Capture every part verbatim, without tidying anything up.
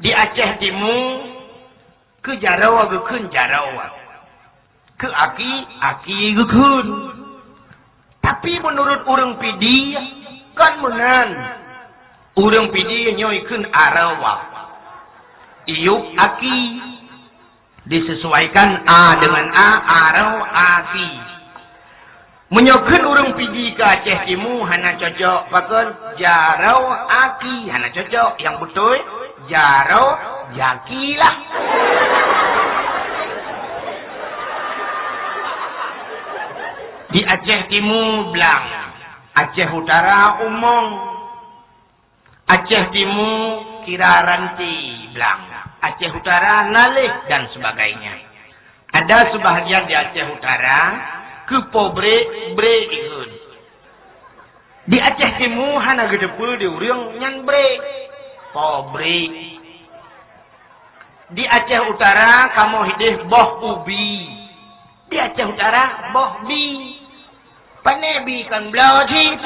Di Aceh Timu, keu jaroe geukheun jaroe, keu aki, aki geukheun. Tapi meunurot ureuëng Pidie, kon meunan. Ureuëng Pidie nyoe ikheun aroe, iyup aki. Disesuaikan a deungon a, aroe aki. Meunyoe kheun ureuëng Pidie keu Aceh Timu hana cocok, pakon? Jaroe aki, hana cocok. Nyang beutôi, jaroe jaki lah. Di Aceh Timu blang, Aceh Utara umong, Aceh Timu kira ranté blang, Aceh Utara laléh dan sebagainya. Ada sebahagian di Aceh Utara keu po brek, brek ikheun. Di Aceh Timu hana geuteupeue di ureuëng nyan brek, po brek. Di Aceh Utara kamoe hideh boh ubi. Di Aceh Utara boh bi. Pane bi kon bloe cit.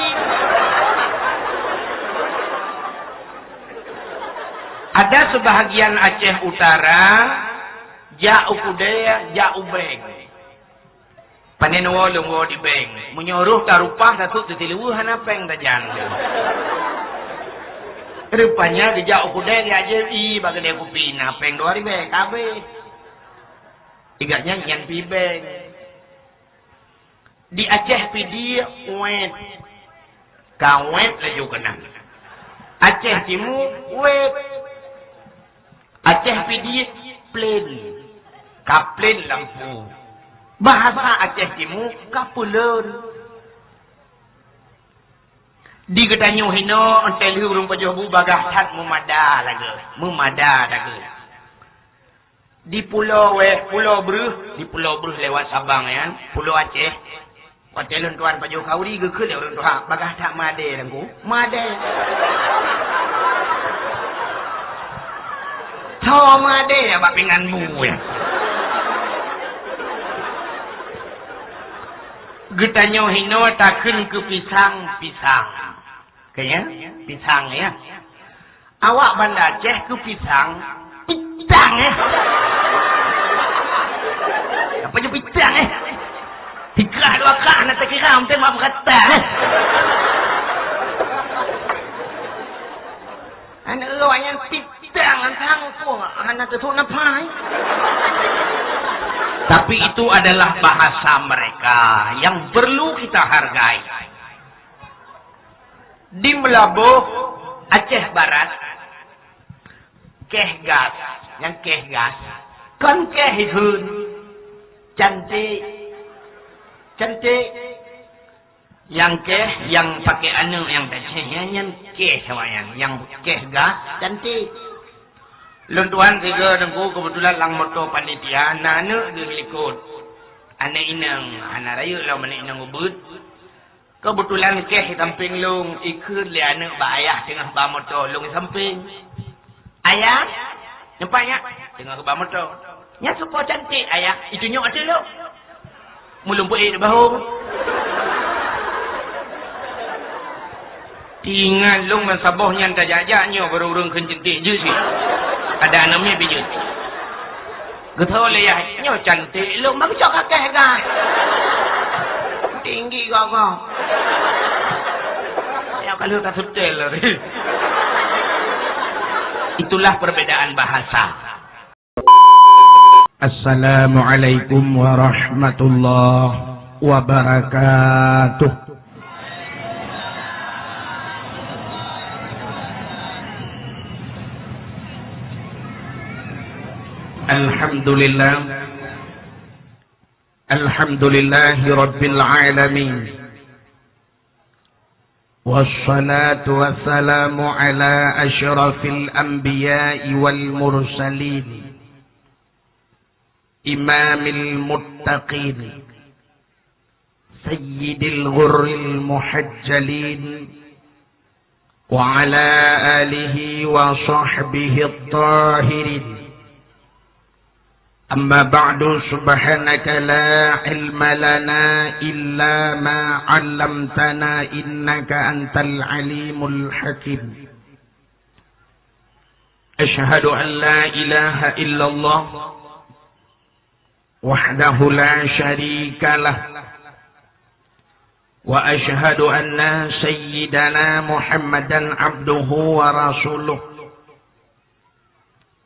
Ada sebahagian Aceh Utara jak u keudè, jak u bank. Pane neuwoe lôn woe di bank. Meunyoe roh tarupah, tasut teusiluweue hana péng tajak. Rupanya geujak u keudè, geujak jép ie bak keudè kupi, na péng dua ribèe, ka abéh. Igak nyan, nyan pi bank. Di Aceh Pidie wet. Ka wet laju keunan. Aceh Timu wet. Aceh Pidie plen. Ka plen lampu. Bahasa Aceh Timu ka peuleuen. Di geutanyoe hinoe, 'oh lheueh ureuëng pajoh bu bagaih that meumada lagèe, meumada lagèe. Di pulo weh, pulo breuh, di pulo breuh lewat Sabang nyan, pulo Aceh. Watèe lôn tuan pajoh khanduri geukheun lé ureuëng tuha, bagaih that meudè Teungku, meudè. Tho meudè bak pingan bu nyan. Geutanyoe hinoe takheun keu pisang, pisang. Keu nyan, pisang nyan. Awak Banda Aceh keu pisang, pitang, eh. Apa je pitang, eh? Tiga dua kah na takira, mungkin mak berkata, eh. Aneuk awak nyan pitang, tang pun hana teusuk nafah, eh. Tapi itu adalah bahasa mereka yang perlu kita hargai. Di Meulaboh, Aceh Barat, kèh gas, nyang kèh gas. Kon kèh ikheun. Cantik. Cantik. Nyang kèh, nyang pakai aneuk nyang tacéh, nyan, nyan kèh awaknyan. Nyang kèh gas, cantik. Lôn tuan sigoe Teungku keubeutulan lam moto panitia, na aneuk geuh likot. Aneuk inong, hana rayeuk lom aneuk inong ubeuet. Keubeutulan kèh di sampéng lôn, ikheun lé aneuk bak ayah teungoh ba moto, lôn di sampéng. "Ayah, nyoe pat nyak?" "Teungoh ba moto." "Nyan soe po cantik, Ayah?" "Itunyok ateueh lôn." Meulôn peuék di bahô. Ingat lôn ban saboh nyan tajak-jak nyoe barô ureuëng kheun cantik jeuet cit. Ada aneuk miet pih jeuet. Geutho lé yah, "Nyoe cantik lôn, meukeujok kakèh gah. Tinggi gogoh." Ya, kalau ka setel lari. Itulah perbedaan bahasa. Assalamualaikum warahmatullahi wabarakatuh. Alhamdulillah. Alhamdulillahi rabbil alamin. Wassalatu wassalamu ala asyrafil anbiya'i wal mursalin. Imamil muttaqin. Sayyidil ghurril muhajjalin. Wa ala alihi wa sahbihi at-tahirin. Amma ba'du, subhanaka la ilma lana illa ma 'allamtana innaka antal alimul hakim. أشهد أن لا إله إلا الله وحده لا شريك له، وأشهد أن سيدنا محمدا عبده ورسوله.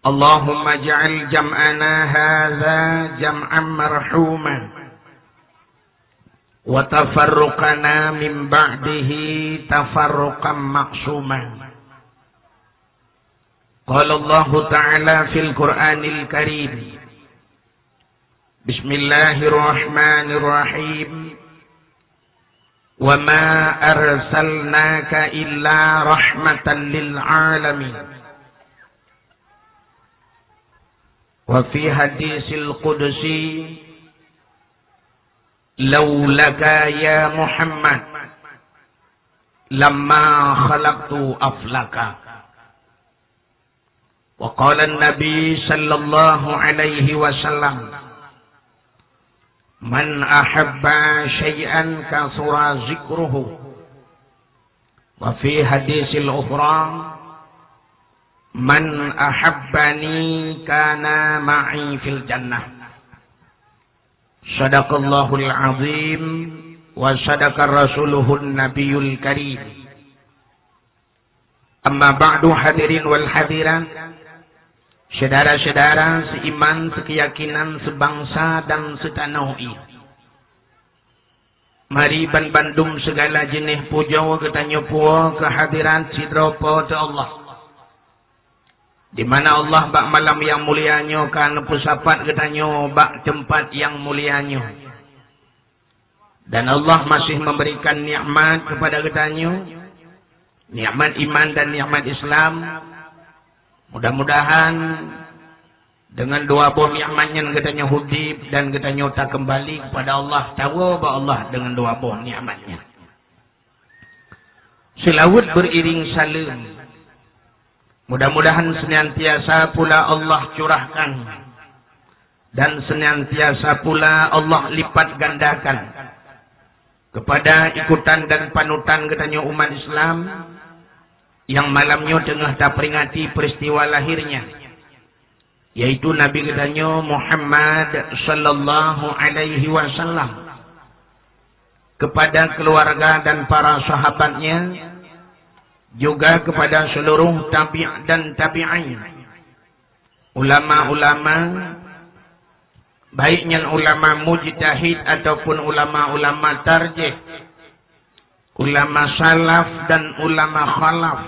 اللهم اجعل جمعنا هذا جمعا مرحوما، وتفرقنا من بعده تفرقا معصوما. قال الله تعالى في القرآن الكريم: بسم الله الرحمن الرحيم. وما أرسلناك إلا رحمة للعالمين. وفي حديث القدسي: لولاك يا محمد لما خلقت أفلاكا. وقال النبي صلى الله عليه وسلم: من أحب شيئا كثر ذكره. وفي حديث الأخرى: من أحبني كان معي في الجنة. صدق الله العظيم وصدق رسوله النبي الكريم. Amma ba'du, hadirin wal hadirat, syedara-syedara seiman, seukeuyakinan, seubangsa dan seutanoh ie. Mari banbandum seugala jeuneh pujoe geutanyoe puwoe keu hadirat sidroe Po teu Allah, di mana Allah bak malam nyang mulia nyoe ka neupeusapat geutanyoe bak teumpat nyang mulia nyoe. Dan Allah masih memberikan nikmat kepada geutanyoe, nikmat iman dan nikmat Islam. Mudah-mudahan dengan dua boh nikmat nyan geutanyoe udeb dan geutanyoe takeumbali kepada Allah, tawoe bak Allah dengan dua boh nikmat nyan. Seulaweuet beriring saleuem, mudah-mudahan senantiasa pula Allah curahkan dan senantiasa pula Allah lipat gandakan kepada ikutan dan panutan geutanyoe umat Islam nyang malam nyoe teungoh taperingati peristiwa lahirnya, yaitu Nabi geutanyoe Muhammad sallallahu alaihi wasallam, kepada keluarga dan para sahabatnya, juga kepada seluruh tabi' dan tabi'in, ulama-ulama, baik nyan ulama mujtahid ataupun ulama-ulama tarjih, ulama salaf dan ulama khalaf,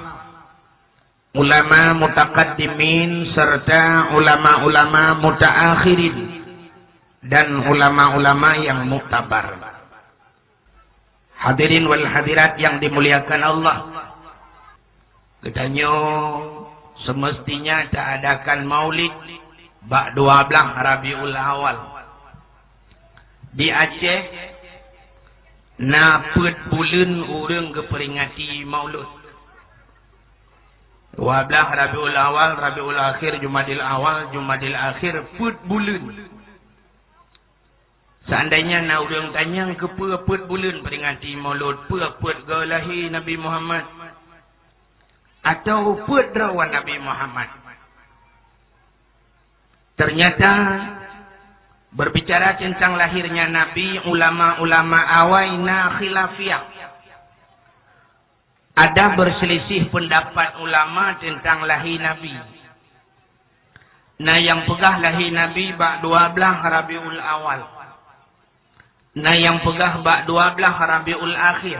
ulama mutaqaddimin serta ulama-ulama mutaakhirin dan ulama-ulama yang muktabar. Hadirin wal hadirat yang dimuliakan Allah, geutanyoe semestinya taadakan maulid bak dua blaih Rabiul Awal. Di Aceh na peuet buleuen ureuëng geuperingati maulud. Dua blaih Rabiul Awal, Rabiul Akhir, Jumadil Awal, Jumadil Akhir, peuet buleuen. Seandainya na ureuëng tanyong keupeue peuet buleuen peringati maulud, peue peuet goe lahé Nabi Muhammad, atawa peuet droe Nabi Muhammad? Ternyata, berbicara tentang lahirnya Nabi, ulama-ulama awai na khilafiyah. Ada berselisih pendapat ulama tentang lahé Nabi. Na nyang peugah lahé Nabi bak dua blaih Rabiul Awal. Na nyang peugah bak dua blaih Rabiul Akhir.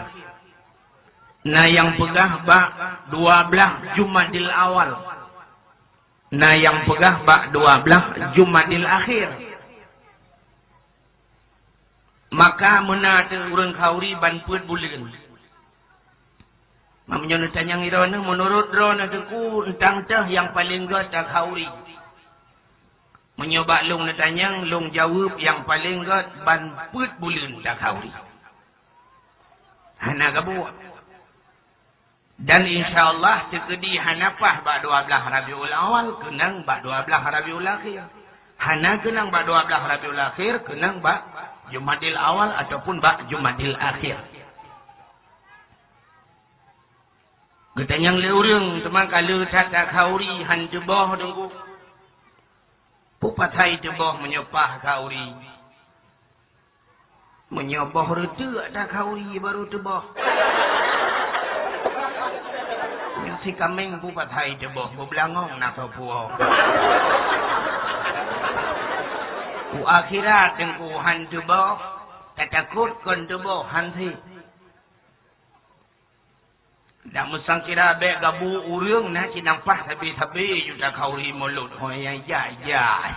Na nyang peugah bak dua blaih Jumadil Awal. Na nyang peugah bak dua blaih Jumadil Akhir. Maka meunan teuh ureuëng khauri ban peuet buleuen. Meunyoe neutanyong droeneuh, meunurot droeneuh Teungku, eunteuk teuh nyang paleng gét takhauri? Meunyoe bak lôn neutanyong, lôn jaweueb nyang paleng gét ban peuet buleuen takhauri. Hana gabuek. Dan insya Allah teukeudi hana paih bak dua blaih Rabiul Awal, keunong bak dua blaih Rabiul Akhir. Hana keunong bak dua blaih Rabiul Akhir, keunong bak Jumadil Awal ataupun bak Jumadil Akhir. Geutanyong lé ureuëng, teuma ka le that takhauri han teuboh, Teungku. Peue pasai teuboh meunyoe paih khauri? Meunyoe boh reuteuek takhauri barô teuboh. Nyoe si kaméng peue pasai teuboh, beubeulangong na soe puwoe. U akhirat Teungku han teuboh, tatakot kon teuboh, han sép. Dak meusangkira bék gabu ureuëng na cit nang paih sabe-sabe ju takhauri mulod ho nyang jai-jai.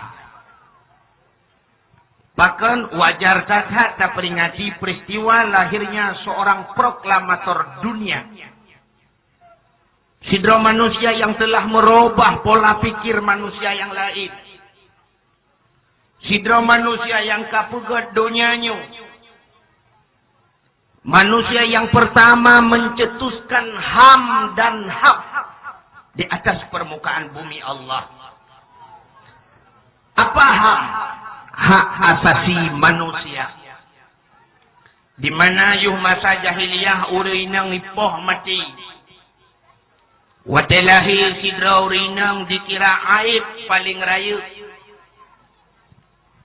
Pakon wajar that-that taperingati peristiwa lahirnya seorang proklamator dunia. Sidroe manusia yang telah merubah pola pikir manusia yang lain. Sidroe manusia nyang ka peugét donya nyoe. Manusia yang pertama mencetuskan HAM dan HAM di atas permukaan bumi Allah. Apa HAM? Hak asasi manusia. Di mana yoh masa jahiliyah ureuëng inong ipoh maté. Watée lahé sidroe ureuëng inong dikira aéb paleng rayeuk.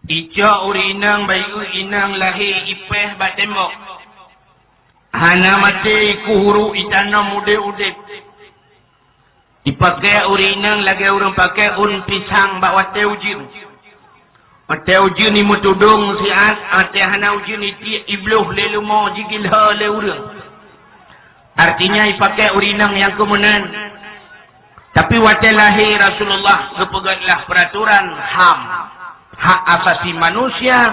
Icok ureuëng inong bayeue inong lahé ipéh bak tembok. Hana maté ikueh uruek itanom udeb-udeb. Ipakée ureuëng inong lagée ureuëng pakée ôn pisang bak watée ujeuen. Watée ujeuen imeutudong siat, watée hana ujeuen itiek ibloh lé leumo jigilho lé ureuëng. Artinya ipakée ureuëng inong nyang keumeunan. Tapi watée lahé Rasulullah geupeugét lah peraturan HAM, hak asasi manusia,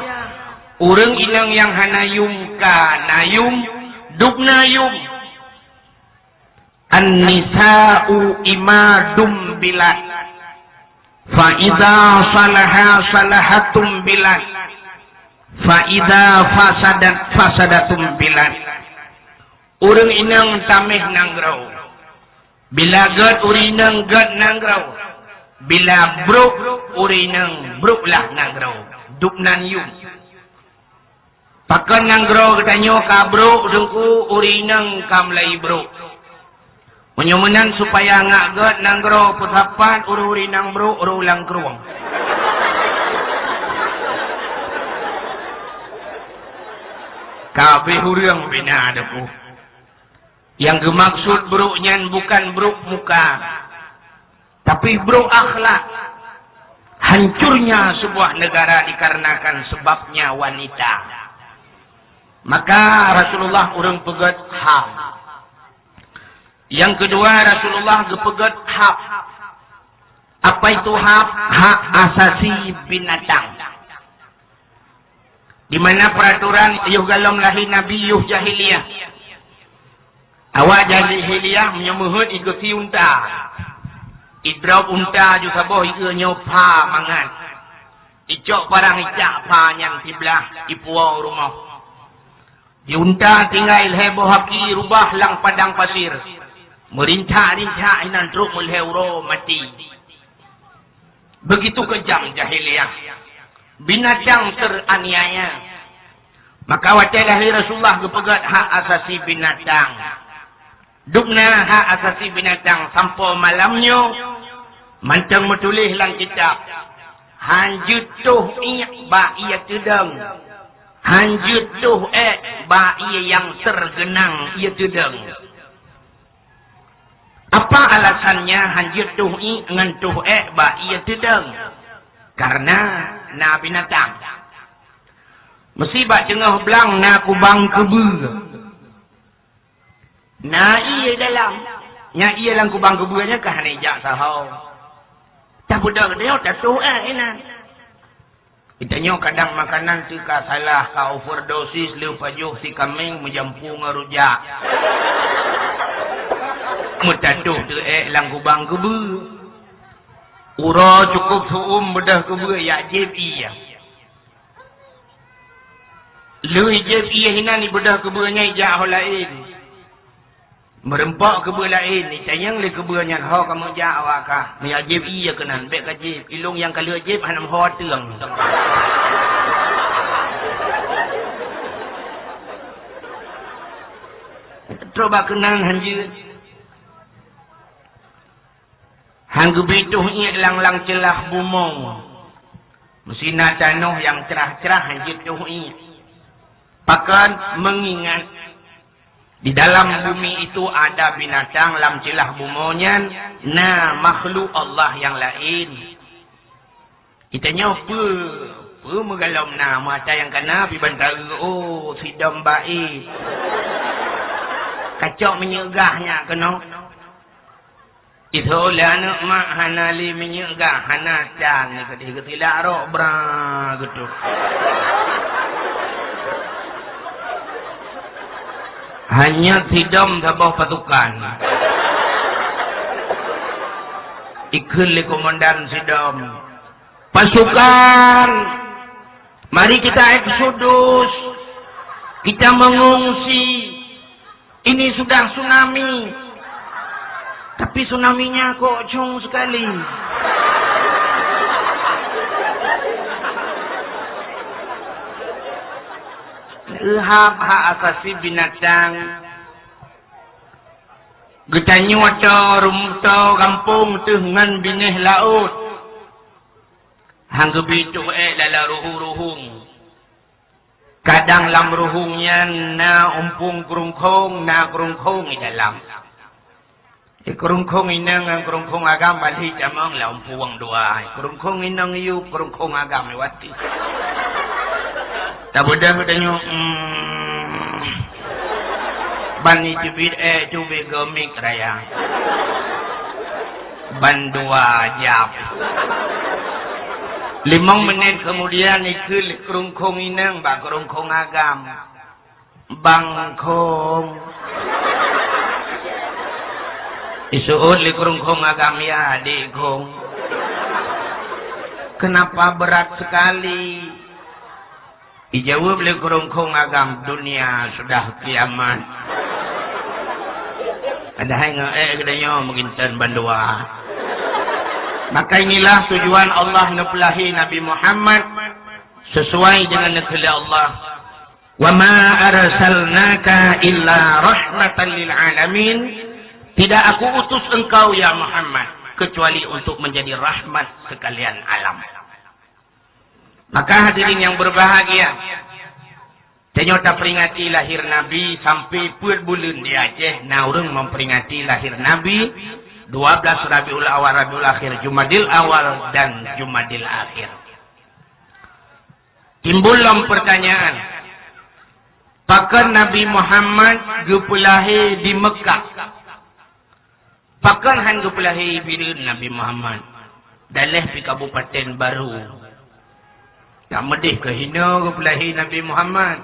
ureuëng inong nyang hana yum ka na yum, dub na yum. An-nisa'u imadum bilad. Fa idza salaha salahatum bilad. Fa idza fasadat fasadatum bilad. Ureuëng inong taméh nanggroe. Bila gét ureuëng inong gét nanggroe. Bila brok ureuëng inong brok lah nanggroe. Dub nan yum. Pakon nanggroe geutanyoe ka brok Teungku, ureuëng inong ka mulai brok. Meunyoe meunan supaya ngak gét nanggroe peusapat ureuëng-ureuëng inong brok, ureuëng ulang krueng. Ka abéh ureuëng bina Teungku. Nyang geumaksud brok nyan bukan brok muka. Tapi brok akhlak. Hancurnya sebuah negara dikarenakan sebabnya wanita. Maka Rasulullah ureuëng peugét HAM. Nyang keudua Rasulullah geupeugét HAB. Apa itu HAB? Hak asasi binatang. Di mana peraturan yoh galom lahé Nabi yoh jahiliyah. Awak jahiliyah meunyoe meuheuet ikeuti unta. Idrop unta ju saboh ikeu nyoe pha mangat. Icok parang icak pha nyan siblah ipuwoe rumoh. Di unta tinggai lhée boh aki rubah lam padang pasir. Meurintak-rintak inan trok meulhée uroe maté. Begitu kejam jahiliyah. Binatang teraniaya. Maka watée lahé Rasulullah geupeugét hak asasi binatang. Dubna hak asasi binatang sampoe malam nyoe mantong meutuléh lam kitab. Han jeuet toh iek bak ié teudong. Han jeuet toh ék bak ié nyang tergenang ié teudong. Apa alasannya han jeuet toh iek ngon toh ék bak ié teudong? Karena na binatang. Meusi bak teungoh blang na kubang keubeue. Na ié dalam. Nyang ié lam kubang keubeue nyan ka hana ijak saho. Tapeudong nyoe tatoh ék inan. Geutanyoe kadang makanan teuka salah, ka overdosis, lheueh pajoh si kaméng meujampu ngon rujak. Meutatoh teuék lam kubang keubeue. Uroe cukôp seu-uem beudôh keubeue yak jieb ié. Lheueh jieb ié hinan ibeudôh keubeue nyan ijak ho laén. Meureumpok keubeue laén, itanyong lé keubeue nyan, "Ho kamoe jak awak kah? Meuyak jieb ié keunan, bék ka jieb. Ilong nyang ka lheueh jieb hana meuho ateueng." Trok bak keunan han jeuet. Han geubi tuh iék lam-lam ceulah bumoe. Meusi na tanoh nyang crah-crah han jeuet tuh iék. Pakon? Meungingat di dalam bumi itu ada binatang, lam ceulah bumoe nyan na makhluk Allah nyang laén. Geutanyoe peue, peue meugalom na, mata nyang kana pi bantaeu, oh, sidom baé. Kacok minyeuk gah nyak keunoe. Itho lé aneuk mak hana lé minyeuk gah, hana can, keudeh geutilak rok bra geutuk. Hanya sidom saboh pasukan. Ikheun lé komandan sidom. Pasukan, mari kita eksodus, kita mengungsi. Ini sudah tsunami. Tapi tsunaminya kok cong sekali. Rhab hak asasi binatang. Geutanyoe atoe rumoh, atoe gampông teuh ngon binéh laôt. Han geubi tuh ék lala ruhueng-ruhueng. Kadang lam ruhueng nyan na umpung keurungkhong, na keurungkhong di dalam. Di keurungkhong inong ngon keurungkhong agam balik jamong lam umpung dua. Keurungkhong inong yub, keurungkhong agam lewati. Tabeudôh geutanyoe, hmm. Ban iteubiet ék teubiet geumik raya. Ban dua jam. Limong menit kemudian ikheun lé keurungkhong inong bak keurungkhong agam. Bang Khong. Iseuôt lé keurungkhong agam, ya, Adik Khong. Kenapa berat sekali? Dijaweueb lé keurungkhong agam, dunia sudah kiamat. Padahai ngon ék geutanyoe meuginton bandua. Maka inilah tujuan Allah neupeulahé Nabi Muhammad sesuai dengan neukeulak Allah. "Wa ma arsalnaka illa rahmatan lil alamin." Tidak Aku utus engkau, ya Muhammad, kecuali untuk menjadi rahmat sekalian alam. Maka hadirin yang berbahagia, tanyoe taperingati lahir Nabi sampai peuet buleuen di Aceh, na ureuëng memperingati lahir Nabi, dua belas Rabiul Awal, Rabiul Akhir, Jumadil Awal dan Jumadil Akhir. Timbul lom pertanyaan, pakon Nabi Muhammad geupeulahé di Meukah? Pakon han geupeulahé i Bireuen Nabi Muhammad? Daleh pi Kabupaten Baru. Tameudeh keuhinoe geupeulahé Nabi Muhammad.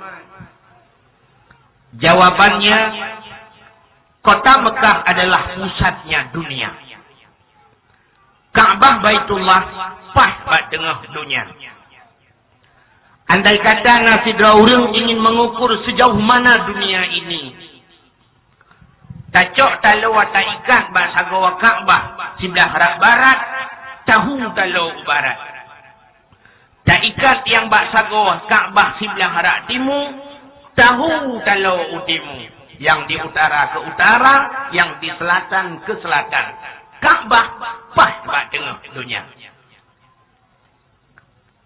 Jawabannya, kota Meukah adalah pusatnya dunia. Ka'bah Baitullah paih bak teungoh dunia. Andai kata na sidroe ureuëng ingin mengukur sejauh mana dunia ini, tacok taloe taikat bak sagoe Ka'bah siblah rot barat, tahu taloe u barat. Taikat nyang bak sagoe Ka'bah siblah rot timu, tahu taloe u timu. Nyang di utara keu utara, nyang di seulatan keu seulatan. Ka'bah paih bak teungoh dunia.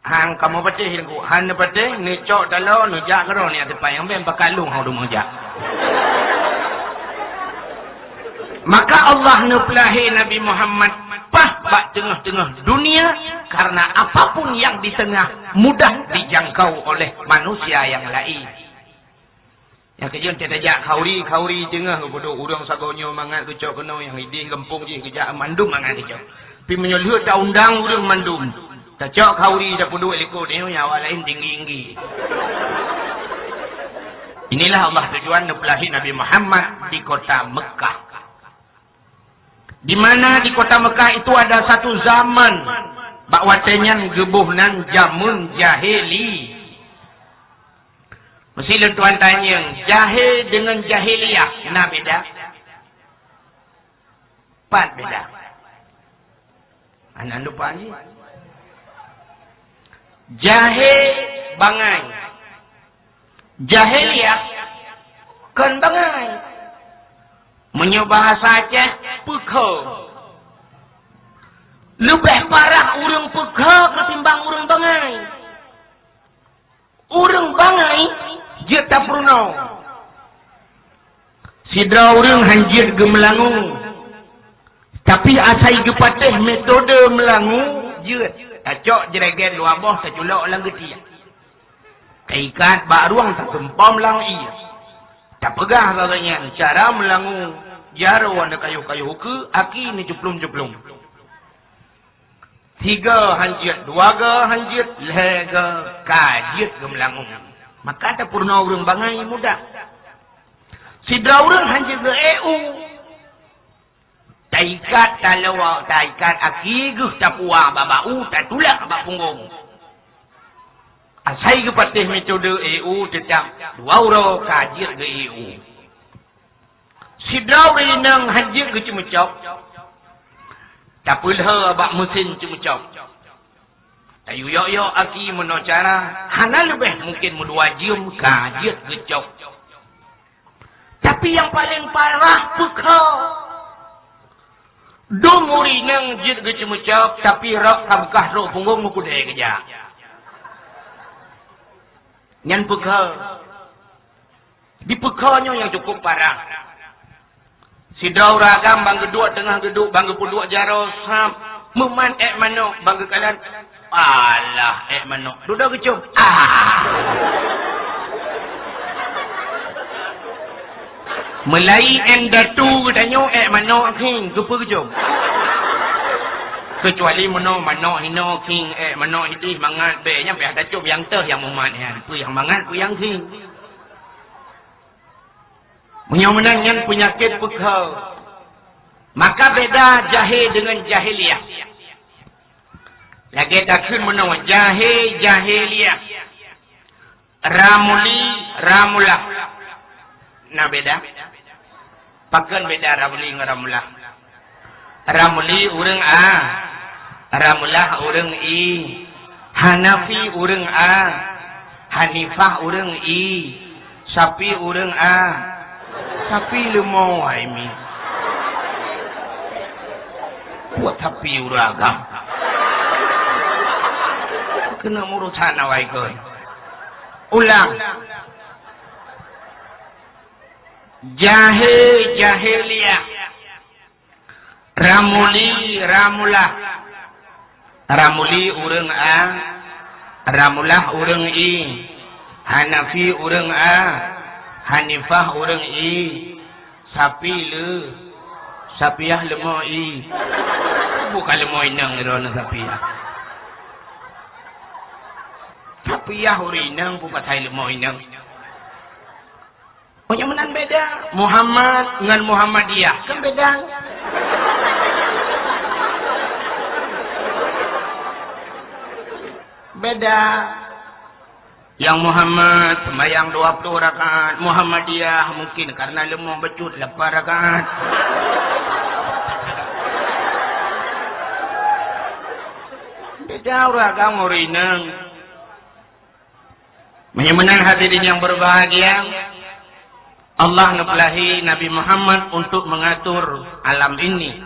Han kamoe patéh, han neupatéh, neucok taloe, neujak keudroe nyan teumpat nyang bèk pakat lôn hana meujak. Maka Allah neupeulahé Nabi Muhammad paih bak teungoh-teungoh dunia, karena apapun yang di tengah mudah dijangkau oleh manusia yang lain. Nyang keujeuet teuh tajak khauri, khauri teungoh geupeuduek ureuëng sagoe nyoe mangat geucok keunoe, nyang idéh gampông jih geujak mandum mangat geucok. Pi meunyoe lheueh taundang ureuëng mandum, tacok khauri tapeuduek likot nyoe, nyang awak laén tinggi-tinggi. Inilah Allah tujuan neupeulahé Nabi Muhammad di kota Meukah. Di mana di kota Meukah itu ada satu zaman, bak watée nyan geuboh nan jameun jahili. Meusi lôn tuan tanyong, jahé deungon jahiliyah na beda? Pat beda? Hana lupa jih. Jahé bangai. Jahiliyah kon bangai. Meunyoe bahasa Aceh, peukho. Leubeh parah ureuëng peukha ketimbang ureuëng bangai. Ureuëng bangai jeuet tapeurunoe. Sidroe ureuëng hán jeuet geumeulangue, tapi asai geupatéh metode meulangue jeuet. Tacok jreget dua boh, taculok lam geutiek. Taikat bak rueng, taseumpom lam ié. Tapeugah lagée nyan cara meulangue jaroe, na kayôh-kayôh ukeue, aki neucuplom-cuplom. Sigoe hán jeuet, dua goe hán jeuet, lhée goe ka jeuet geumeulangue. Maka tapeurunoe ureuëng bangai mudah. Sidroe ureuëng hán jeuet geu-ék u. Taikat taloe, taikat aki geuh tapuwoe bak bak u, tatulak bak punggong. Asai geupatéh metode ék u, teutap dua uroe ka jeuet geu-ék u. Sidroe ureuëng inong hán jeuet geuceumeucok, tapeulhée bak meusén ceumeucok. Tayue yok-yok aki meunoe cara, hana leubeh mungken meudua jeuem ka jeuet geucok. Tapi nyang paleng parah peukha. Dum ureuëng inong jeuet geuceumeucok, tapi rok ka beukah trok punggong, meukeudée geujak. Nyan peukha. Di peukha nyoe nyang cukup parah. Sidroe ureuëng agam ban geuduek teungoh geuduek, ban geupeuduek jaroe sab, meuman ék manok ban geukalon. Alah, ék manok. Dudoe geucom. Ah! Meulai indatu geutanyoe ék manok khieng, keupeue geucom? Keucuali meunoe manok hinoe khieng, ék manok idéh mangat, bék nyan payah tacom, nyang teuh nyang mumat nyan. Peue nyang mangat, peue nyang khieng. Meunyoe meunan nyan peunyakét peukha, maka beda jahé deungon jahiliyah. Lagée takheun meunoe, jahé, jahiliyah. Ramuli, ramulah. Na beda? Pakon beda ramuli ngon ramulah? Ramuli ureuëng A, ramulah ureuëng I. Hanafi ureuëng A, Hanifah ureuëng I. Sapi ureuëng A, sapi leumo, hai mi. Buet sapi ureuëng agam. Keuneuk meurusan awai kon. Ulang. Jahé, jahiliyah. Ramuli, ramulah. Ramuli ureuëng A, ramulah ureuëng I. Hanafi ureuëng A, Hanifah ureuëng I. Sapi le, sapiyah leumo I. Bukan leumo inong droeneuh sapiyah. Sapiyah ureuëng inong, peue pasai leumo inong. Oh, nyang meunan beda. Muhammad ngon Muhammadiyah kan beda. Beda. Nyang Muhammad sembahyang dua puluh rakaat, Muhammadiyah mungkin karena leumo bacut lapan rakaat. Beda ureuëng agam ngon ureuëng inong. Meunyoe meunan hadirin yang berbahagia, Allah neupeulahi Nabi Muhammad untuk mengatur alam ini.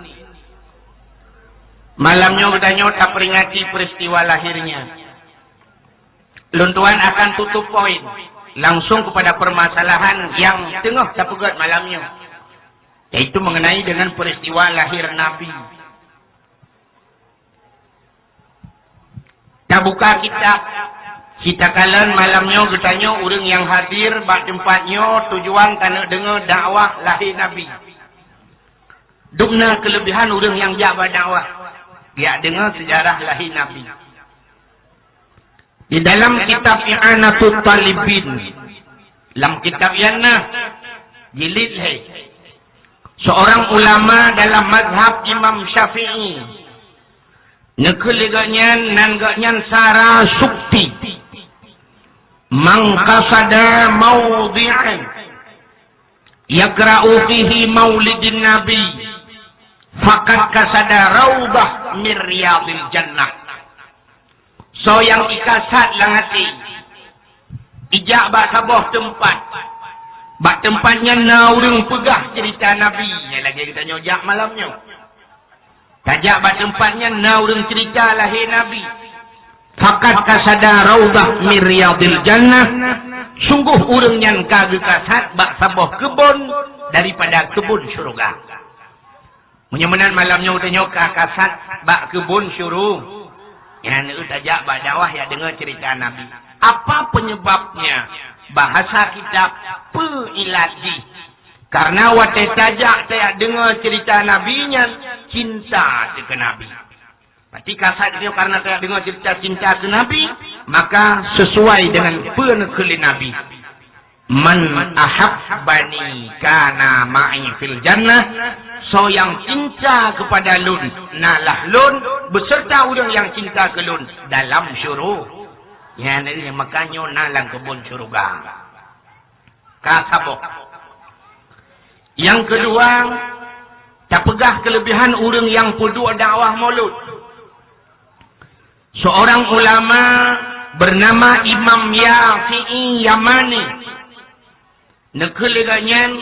Malam nyoe geutanyoe taperingati peristiwa lahirnya. Lôn tuan akan tutup poin langsung kepada permasalahan yang teungoh tapeugét malam nyoe, yaitu mengenai dengan peristiwa lahir Nabi. Tabuka kitab, kita kalon malam nyoe geutanyoe ureuëng nyang hadir bak teumpat nyoe tujuan taneuk deungoe dakwah lahé Nabi. Dum na keulebihan ureuëng nyang jak bak dakwah, jak deungoe seujarah lahé Nabi. Di dalam kitab I'anatut Talibin, lam kitab nyan na jilid lhée, seorang ulama dalam mazhab Imam Syafi'i, neukheun lé gobnyan, nan gobnyan sara sukti, "Man qasada maudhi'an yakra'u fihi maulidin nabi, faqad qasada raudhah min riyadil jannah." Soe nyang ikasat lam até, ijak bak saboh teumpat, bak teumpat nyan na ureuëng peugah ceurita Nabi, nyang lagée geutanyoe jak malam nyoe. Tajak bak teumpat nyan na ureuëng ceurita lahé Nabi. Faqad qasada raudhah min riyadil jannah, sunggoh ureuëng nyan ka geukasad bak saboh keubon daripada keubon syeuruga. Meunyoe meunan malam nyoe tanyoe ka kasad bak keubon syuru-, nyan tajak bak dakwah jak deungoe ceurita Nabi. Apa penyebabnya? Bahasa kitab, peu ilat jih. Karena watée tajak tajak deungoe ceurita Nabi nyan, cinta teuh keu Nabi. Berarti kasad nyoe karena tajak deungoe ceurita cinta keu Nabi, maka sesuai dengan peue neukheun lé Nabi. "Man ahabbani kana ma'i fil jannah," soe nyang cinta kepada lôn, nalah lôn beserta ureuëng nyang cinta keu lôn dalam syuru-, nyan, maka nyoe na lam keubon syeuruga. Ka saboh. Nyang keudua, tapeugah keulebihan ureuëng nyang peuduek dakwah Maulud. Seorang ulama bernama Imam Yafi'i Yamani, neukheun lé gobnyan,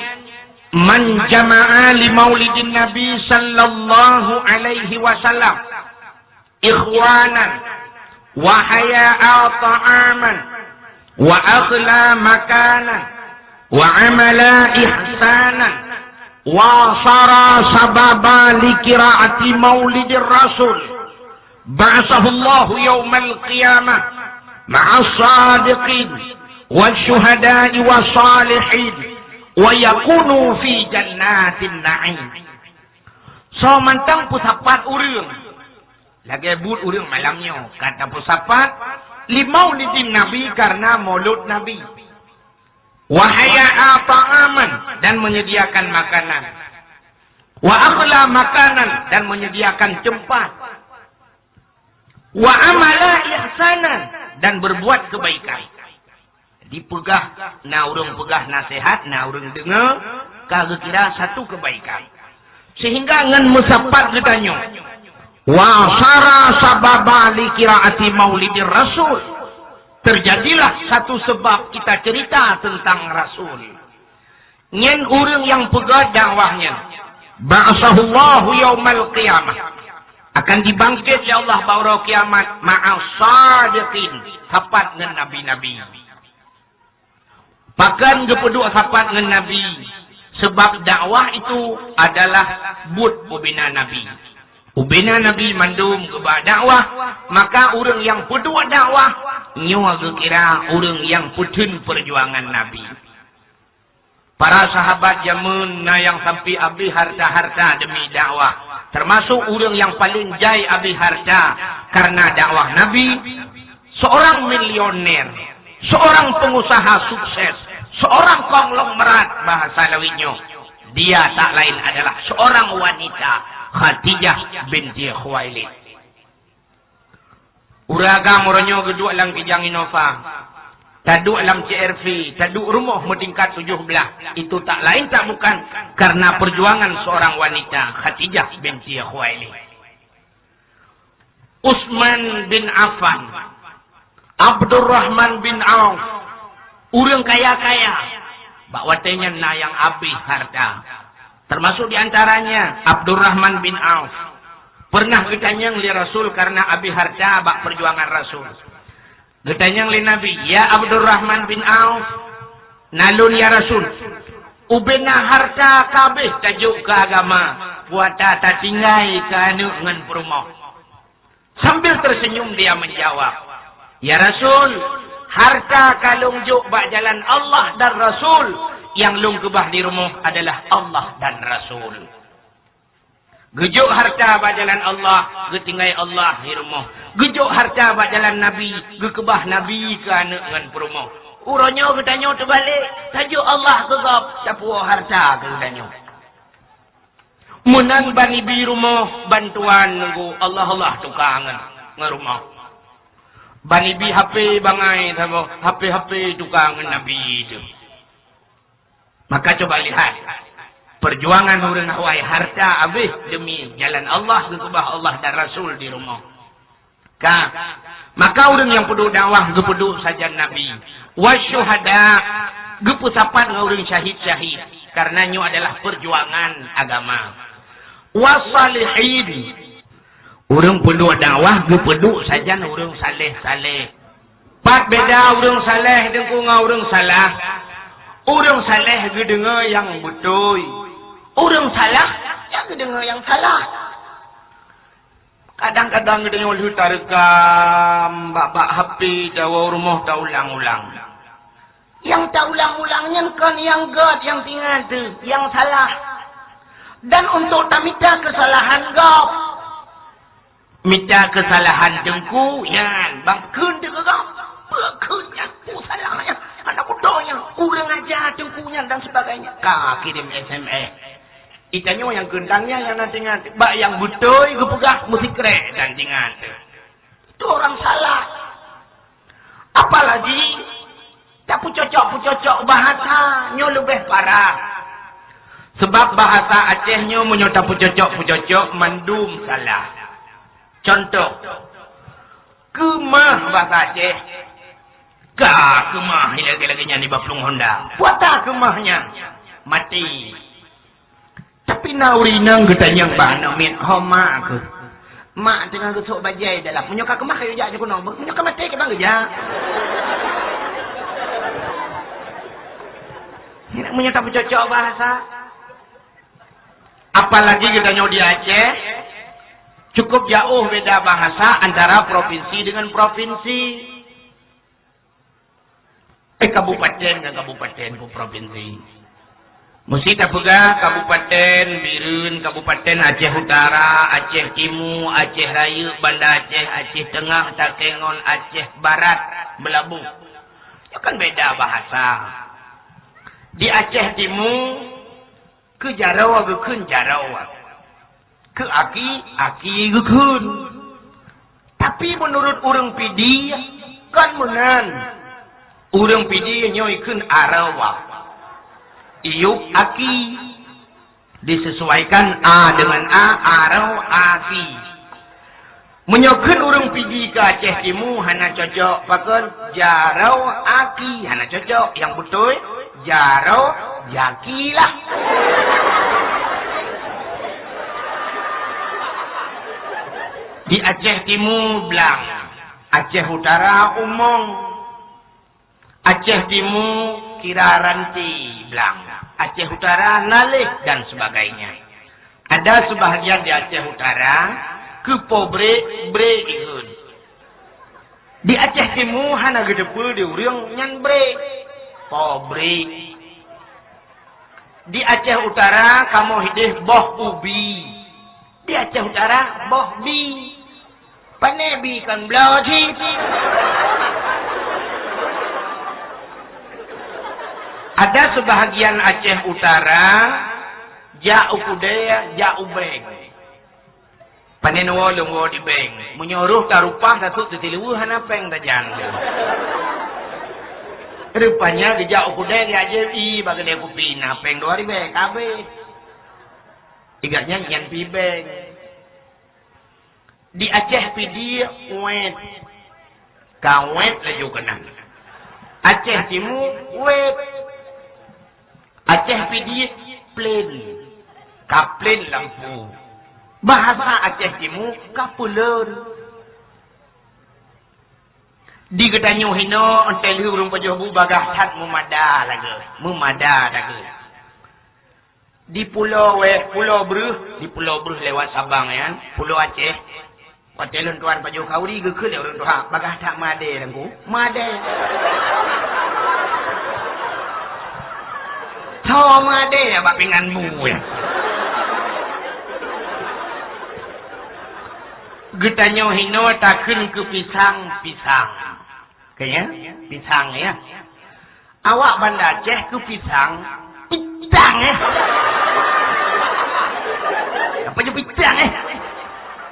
"Man jama'a li maulidin Nabi sallallahu alaihi wasallam ikhwanan, wa haya'a ta'aman, wa akhla makanan, wa amala ihsanan, wa sara sababa li qiraati maulidir rasul, ba'atsahullahu yaumal qiyamah ma'as sadiqin, wasyuhada'i wassalihin, wa yakunu fi jannatin na'im." Soe mantong peusapat ureuëng, lagée buet ureuëng malam nyoe, ka tapeusapat li maulidin Nabi, karena maulud Nabi. Wa haya'a ta'aman, dan menyediakan makanan. Wa akhla makanan, dan menyediakan tempat. Wa amala ihsanan, dan berbuat kebaikan. Dipeugah, na ureuëng peugah nasihat, na ureuëng deungoe, ka geukira satu kebaikan. Sehingga ngon meusapat geutanyoe, wa sara sababa li qiraati maulidir rasul, terjadilah satu sebab kita cerita tentang Rasul. Nyan ureuëng nyang peugah dakwah nyan, ba'atsahullahu yaumal qiyamah, akan dibangkét lé Allah bak uroe kiamat, ma'as sadiqin, sapat ngon nabi-nabi. Pakon geupeuduek sapat ngon nabi? Sebab dakwah itu adalah buet ubena nabi. Ubena nabi mandum geuba dakwah, maka ureuëng nyang peuduek dakwah nyoe geukira ureuëng nyang peutheun peujuangan nabi. Para sahabat jameun na nyang sampai abéh harta-harta demi dakwah, termasuk ureuëng nyang paleng jai abéh harta karena dakwah Nabi, seorang milioner, seorang pengusaha sukses, seorang konglomerat bahasa lawét nyoe. Dia tak lain adalah seorang wanita, Khadijah binti Khuwailid. Ureuëng agam uroe nyoe geuduek lam Kijang Innova, taduek lam C R V, taduek rumoh meutingkat tujoh blaih, itu tak lain tak bukan karena perjuangan seorang wanita, Khadijah binti Khuwailid. Utsman bin Affan, Abdurrahman bin Auf, ureuëng kaya-kaya, bak watée nyan na nyang abéh harta. Termasuk di antaranya Abdurrahman bin Auf. Pernah geutanyong lé Rasul karena abéh harta bak perjuangan Rasul. Geutanyong lé Nabi, "Ya Abdurrahman bin Auf, na lôn ya Rasul, ubena harta ka abéh tajok keu agama, peue ata tatinggai keu aneuëk ngon peurumoh?" Sambil tersenyum dia menjawab, "Ya Rasul, harta ka lôn jok bak jalan Allah dan Rasul, nyang lôn keubah di rumoh adalah Allah dan Rasul." Geujok harta bak jalan Allah, geutinggai Allah di rumoh. Geujok harta bak jalan Nabi, geukeubah Nabi keu aneuëk ngon peurumoh. Uroe nyoe geutanyoe teubalek, tajok Allah keu gob, tapuwoe harta keu geutanyoe. Meunan ban ibi rumoh, bantuan nunggu Allah-Allah tuka ngon, ngon rumoh. Ban ibi H P bangai saboh, H P-H P tuka ngon Nabi teuh. Maka coba lihat, perjuangan ureuëng awai harta abéh demi jalan Allah, geukeubah Allah dan Rasul di rumoh. Ka, maka ureuëng nyang peuduek dakwah geupeuduek sajan Nabi. Wasyuhada, geupeusapat ngon ureuëng syahid-syahid, karena nyoe adalah perjuangan agama. Wassalihin, Ureuëng peuduek dakwah geupeuduek sajan ureuëng saleh-saleh. Pat beda ureuëng saleh Teungku ngon ureuëng salah? Ureuëng saleh geudeungoe nyang beutôi. Ureuëng salah, ya geudeungoe nyang salah. Kadang-kadang geutanyoe lheueh tareukam bak-bak H P, tawoe rumoh taulang-ulang. Nyang taulang-ulang nyan kon nyang göt, nyang tingat teuh, nyang salah. Dan untuk tamita keusalahan gob. Mita keusalahan Teungku nyan, bang kheun teuh keu gob. Peue kheun nyan, peue salah nyan, hana beutôi nyan, kurang aja Teungku nyan dan sebagainya. Ka kirim S M S. Itanyoe nyang keuntang nyan nyang na tingat, bak nyang beutôi geupeugah meusikrek dan tingat. Itu orang salah. Apalagi tapeucocok-peucocok bahasa nyoe leubeh parah. Sebab bahasa Aceh nyoe meunyoe tapeucocok-peucocok mandum salah. Contoh, keumah bahasa Aceh. Ka keumah lagée-lagée nyan di Baplung Honda. Puata keumah nyan mati. Tapi na ureuëng inong geutanyong bak aneuk miet, "Ho mak keuh?" "Mak teungoh geusok bajée dalam." "Meunyoe ka keumah kayue jak jikeunoe, meunyoe ka maté keuh bang geujak." Meunyoe tapeucocok bahasa. Apalagi geutanyoe di Aceh, cukup jauh beda bahasa antara provinsi dengan provinsi. Eh, kabupaten ngon kabupaten, peue provinsi. Meusti tapeugah Kabupaten Bireuen, Kabupaten Aceh Utara, Aceh Timu, Aceh Rayeuk, Banda Aceh, Aceh Teungoh, Takengon, Aceh Barat, Meulaboh. Nyoe kan beda bahasa. Di Aceh Timu, keu jaroe geukheun jaroe. Keu aki, aki geukheun. Tapi meunurot ureuëng Pidie, kon meunan. Ureuëng Pidie nyoe ikheun aroe. Iyup aki. Disesuaikan a dengan a, aroe aki. Meunyoe kheun ureuëng Pidie keu Aceh Timu hana cocok, pakon jaroe aki hana cocok. Nyang beutôi, jaroe jaki lah. Di Aceh Timu blang, Aceh Utara umong, Aceh Timu kira ranti blang, Aceh Utara naleh dan sebagainya. Ada sebahagian di Aceh Utara keu po brek, brek ikheun. Di Aceh Timu hana geuteupeue di ureuëng nyan brek, po brek. Di Aceh Utara kamoe hideh boh ubi. Di Aceh Utara, boh bi. Pane bi kon bloe cit. Ada sebahagian Aceh Utara, jak u keudè, jak u bank. Pane neuwoe lôn woe di bank. Meunyoe roh tarupah, tasut teusileue hana péng tajan. Rupanya geujak u keudè, geujak jép ie bak keudè kupi, na péng dua ribèe, ka abéh. Igat nyan, nyan pi bank. Di Aceh Pidie, wet. Ka wet laju keunan. Aceh Timu, wet. Aceh Pidie, plen. Ka plen lampu. Bahasa Aceh Timu, ka peuleuen. Di geutanyoe hinoe, 'oh lheueh ureueng pajoh bu, bagaih that meumada lagèe, meumada lagèe. Di pulo wèh, pulo breuh, di pulo breuh lewat Sabang nyan, pulo Aceh. Watèe lôn tuan pajoh khanduri, geukheun lé ureueng tuha, "Bagaih that meudè, Teungku." Meudè. Soe meudè bak pingan bu nyan? Geutanyoe hinoe takheun keu pisang, pisang. Ka nyan? Pisang, ya. Awak Banda Aceh keu pisang, pitang, eh. Apa je pitang, eh?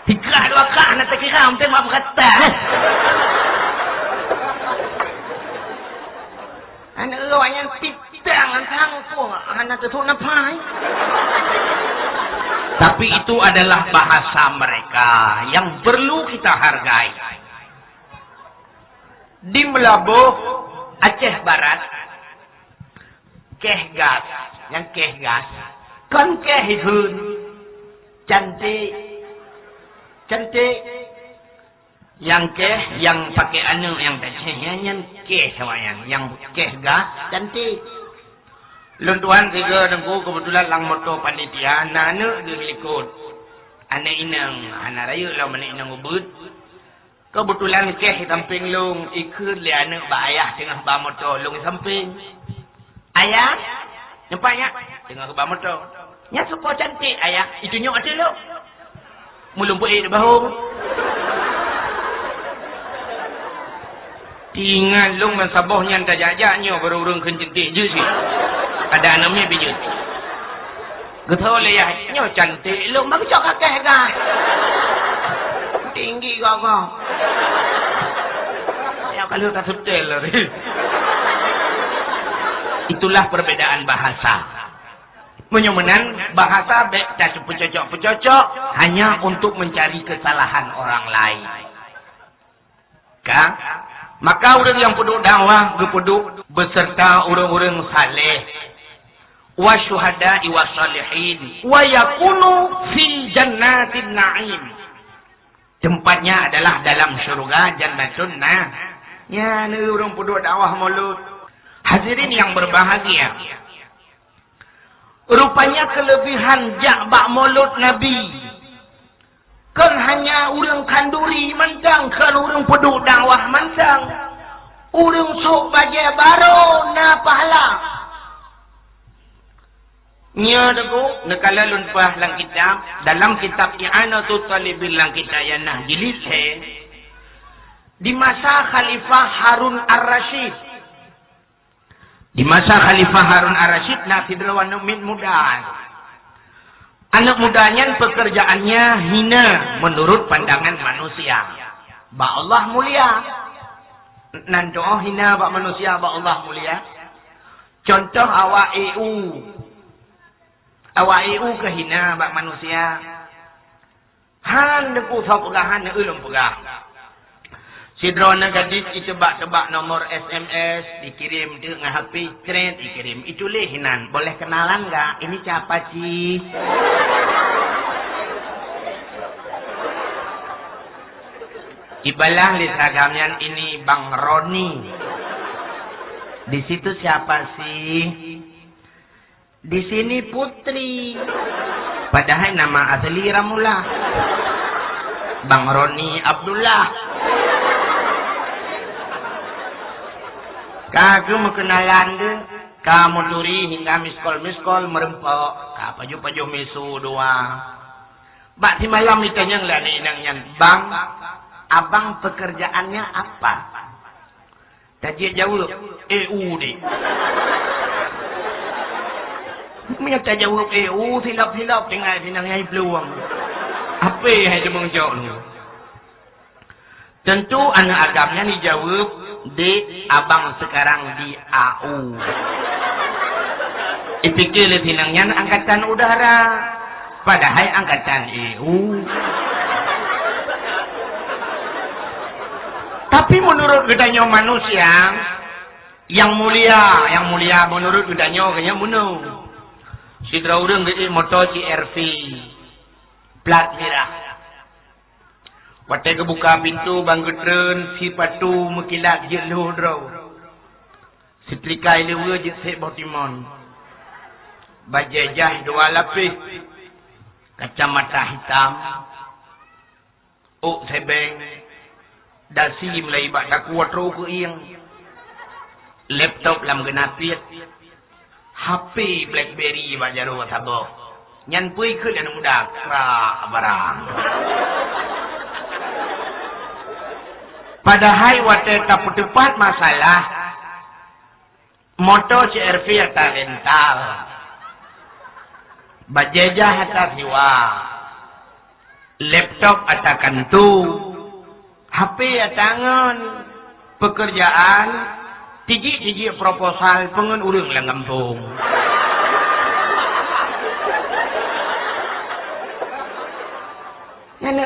Tiga dua kah na takira, mungkin mak berkata, eh. Aneuk awak nyan pitang, antang pun hana teusok nafai. Tapi itu adalah bahasa mereka yang perlu kita hargai. Di Meulaboh, Aceh Barat, kèh gas, nyang kèh gas. Kon kèh ikheun, cantik. Cantik. Nyang kèh, nyang pakai aneuk nyang tacéh nyan, nyan kèh sama nyan. Nyang kèh gah, cantik. Lôn tuan sigoe Teungku, keubeutulan lam moto panitia na aneuk geuh likot. Aneuk inong, hana rayeuk lom aneuk inong ubeuet. Keubeutulan kèh sampéng lôn, ikheun lé aneuk bak ayah teungoh ba moto lôn sampéng. "Ayah, nyoe pat nyak." "Teungoh ba moto." "Nyan soe po cantik, Ayah?" "Itunyok ateueh lôn." Meulumpeue di bahong. Tingat lôn meusaboh nyan tajak-jak nyoe baru ureueng kheun cantik jeuet sih. Ada aneuk miet bijeuet. Geutho lé yah, nyoe cantik lôn, meucok kakèh gah. Tinggi gogoh. Ya kalau tak setel. Itulah perbedaan bahasa. Meunyoe meunan, bahasa bèk tapeucocok-peucocok hanya untuk mencari kesalahan orang lain. Ka? Maka ureueng nyang peuduek dakwah geupeuduek beserta ureueng-ureueng saleh, wa syuhada'i wa shalihin, wa yakunu fi jannatin na'im. Tempatnya adalah dalam syurga Jannatun Na-, nyan ureueng peuduek dakwah mulod. Hadirin yang berbahagia, rupanya kelebihan jak bak mulod Nabi kon hanya ureueng khanduri mantong, kon ureueng peuduek dakwah mantong. Ureueng sôk bajèe barô na pahala. Nyoe Teungku, neukalon lôn paih lam kitab, dalam kitab I'anatut Talibin lam kitab I'anah jilid lhèe, di masa Khalifah Harun Ar-Rasyid. Di masa Khalifah Harun Ar-Rasyid na sidroe aneuk miet muda. Aneuk muda nyan pekerjaannya hina menurut pandangan manusia. Bak Allah mulia. Nan doh hina bak manusia, bak Allah mulia. Contoh awak E U. Awak E U keu hina bak manusia. Han Teungku soe peugah, han ulôn peugah. Sidroe aneuk gadis jiteuba-teuba nomor S M S, jikirém teuk ngon H P, cret jikirém. Jituléh inan, "Boleh kenalan nggak? Ini siapa sih?" Jibalah lé si agam nyan, "Ini Bang Roni." "Di situ siapa sih?" "Di sini Putri." Padahai nama asli Ramullah. Bang Roni Abdullah. Ka geumeukenalan deuh, ka meuturi hingga miskol-miskol meureumpok, ka pajoh-pajoh misu dua. Bak simalam jitanyong lé aneuk inong nyan, "Bang, abang pekerjaannya apa?" Tajak jaweueb, "E U deh." Meunyoe tajaweueb E U, silop-silop tinggai sinang nyang plueng. Ape hai teumeung jok nyoe? Tentu aneuk agam nyan jijaweueb, "Dek, abang sekarang di A U." Jipike lé sinang nyan angkatan udara. Padahai angkatan E U. Tapi meunurot geutanyoe manusia, nyang mulia, nyang mulia meunurot geutanyoe, geutanyoe bunoe. Sidroe ureueng geuék moto C R V, plat mirah. Watée geubuka pintoe ban geutreun, sipatu meukilat jeuet lhôh droe. Seutrika ileue jeuet sék boh timon. Bajée jaih dua lapéh. Kacamata hitam. Ôk sébeng. Dasi meulai bak takue trok keu ieng. Laptop lam geunapiet. H P BlackBerry bak jaroe saboh. Nyan peue kheun aneuk muda, krak barang. Padahai watée tapeuteupat masalah, moto C R V ata rental, bajée jaih ata siwa, laptop ata kantu, H P ata ngon, peukeurjaan, tijik-tijik proposal peungon ureueng lam gampông. Nyan,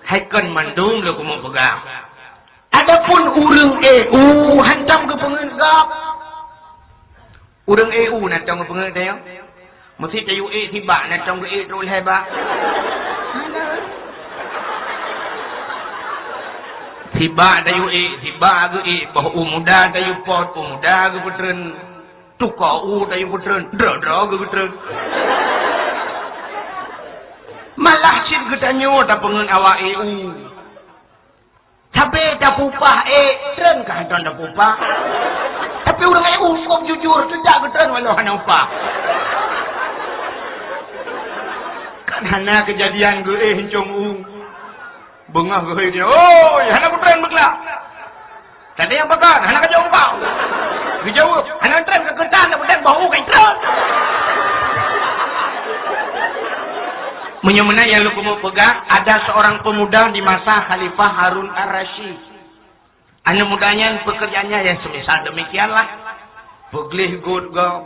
hai kon mandum lôn keumeung peugah. Adapun ureueng E U hantom geupeungeut gob. Ureueng E U na tom geupeungeut tanyoe. Meusi tayue ék sibak na tom geuék trok lhée bak. Hana. Sibak tayue ék, sibak geuék, boh u muda tayue pot, u muda geupeutreun, tuko u tayue peutreun, droe-droe geupeutreun. Malah cit geutanyoe tapeungeut awak ék u. Sabe tapupah ék, treun ka hantom tapupah. Tapi ureuëng ék u sôb jujur, teudak geutreun walau hana upah. Kan hana keujadian geuéh incong u. Beungoh geuhôi dia, "Oi, hana kutreun beuglak." Tadi nyang pakon, "Hana kajok upah." Geujaweueb, "Hana treun ka keutan, na kutreun boh u ka treun." Meunyoe meunan nyang lôn keumeung peugah, ada seorang pemuda di masa Khalifah Harun Ar-Rasyid. Aneuk muda nyan pekerjaannya ya semisal demikianlah. Peugleh got gob,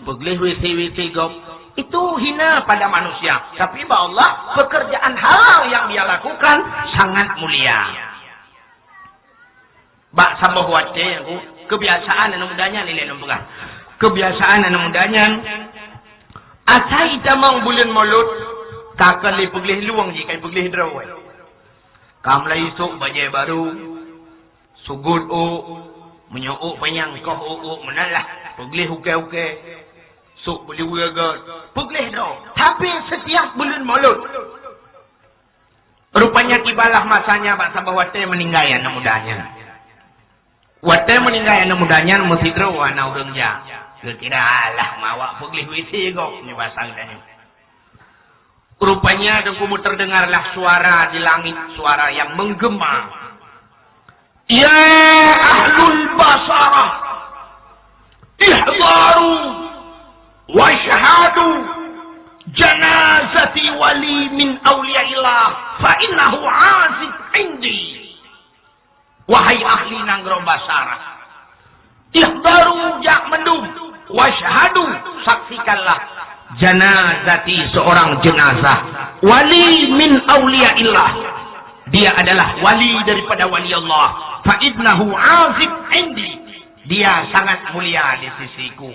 peugleh W C-W C gob. Itu hina pada manusia. Tapi bak Allah, pekerjaan halal yang dia lakukan sangat mulia. Bak saboh watée, aku, kebiasaan aneuk muda nyan, ilée lôn peugah. Kebiasaan aneuk muda nyan, asai tamong buleuen Maulud, ka kon lé peugleh lueng jih, ka peugleh droe. Ka mulai sôk bajée barô, sugot ôk, meunyoe ôk panyang koh ôk-ôk meunan lah, peugleh ukée-ukée, sôk beuliweue göt, peugleh droe. Tapi setiap buleuen Maulud, rupanya tibalah masanya bak saboh watée meuninggai aneuk muda nyan. Watée meuninggai aneuk muda nyan, meusidroe hana ureuëng jak. Geukira alah mawak peugleh W C gob nyoe basa geutanyoe. Rupanya teungku, terdengarlah suara di langit, suara yang menggema. "Ya ahlul Basarah, ihdaru wasyhadu janazati wali min auliyaillah fa innahu azib indi." Wahai ahli nanggroe Basarah, ihdaru, jak mandum, wasyhadu, saksikanlah, janazati, seorang jenazah, wali min auliyaillah, dia adalah wali daripada wali Allah, fa innahu azib indi, dia sangat mulia di sisiku.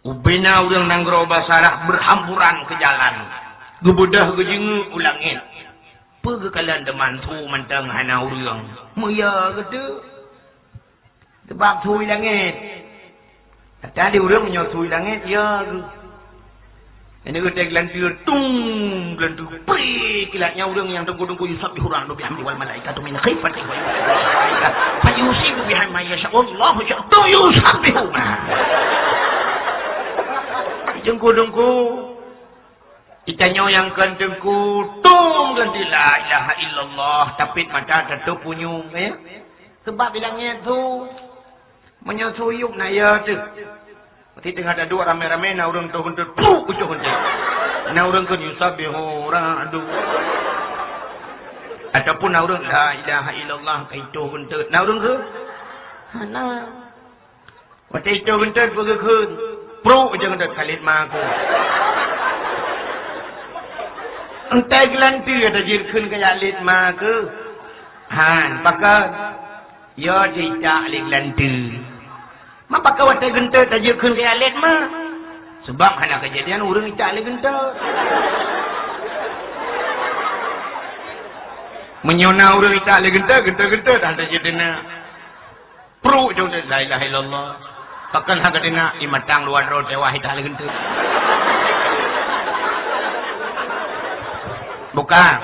Ubena ureuëng nanggroe Basarah beuhamburan keu jalan, geubeudôh geujeungeuk u langét. Peue geukalon teuma su mantong hana ureuëng? Meuyo geuteuk. Sabab su i langét. Tadi ureuëng meunyoe su i langét, yo geuh. Ini geutek geulanteu, tung, geulanteu, pri, kilat nyan ureuëng nyang teungku-teungku yusabbihu ar-ra'du bihamdi wal malaikatu min khifati wa yusabbihu malaika. Fa yusibu biha man yasha. Wallahu sya-, tu yusabbihu. Teungku-teungku. Itanyoe nyang kon teungku, tung geulanteu la ilaha illallah, tapi mata tateup punyueng, ya. Sebab i langét su. Meunyoe su yup na yo teuh. Meusti teungoh taduek ramé-ramé, na ureuëng toh geunteut, pruek ujoh geunteut. Na ureuëng kheun yusabbihu ra'du. Ataupun na ureuëng la ilaha illallah ka itoh geunteut. Na ureuëng kheun? Hana. Watée itoh geunteut peugah kheun, pruek ujoh geunteut ka lét ma keuh. Entai geulanteu ata jeuet kheun kajak lét ma keuh. Han, pakon? Yo, jeuet itak lé geulanteu. Ma pakon watée geunteut tajeuet kheun keu alet ma? Sebab hana keujadian ureuëng itak lé geunteut. Meunyoe na ureuëng itak lé geunteut, geunteut-geunteut hana jeuet deungon. Pruek jong la ilaha illallah. Pakon hana deungon, imatang luwa droe teuwah itak lé geunteut. Bukan.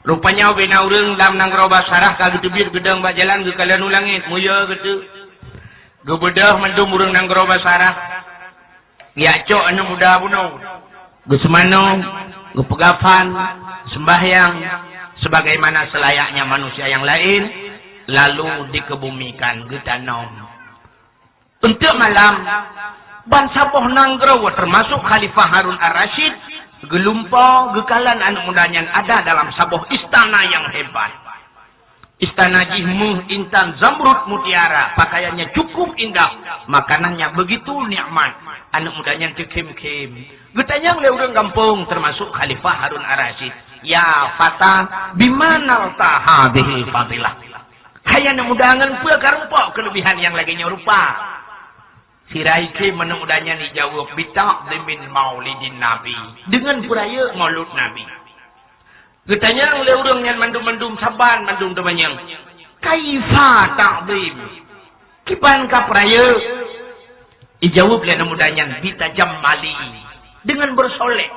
Rupanya ubena ureuëng lam nanggroe Basarah ka geuteubiet geudong bak jalan geukalon u langét, muyo geuteuk. Geubeudôh mandum ureuëng nanggroe Basarah. Geujak cok aneuëk muda bunoe. Geuseumanoe, geupeugah phan, sembahyang, sebagaimana selayaknya manusia yang lain, lalu dikebumikan, geutanom. Untuk malam, ban saboh nanggroe, termasuk Khalifah Harun Ar-Rasyid, geulumpoe geukalon aneuëk muda nyan ada dalam saboh istana yang hebat. Istana jih méuh intan zamrud mutiara, pakaiannya cukup indah, makanannya begitu nikmat. Aneuëk muda nyan teukhém-khém. Geutanyong lé ureuëng gampông, termasuk Khalifah Harun Ar-Rasyid, "Ya fata, bima nailta hadhil fadilah?" Hai aneuëk muda, ngon peue karumpok keulebihan nyang lagée nyoe rupa? Sira ikhém aneuëk muda nyan jijaweueb, "Bita'dhimin maulidin Nabi," deungon peurayeuk maulud Nabi. Geutanyong lé ureuëng nyan mandum-mandum saban mandum teumanyong, "Kaifa ta'zim? Kiban ka peurayeuk?" Ijaweueb lé aneuk muda nyan, "Bitajammali, deungon beureusholek.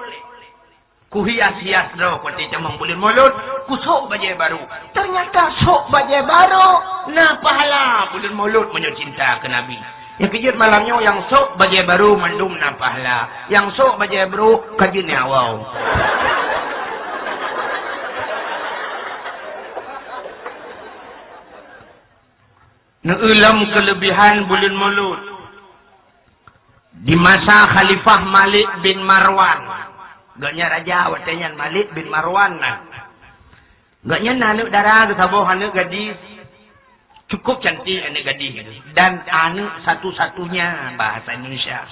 Kuhias-hias droe watée tamong buleuen Molot, kusôk bajée barô." Teunyata sôk bajée barô na pahala buleuen Molot meunyoe cinta keu Nabi. Nyang keujeuet malam nyoe nyang sôk bajée barô mandum na pahala, nyang sôk bajée barô ka jeuet nyawa. Neueu lom keuleubihan buleuen Molot. Di masa Khalifah Malik bin Marwan, gobnyan raja watée nyan Malik bin Marwan nan. Gobnyan na aneuk dara geuh saboh aneuk gadis, cukup cantik aneuk gadis, dan aneuk satu-satunya bahasa Indonesia.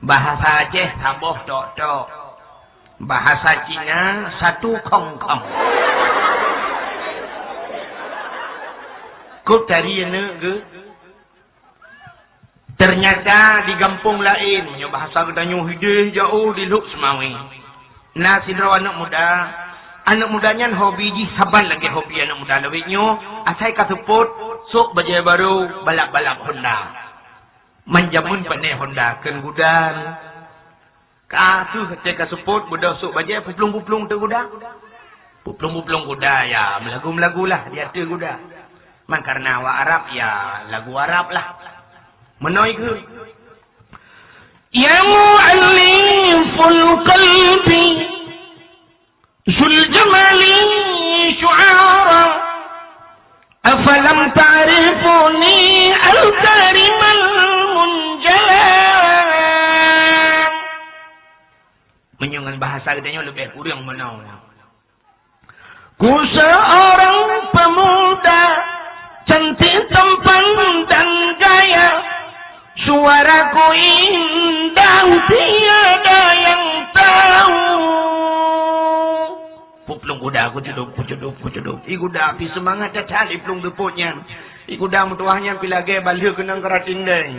Bahasa Aceh saboh tok-tok. Bahasa Cina satu khong-khong. Kok tari aneuk geuh? Teunyata di gampông laén, meunyoe bahasa geutanyoe hideh jaoh di Lhok Seumawé, na sidroe aneuk muda. Aneuk muda nyan hobi jih saban lagée hobi aneuk muda lawét nyoe, asai ka seupôt, sôk bajée barô, balap-balap Honda. Man jameun pané Honda kheun guda. Ka kheueh watée ka seupôt beudôh sôk bajée, puplueng-puplueng teuk guda. Puplueng-puplueng guda, ya, meulagu-meulagu lah di ateueh guda. Man kareuna awak Arab, ya, lagu Arab lah. Meunoe kheueh. Ya mu'alliful qalbi, zul jamali syu'ara, afalam ta'rifuni al-karimal munjala. Meunyoe ngon bahasa geutanyoe leubeh kureueng meunoe. Ku seorang pemuda cantik tampan dan gaya, suaraku indah tiada yang tahu. Puplueng guda, kucudôp, kucudôp, kucudôp. I guda pih seumangat that-that iplueng seupôt nyan. I guda meutuwah nyan pih lagée balheueh keunong karating dai.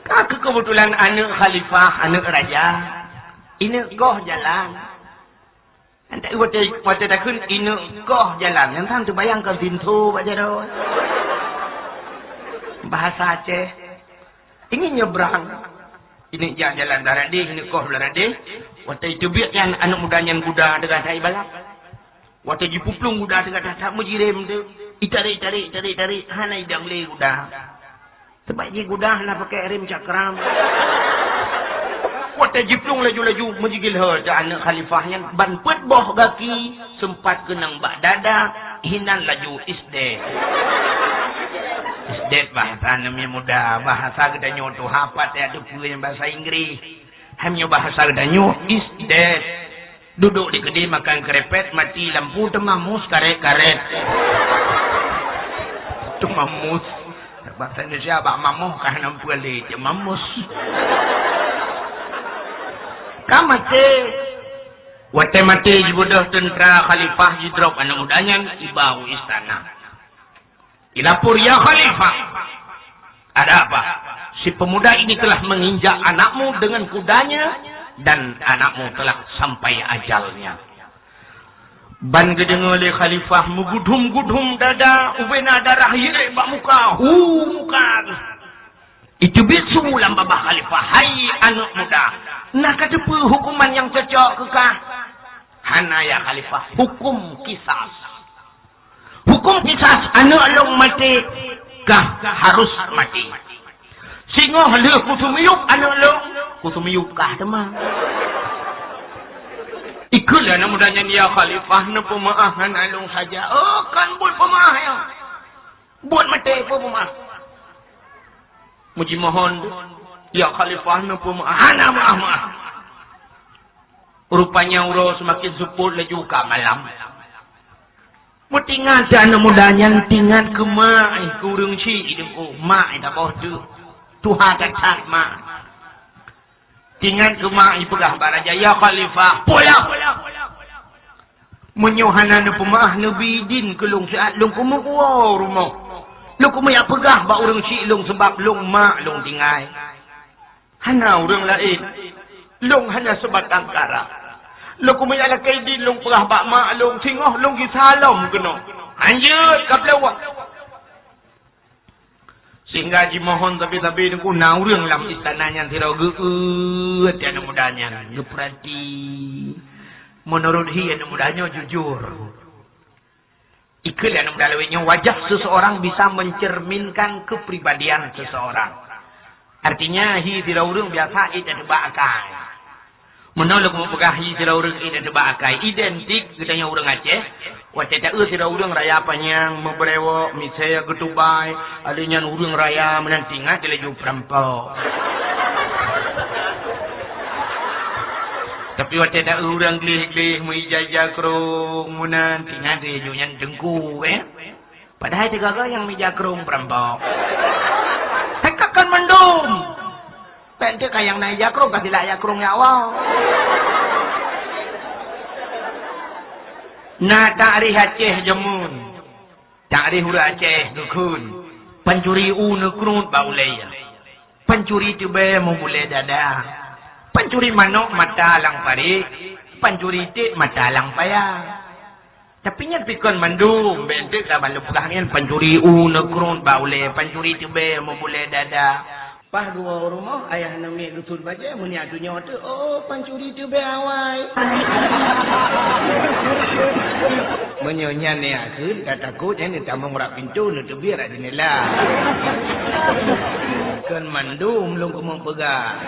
Ka keuh keubeutulan aneuk khalifah, aneuk raja. Ineuk goh jalan. Watée, watée takheun ineuk goh jalan, nyang tan teubayang kon pintoe bak jaroe. Bahasa Aceh. Ingin nyebrang. Ineuk jak jalan blah radeh, ineuk goh blah radeh. Watée teubiet nyan aneuk muda nyan guda teuga that ibalap. Watée jipuplueng guda teuga that-that meujirém teuh. Itarék, tarék, tarék, tarék, hana idong lé guda. Sabab jih guda hana pakai rem cakram. Watée jiplueng laju-laju meujigil he cak aneuk khalifah nyan ban peuet boh gaki seumpat keunong bak dada, hinan laju isdet. Isdet bahasa aneuk muda, bahasa geutanyoe tuha pat ya teupeue nyang bahasa Inggris. Hai meunyoe bahasa geutanyoe isdet. Duduk di keudeh makan krepet, mati lampu, teuma mus karet-karet. Teuma mus. Bahasa Indonesia bak mamoh ka hana peue lé, teuma mus. Ka maté. Watée maté jibeudôh teuntra khalifah jidrop aneuk muda nyan iba u istana. Ilapor, "Ya Khalifah, ada apa? Si pemuda ini telah menginjak anakmu dengan kudanya dan anakmu telah sampai ajalnya." Ban geudeungoe lé khalifah meugudhom-gudhom dada, ubena darah yirek bak muka, hu muka. Iteubiet su lam babah khalifah, "Hai aneuk muda, na kateupeue hukuman nyang cocok keu kah?" "Hana ya khalifah, hukum kisas." "Hukum kisas, aneuk lôn maté, kah harus maté. Singoh lheueh kuseumiyueb aneuk lôn, kuseumiyueb kah teuma." Ikheun lé aneuk muda nyan, "Ya khalifah, neupeumeu'ah aneuk lôn saja." "Oh, kan buet peumeu'ah ya. Buet maté peumeu'ah." Meujimohon, "Ya khalifah, neupeumeu'ah." "Hana meu'ah-meu'ah." Rupanya uroe seumaken seupôt laju ka malam. Meutingat aneuk muda nyan tingat keu mak, eh, keu ureueng chik, ideh, oh, mak, eh, taboh teuh. Tuha that-that mak. Tingat keu mak, ipeugah bak raja, "Ya khalifah, pulang! Meunyoe hana neupeumeu'ah, neubi idin keu lôn siat lôn keumeung woe rumoh. Lôn keumeung jak peugah bak ureueng chik lôn, sabab lôn mak lôn tinggai. Hana ureueng laén." Lôn hana seubatang kara. Lôn keumeung lakée idin lôn peugah bak mak lôn, singoh lôn gisa lom keunoe. Hanjeuet ka peuleuwah. Sehingga jimohon sabe-sabe teungku na ureuëng lam istana nyan sidroe geueue até aneuëk muda nyan, geupeurati. Meunurot hi aneuëk muda nyoe jujur. Ikheun lé aneuëk muda lawét nyoe, wajah seseorang bisa mencerminkan kepribadian seseorang. Artinya, hi sidroe ureuëng biasa ék tateuba akai. Meunoe lôn keumeung peugah hi sidroe ureuëng ék tateuba akai, identik geutanyoe ureuëng Aceh. Watée taeu sidroe ureuëng raya panyang, meubrewok, misée geutubai, alheuh nyan ureuëng raya meunan tingat laju peurampok. Tapi watée taeu ureuëng gleh-gleh, meuija-ija krong meunan, tingat laju nyan teungku, eh. Padahai teugaga nyang meuija krong peurampok. Teuka kon mandum. Pente ka nyang na ija krong ka silak ija krong ya Allah. Na takrih Aceh jameun. Takrih ureuëng Aceh geukheun. Pancuri u neukruet bak ulée. Pancuri teubée meubulée dada. Pancuri manok mata lam parit. Pancuri iték mata lam paya. Tapi nyan pi kon mandum, bék enteuk ka ban lôn peugah nyan pancuri u neukruet bak ulée, pancuri teubée meubulée dada. Paih geuwoe u rumoh, ayah namiet geusuet bajée, meunyoe tunyok teuk, oh, pancuri teubée awai. Meunyoe nyan neukheun, ka takot nyan neutamong bak pintoe, neuteubiet bak jeundela. Kon mandum lôn keumeung peugah.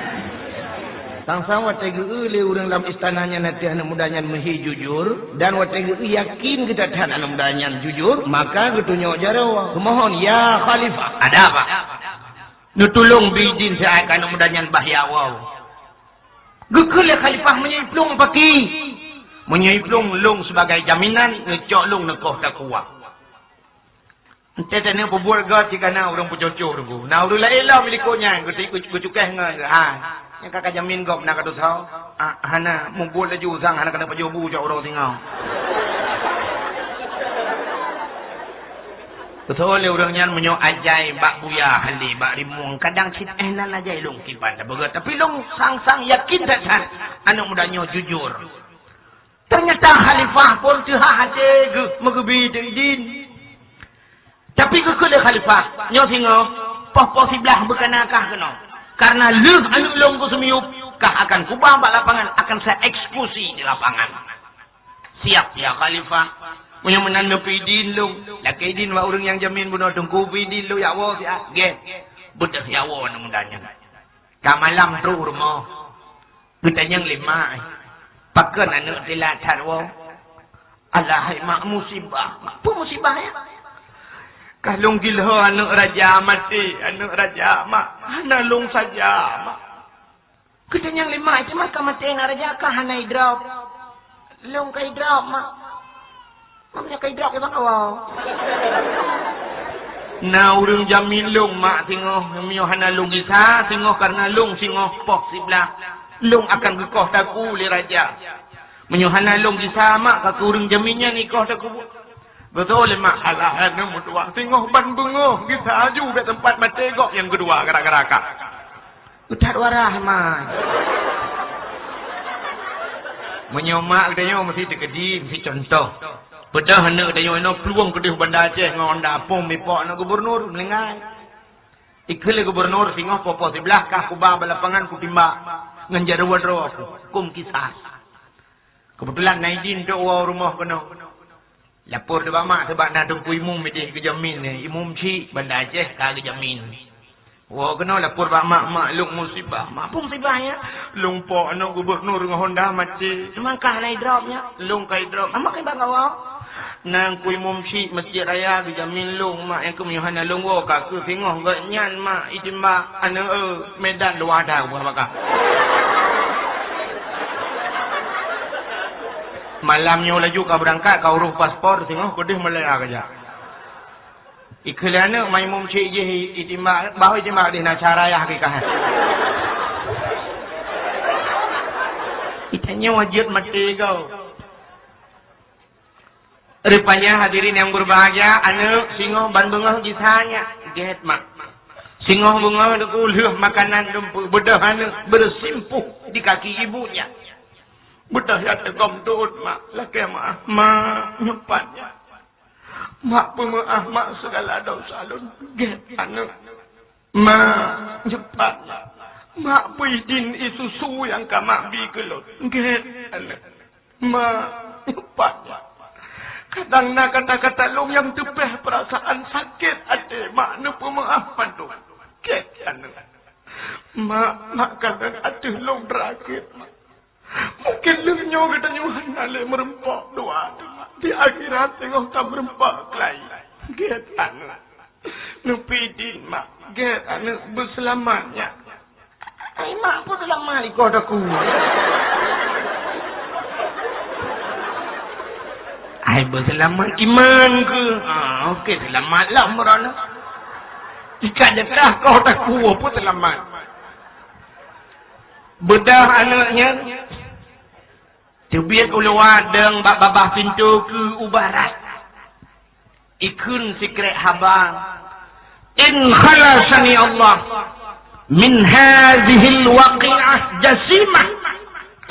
Sang-sang watée geu-eu lé ureuëng lam istana nyan ateueh aneuëk muda nyan meuhi jujur, dan watée geu-eu yakin geutat-that aneuëk muda nyan jujur, maka geutunyok jaroe, geumohon, "Ya Khalifah, ada apa? Neutulông bri idin siat keu aneuëk muda nyan bah ya woe." Geukheun lé Khalifah, "Meunyoe iplueng paki, meunyoe iplueng lông sibagai jaminan, neucok lông neukoh takue." Enteuk tanyoe peubuet gét cit ka na ureuëng peucocok teungku. Na ureuëng laén lom likot nyan geuti-, geucukéh ngon geuh, ha. Nyang ka, ka jamin gob na ka tusoe. Ah, hana mubuet laju sang hana keuneuk pajoh bu cok uroe singoh. Tusoe lé ureuëng nyan meunyoe ajai bak buya hale bak rimueng, kadang cit éh nan ajai lông kiban tapeugét. Tapi lông sang-sang yakin that-that aneuëk muda nyoe jujur. Teunyata khalifah phon teuhah até geuh meugeubi idin. Tapi geukheun lé khalifah, "Nyoe singoh, poh-poh siblaih beukana kah keunoe. Karena lheueh aneuëk lông geuseumiyueb, kah akan kuba bak lapangan, akan saya eksekusi di lapangan." "Siap, ya khalifah. Meunyoe meunan neupeuidin lông, lakée idin bak ureuëng nyang jamin bunoe teungku peuidin lông, ya woe siat." Gét. Beudôh ya woe aneuëk muda nyan. Ka malam trok u rumoh. Geutanyong lé mak, "Pakon aneuëk teulat that woe?" "Alah hai mak, musibah." "Peue musibah nyan?" "Ka lông gilho aneuëk raja maté, aneuëk raja mak, hana lông saja mak." Geutanyong lé mak, "Teuma ka maté aneuëk raja ka hana idrop?" "Lông ka idrop mak." "Meunyoe ka idrop, kiban Allah?" "Na ureuëng jamin lông mak singoh, meunyoe hana lông gisa singoh, karena lông singoh poh siblaih, lông akan geukoh takue lé raja. Meunyoe hana lông gisa mak, ka keu ureuëng jamin nyan ikoh takue." Beutôi lé mak, "Alah aneuëk meutuah, singoh ban beungoh gisa aju bak teumpat maté gob nyang keudua gara-gara kah." Geutat wahrah mak. Meunyoe mak geutanyoe meusti teukeudi, meusti cuntoh. Beudôh aneuëk geutanyoe inoe plueng keudeh Banda Aceh ngon Honda, phon mipok aneuëk gubernur, meulinggai. Ikheun lé gubernur, "Singoh poh-poh siblaih kah kuba bak lapangan kutimbak ngon jaroe droe aku, huköm kisas." Keubeutulan na idin trok woe u rumoh keunoe. Lapor teubak mak, teubak na teungku imum ideh geujamin, imum chik Banda Aceh ka geujamin. Woe keunoe lapor bak mak, "Mak, lông musibah." "Mak, peue musibah nyan?" "Lông pok aneuëk gubernur ngon Honda maté." "Teuma kah na idrop nyan?" "Lông ka idrop." "Amak kiban ka woe?" "Na teungku imum chik masjid raya geujamin lông mak, nyang keuh meunyoe hana lông woe ka keu singoh gobnyan mak itimbak aneuëk, eh, Medan luwah that buah baka." Malam nyoe laju ka beurangkat, ka urôh paspor, singoh keudeh Malaya ka jak. Ikheun lé aneuëk, "Mak imum chik jih itimbak, bah itimbak deh na acara yah kikah." Itanyoe jeuet maté gob. Rupanya hadirin yang berbahagia, aneuëk singoh ban beungoh gisa nyan. Gét mak. Singoh beungoh Teungku lheueh makanan dumpeue, beudôh aneuk bersimpuh di kaki ibunya. Beudôh jak teugom dot mak, lakée meu'ah, "Mak, nyoe pat nyak. Mak peumeu'ah mak sigala desya lôn." "Gét aneuk." "Mak, nyoe pat nyak. Mak bri idin ie susu nyang ka mak bi keu lôn." "Gét aneuk." "Mak, nyoe pat nyak. Kadang na kata-kata lôn nyang teupéh peurasaan sakét até mak, neupeumeu'ah mandum." "Gét aneuk." "Mak, mak kalon ateueh lôn rakét mak. Mungken lheueh nyoe geutanyoe hana lé meureumpok dua teuma. Di akhirat teungoh tameureumpok keu laén." "Gét aneuk." "Neupidin mak." "Gét aneuk, beuseulamat nyak." "Ai mak, peue seulamat ikoh takue?" "Ai beuseulamat iman keuh." "Ah, oke, seulamat lah meurana. Jika jatah koh takue, peue seulamat?" Beudôh aneuk nyan. Teubiet u luwa deueng bak babah pintoe keu u barat. Ikheun sikrek haba, "In khalasani Allah min hadzihil waqi'ah jasimah,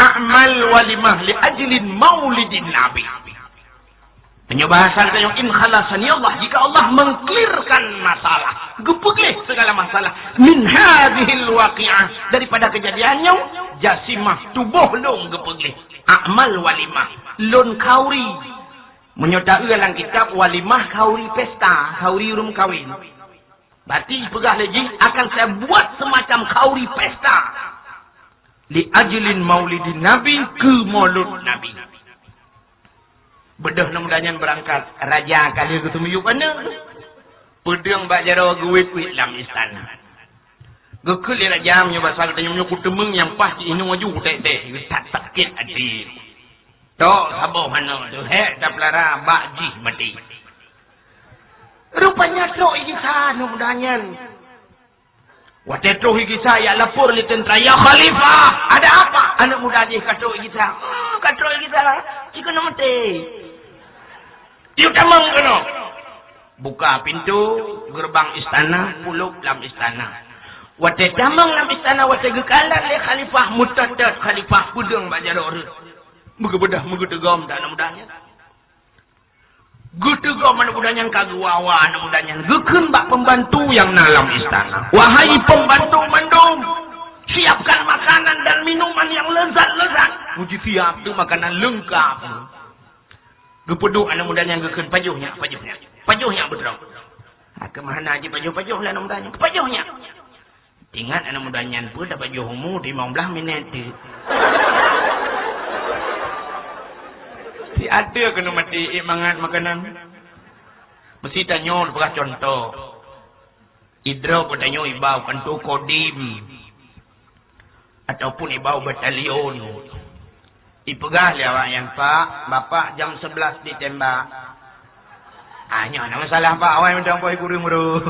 a'mal walimah li ajlin maulidin Nabi." Meunyoe bahasa geutanyoe, "In khalasani Allah," jika Allah mengklirkan masalah, geupeugleh segala masalah, "min hadzihil waqi'ah," daripada kejadian nyoe, "jasimah," tuboh lôn geupeugleh, "a'mal walimah," lôn khauri. Meunyoe taeu lam kitab walimah, khauri pesta, khauri ureuëng kawen. Berarti peugah lé jih, "Akan saya buat semacam khauri pesta li ajlin maulidin Nabi," keu maulud Nabi. Beudôh aneuk muda nyan beurangkat, raja ka lheueh geuteumiyueb aneuk. Peudeueng bak jaroe geuwét-wét lam istana. Geukheun lé raja, "Meunyoe basa geutanyoe, meunyoe kuteumèe nyang paih cit inoe aju teh-teh, geutat sakét até." Tok saboh aneuk teuh, hék tapeulara bak jih maté. Rupanya trok i gisa aneuk muda nyan. Watée troh i gisa, jak lapor lé teuntra, "Ya Khalifah, ada apa?" Aneuk muda jih ka troh i gisa. "Hmm, ka troh i gisa, ci keunoe maté." "Yue tamong keunoe." Buka pintoe geureubang istana, pulôk lam istana. Watée tamong lam istana, watée geukalon lé khalifah, meutot-tot khalifah, peudeueng bak jaroe reuet. Meugeubeudah, meugeuteugom aneuk muda nyan. Geuteugom aneuk muda nyan, ka geuwa-wa aneuk muda nyan, geukheun bak pembantu nyang na lam istana, "Wahai pembantu mandum, siapkan makanan dan minuman yang lezat-lezat." Meuji siap teuh makanan leungkap. Geupeuduek aneuk muda nyan geukheun, "Pajoh nyak, pajoh nyak, pajoh nyak beudroe." Ka meuhana jipajoh-pajoh lé aneuk muda nyan, "Pajoh nyak." Ingat aneuk muda nyan peue, tapajoh umu limong blaih minét teuh. Si até keuneuk maté ék mangat makanan. Meusi tanyoe peugah cuntoh. Idroe geutanyoe iba u kantô Kodim ataupun iba u batalion. Ipeugah lé awak nyan, "Pak, bapak jam sebelas ditembak." Ah, nyoe hana masalah, Pak. Awai mantong boh guru meuru.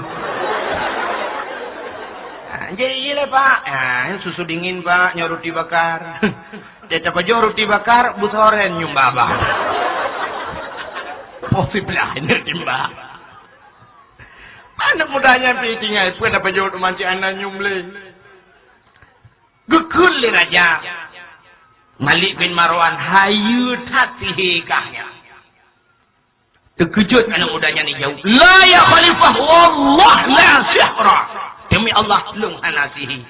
Ah, jih, jih lé, Pak. Ah, susu dingin, Pak. Nyoe roti bakar. Dia tapajoh roti bakar, beusoren nyum babah. Poh siblah nyoe timbak. Aneuk muda nyan pi tinggai, peue tapajoh teuma cit hana nyum lé. Geukheun lé raja Malik bin Marwan, hayeue that sihé kah nyan. Teukeujot aneuk muda nyan jijaweueb, "La ya Khalifah, wallah la sihra." "Demi Allah, lôn hana sihé."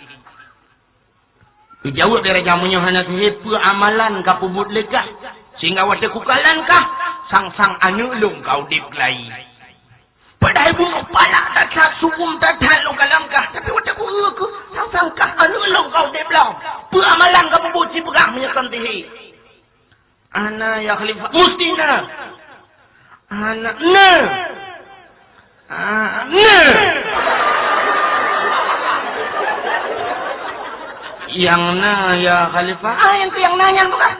Geujaweueb lé raja, "Meunyoe hana sihé, peue amalan ka peubuet lé kah, sehingga watée kukalon kah, sang-sang aneuk lôn ka udeb keu laén?" Padahai bunoe palak that-that, seuuem that-that lôn kalon kah, tapi watée ku-eu keuh, sang-sang kah aneuk lôn ka udeb lom. Peue amalan ka peubuet, sipeugah meunyoe kon sihé? "Hana, ya Khalifah." "Musti na." "Hana, na." "Ah, na." "Nyang na, ya Khalifah." "Ah, nyang keuh nyang na nyan peugah."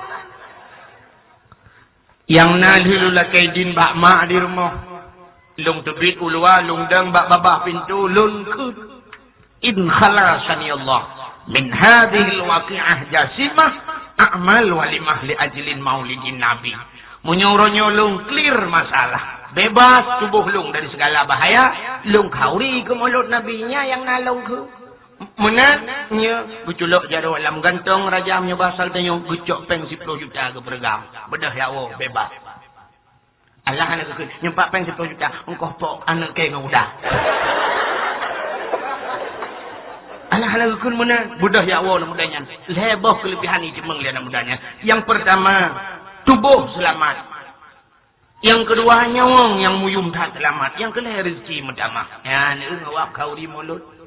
"Nyang na lheueh lôn lakée idin bak mak di rumoh. Lôn teubiet u luwa, lôn dong bak babah pintoe, lôn kheun, 'In khalasani Allah min hadzihil waqi'ah jasimah, a'mal walimah li ajlin maulidin Nabi.' Meunyoe uroe nyoe lôn clear masalah, Bebas tuboh lôn dari segala bahaya, lôn khauri keu mulod Nabi, nyan nyang na lôn keu. Meunan, nyoe geuculok jaroe lam gantong raja meunyoe basa geutanyoe geucok péng siploh juta geupeureugam. Beudôh jak woe, bebas. Allah hana geukheun, nyoe pat péng siploh juta, engkoh pok aneuk kèe ngon uda. Allah hana geukheun meunan, beudôh jak woe aneuk muda nyan. Lhèe boh keuleubihan jiteumeung lé aneuk muda nyan. Nyang peurtama, tuboh seulamat. Nyang keudua, nyawöng nyang muyuem that seulamat. Nyang keulhèe, rezeki meutamah. Nyan, nyoe awak khauri mulod.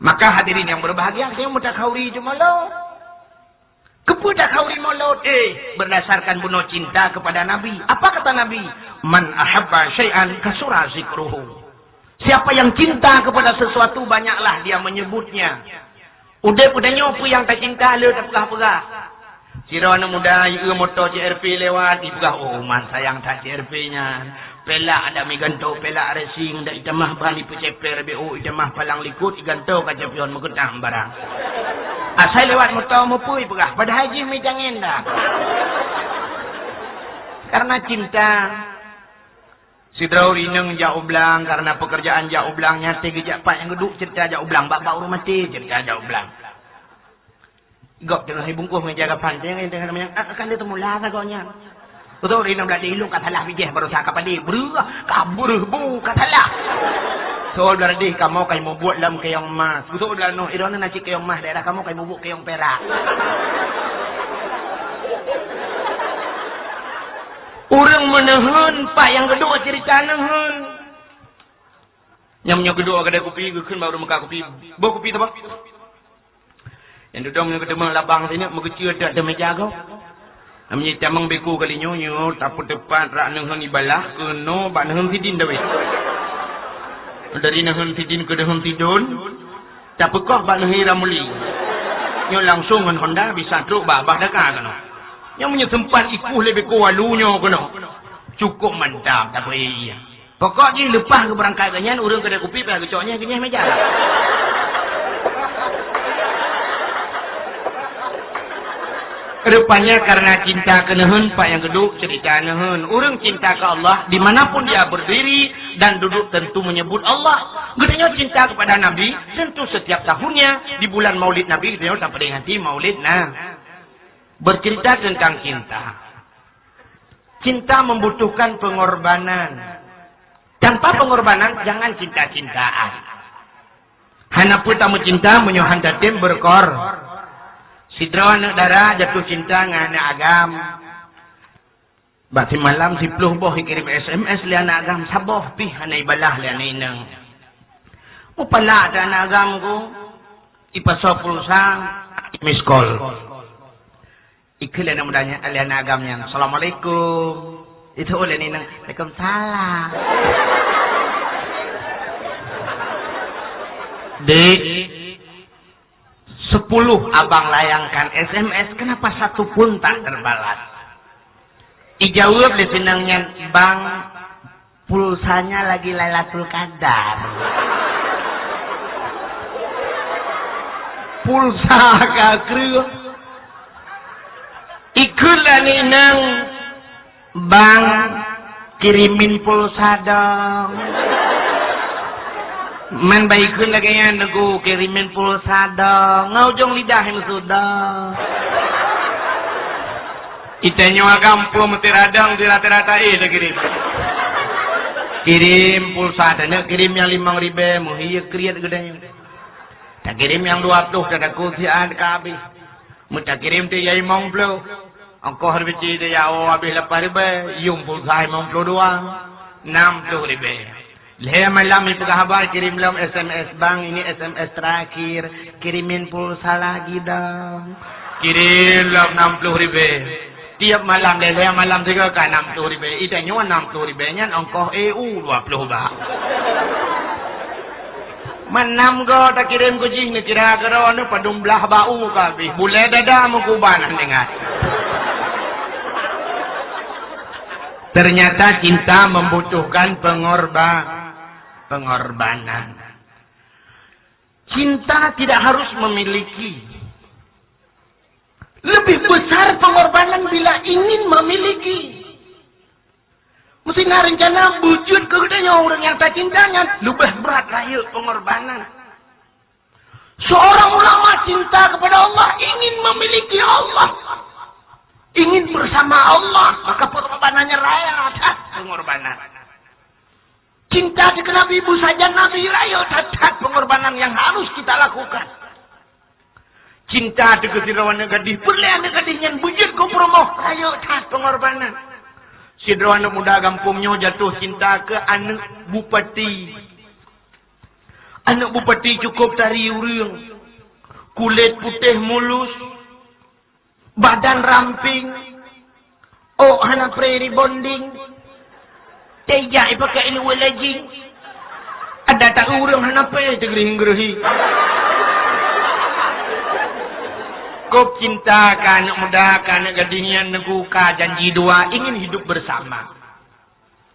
Maka hadirin yang berbahagia, nyoe meutakhauri cit mulod. Keupeue takhauri mulod? Eh, berdasarkan bunoe cinta kepada Nabi. Apa kata Nabi? "Man ahabba syai'an kasura zikruhu." Siapa yang cinta kepada sesuatu, banyaklah dia menyebutnya. Udeb geutanyoe peue nyang tacinta le tapeugah-peugah. Sidroe aneuk muda jieu moto C R V lewat, jipeugah, "Oh, man sayang that C R V nyan. Pelak adak miganto, pelak racing, dak itamah ban ipeuceper, B O itamah palang likot, iganto kaca pion meukeutang barang." Asai lewat moto meupeue ipeugah, padahai jih meujangen dah. Karena cinta. Sidroe inong jak u blang, karena pekerjaan jak u blang, nyan teuk geujak pat nyang geuduek cerita jak u blang, bak-bak ureueng maté cerita jak u blang. Gob teungoh ibungkôh ngon jaga panteng, teungoh manyang, "Ah, kan dia teumula sagoe nyan." Beutôi, inong blah di ilung ka salah bijéh baroesa ka padé, breuh, ka breuh bu, ka salah. Soe blah deh kamoe kai mubuet lam kayong emas. Beutôi blah noh, idong na cit kayong emas daerah kamoe kai mubuet kayong perak. Ureueng meuneuheun, pat nyang geuduek cerita neuheun. Nyang meunyoe geuduek kedai kupi, geukheun bak ureueng meuka kupi, "Boh kupi teuh, boh." Nyang dudoe meunyoe geuteumé labang sineuk meugeucue teuk ateueh meja gob. Nyang meunyoe tamong beko kali nyoe, nyoe tapeuteupat rak neuheun ibalah keunoe bak neuheun sidin dawét. Dari neuheun sidin keu neuheun sidon, tapeukoh bak neuheun Ramli. Nyoe langsong ngon Honda bisa trok bak Abah Daka keunoe. Nyang meunyoe seumpat ikueh lé beko walu nyoe keunoe. Cukup mantap, tapeuék. Pokok jih leupah geubeurangkat geuh nyan, ureueng keudè kupi payah geucok nyeh geunyeh meja. Rupanya karena cinta keu neuheun, pat nyang geuduek cerita neuheun. Ureueng cinta keu Allah, di mana pun dia berdiri dan duduk tentu menyebut Allah. Geutanyoe cinta kepada Nabi, tentu setiap tahunnya di bulan Maulid Nabi geutanyoe taperingati Maulid na. Bercerita tentang cinta. Cinta membutuhkan pengorbanan. Tanpa pengorbanan, jangan cinta-cintaan. Hana peue tameucinta meunyoe han tatem beurukon. Sidroe aneuk dara jatuh cinta ngon aneuk agam. Bak simalam siploh boh ikirém S M S lé aneuk agam, saboh pih hana ibalah lé aneuk inong. Mupalak that aneuk agam ku, ipasoe pulsa, miss call. Ikheun lé aneuk muda nyan, lé aneuk agam nyan, "Assalamualaikum." Itu lé aneuk inong, "Waalaikumsalam." Dek, sepuluh abang layangkan S M S, kenapa satu pun tak terbalas? Ijaweueb lé si inong nyan, "Bang, pulsanya lagi Lailatul Qadar." Pulsa ka kreueh. Ikheun lé aneuk inong, "Bang, kirimin pulsa dong." Man bak ikheun lagèe nyan, "Teungku, kirimin pulsa dong." Ngon ujong lidah meusudah. Itanyoe agam peue meuti radang di rata-rata, eh, lagèe ni. Kirim pulsa, taneuk kirim nyang limong ribèe, meuhie kriet geutanyoe. Takirém nyang dua ploh, teutakot siat ka habéh. Meutakirém teuh limong ploh. Ongkoh ribèe teuh ya, oh, habéh lapan ribèe, yum pulsa limong ploh dua, nam ploh ribèe. Lhèe malam ipeugah haba, kirém lom S M S, "Bang, ini S M S terakhir, kirimin pulsa lagi dong." Kirém lom nam ploh ribèe. Tiep malam, lhèe-lhèe malam sigoe ka nam ploh ribèe. Itanyoe nam ploh ribèe nyan ongkoh E U dua ploh bak. Man nam goe takirém keu jih, neukira keudroe neuh padum blaih bak u ka habéh. Bulèe dada meukuban hana ingat. Ternyata cinta membutuhkan pengorba-, pengorbanan. Cinta tidak harus memiliki. Lebih besar pengorbanan bila ingin memiliki. Sina rencana beujeuet keu geutanyoe ureuëng nyang tacinta nyan leubeh brat rayeuk peungorbanan. Seorang ulama cinta kepada Allah, ingin memiliki Allah, ingin bersama Allah, maka pengorbanannya raya that pengorbanan. Cinta keu Nabi, beusajan Nabi, rayeuk that-that pengorbanan yang harus kita lakukan. Cinta teuh keu sidroe aneuëk gadih, peureulée aneuëk gadih nyan beujeuet keu peurumoh, rayeuk that pengorbanan. Sidroe aneuëk muda gampông nyoe jatuh cinta keu aneuëk bupati. Aneuëk bupati cukup tari ureuëng, kulét putéh mulus, badan ramping, ôk hana pre rebonding, teuh jak ipakai ilu lejing, ada tak ureuëng hana pre teugrih-grih. Kop cinta keu aneuëk muda, keu aneuëk gadih nyan, neuku ka janji dua, ingin hidup bersama.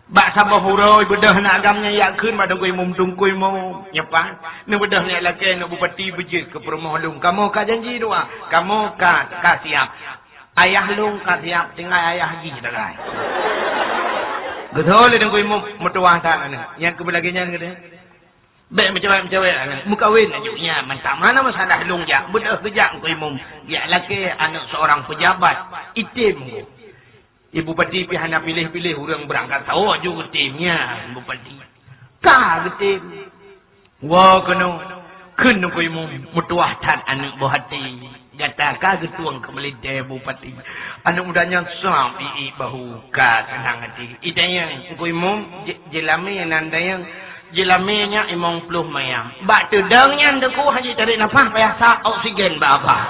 Bak saboh uroe beudôh na agam nyan yak kheun bak Teungku Imum, "Teungku Imum, nyoe pat, neubeudôh nyak lakée aneuëk bupati beujeuet keu peurumoh lôn. Kamoe ka janji dua, kamoe ka, ka siab. Ayah lôn ka siab, tinggai ayah jih dagai." Geutho lé Teungku Imum, meutuwah that aneuëk. Nyan keubeulagée nyan geude. Bék meucawét-meucawét aneuëk. Meukawen aju nyan mantap. Hana masalah lôn jak. Beudôh geujak Teungku Imum. Jak lakée aneuëk seorang pejabat. Item. Ibu Bupati pih hana piléh-piléh, ureuëng beurangkat sawoe ju geutem nyan Bupati. Ka geutem. Woe keunoe, kheun Teungku Imum, meutuwah that aneuëk boh até. Gata ka geutueng keu meulintée Bupati. Aneuëk muda nyan sab iék bahu, ka seunang até. Itanyong Teungku Imum, je-, jeulamé nan dayang. Jeulamé nyak limong ploh mayam. Bak teudong nyan Teungku, hana jitarék nafah, payah sa oksigen bak babah.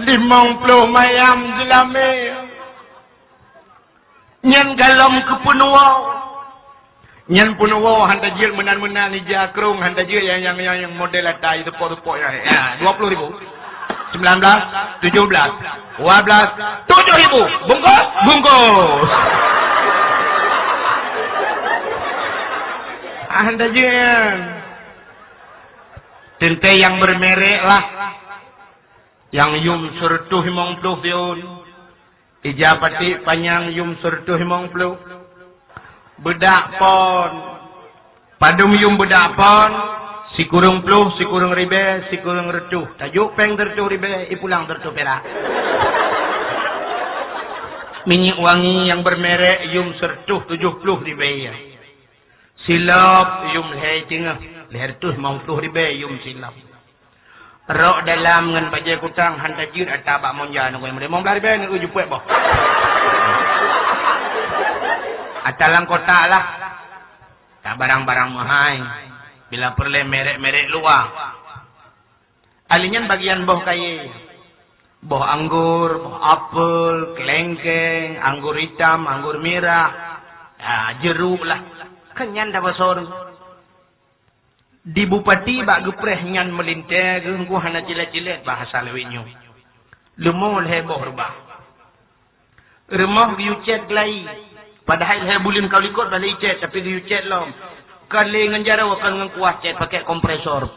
Limong ploh mayam jeulamé. Nyan golom keu peunuwoe. Nyan peunuwoe hana jeuet meunan-meunan ija krong, hana jeuet nyang, nyang, nyang, nyang model ata teupo-teupo nyan. Ya, dua puluh ribu. Sembilan belas, tujuh belas, dua belas, tujuh ribu. Bungkus? Bungkus. Hana jeuet nyan. Teuntée nyang bermerek lah. Nyang yum seureutôh limong ploh pih. Ija paték panyang yum seureutôh limong ploh. Beudak pon. Padum yum beudak pon, sikureueng ploh, sikureueng ribée, sikureueng reutôh. Tajok péng seureutôh ribée, ipulang seureutôh pirak. Minyeuk wangi nyang bermerek yum seureutôh tujoh ploh ribée. Silop yum lhée teungoh, lhée reutôh limong ploh ribée yum silop. Rok dalam ngon bajée kutang hana jeuet ata bak monja ngon limong blaih ribée ngon jipeuet boh. Ata lam kotak lah. Ka barang-barang meuhai. Bila peureulée merek-merek luwa. Ahli nyan bagian boh kayée. Boh anggur, boh apel, kelengkeng, anggur itam, anggur mirah, ya, jeruk lah. Kan nyan dah basor. Di bupati bak geupreh nyan meulintée geuh, engku hana cilet-cilet bahasa lawét nyoe. Leumo lhée boh reubah. Rumoh geuyue cét glai. Padahai lhée buleuen ka likot bah lé icét, tapi geuyue cét lom. Ka lé ngon jaroe, ka ngon kuah cét pakai kompresor.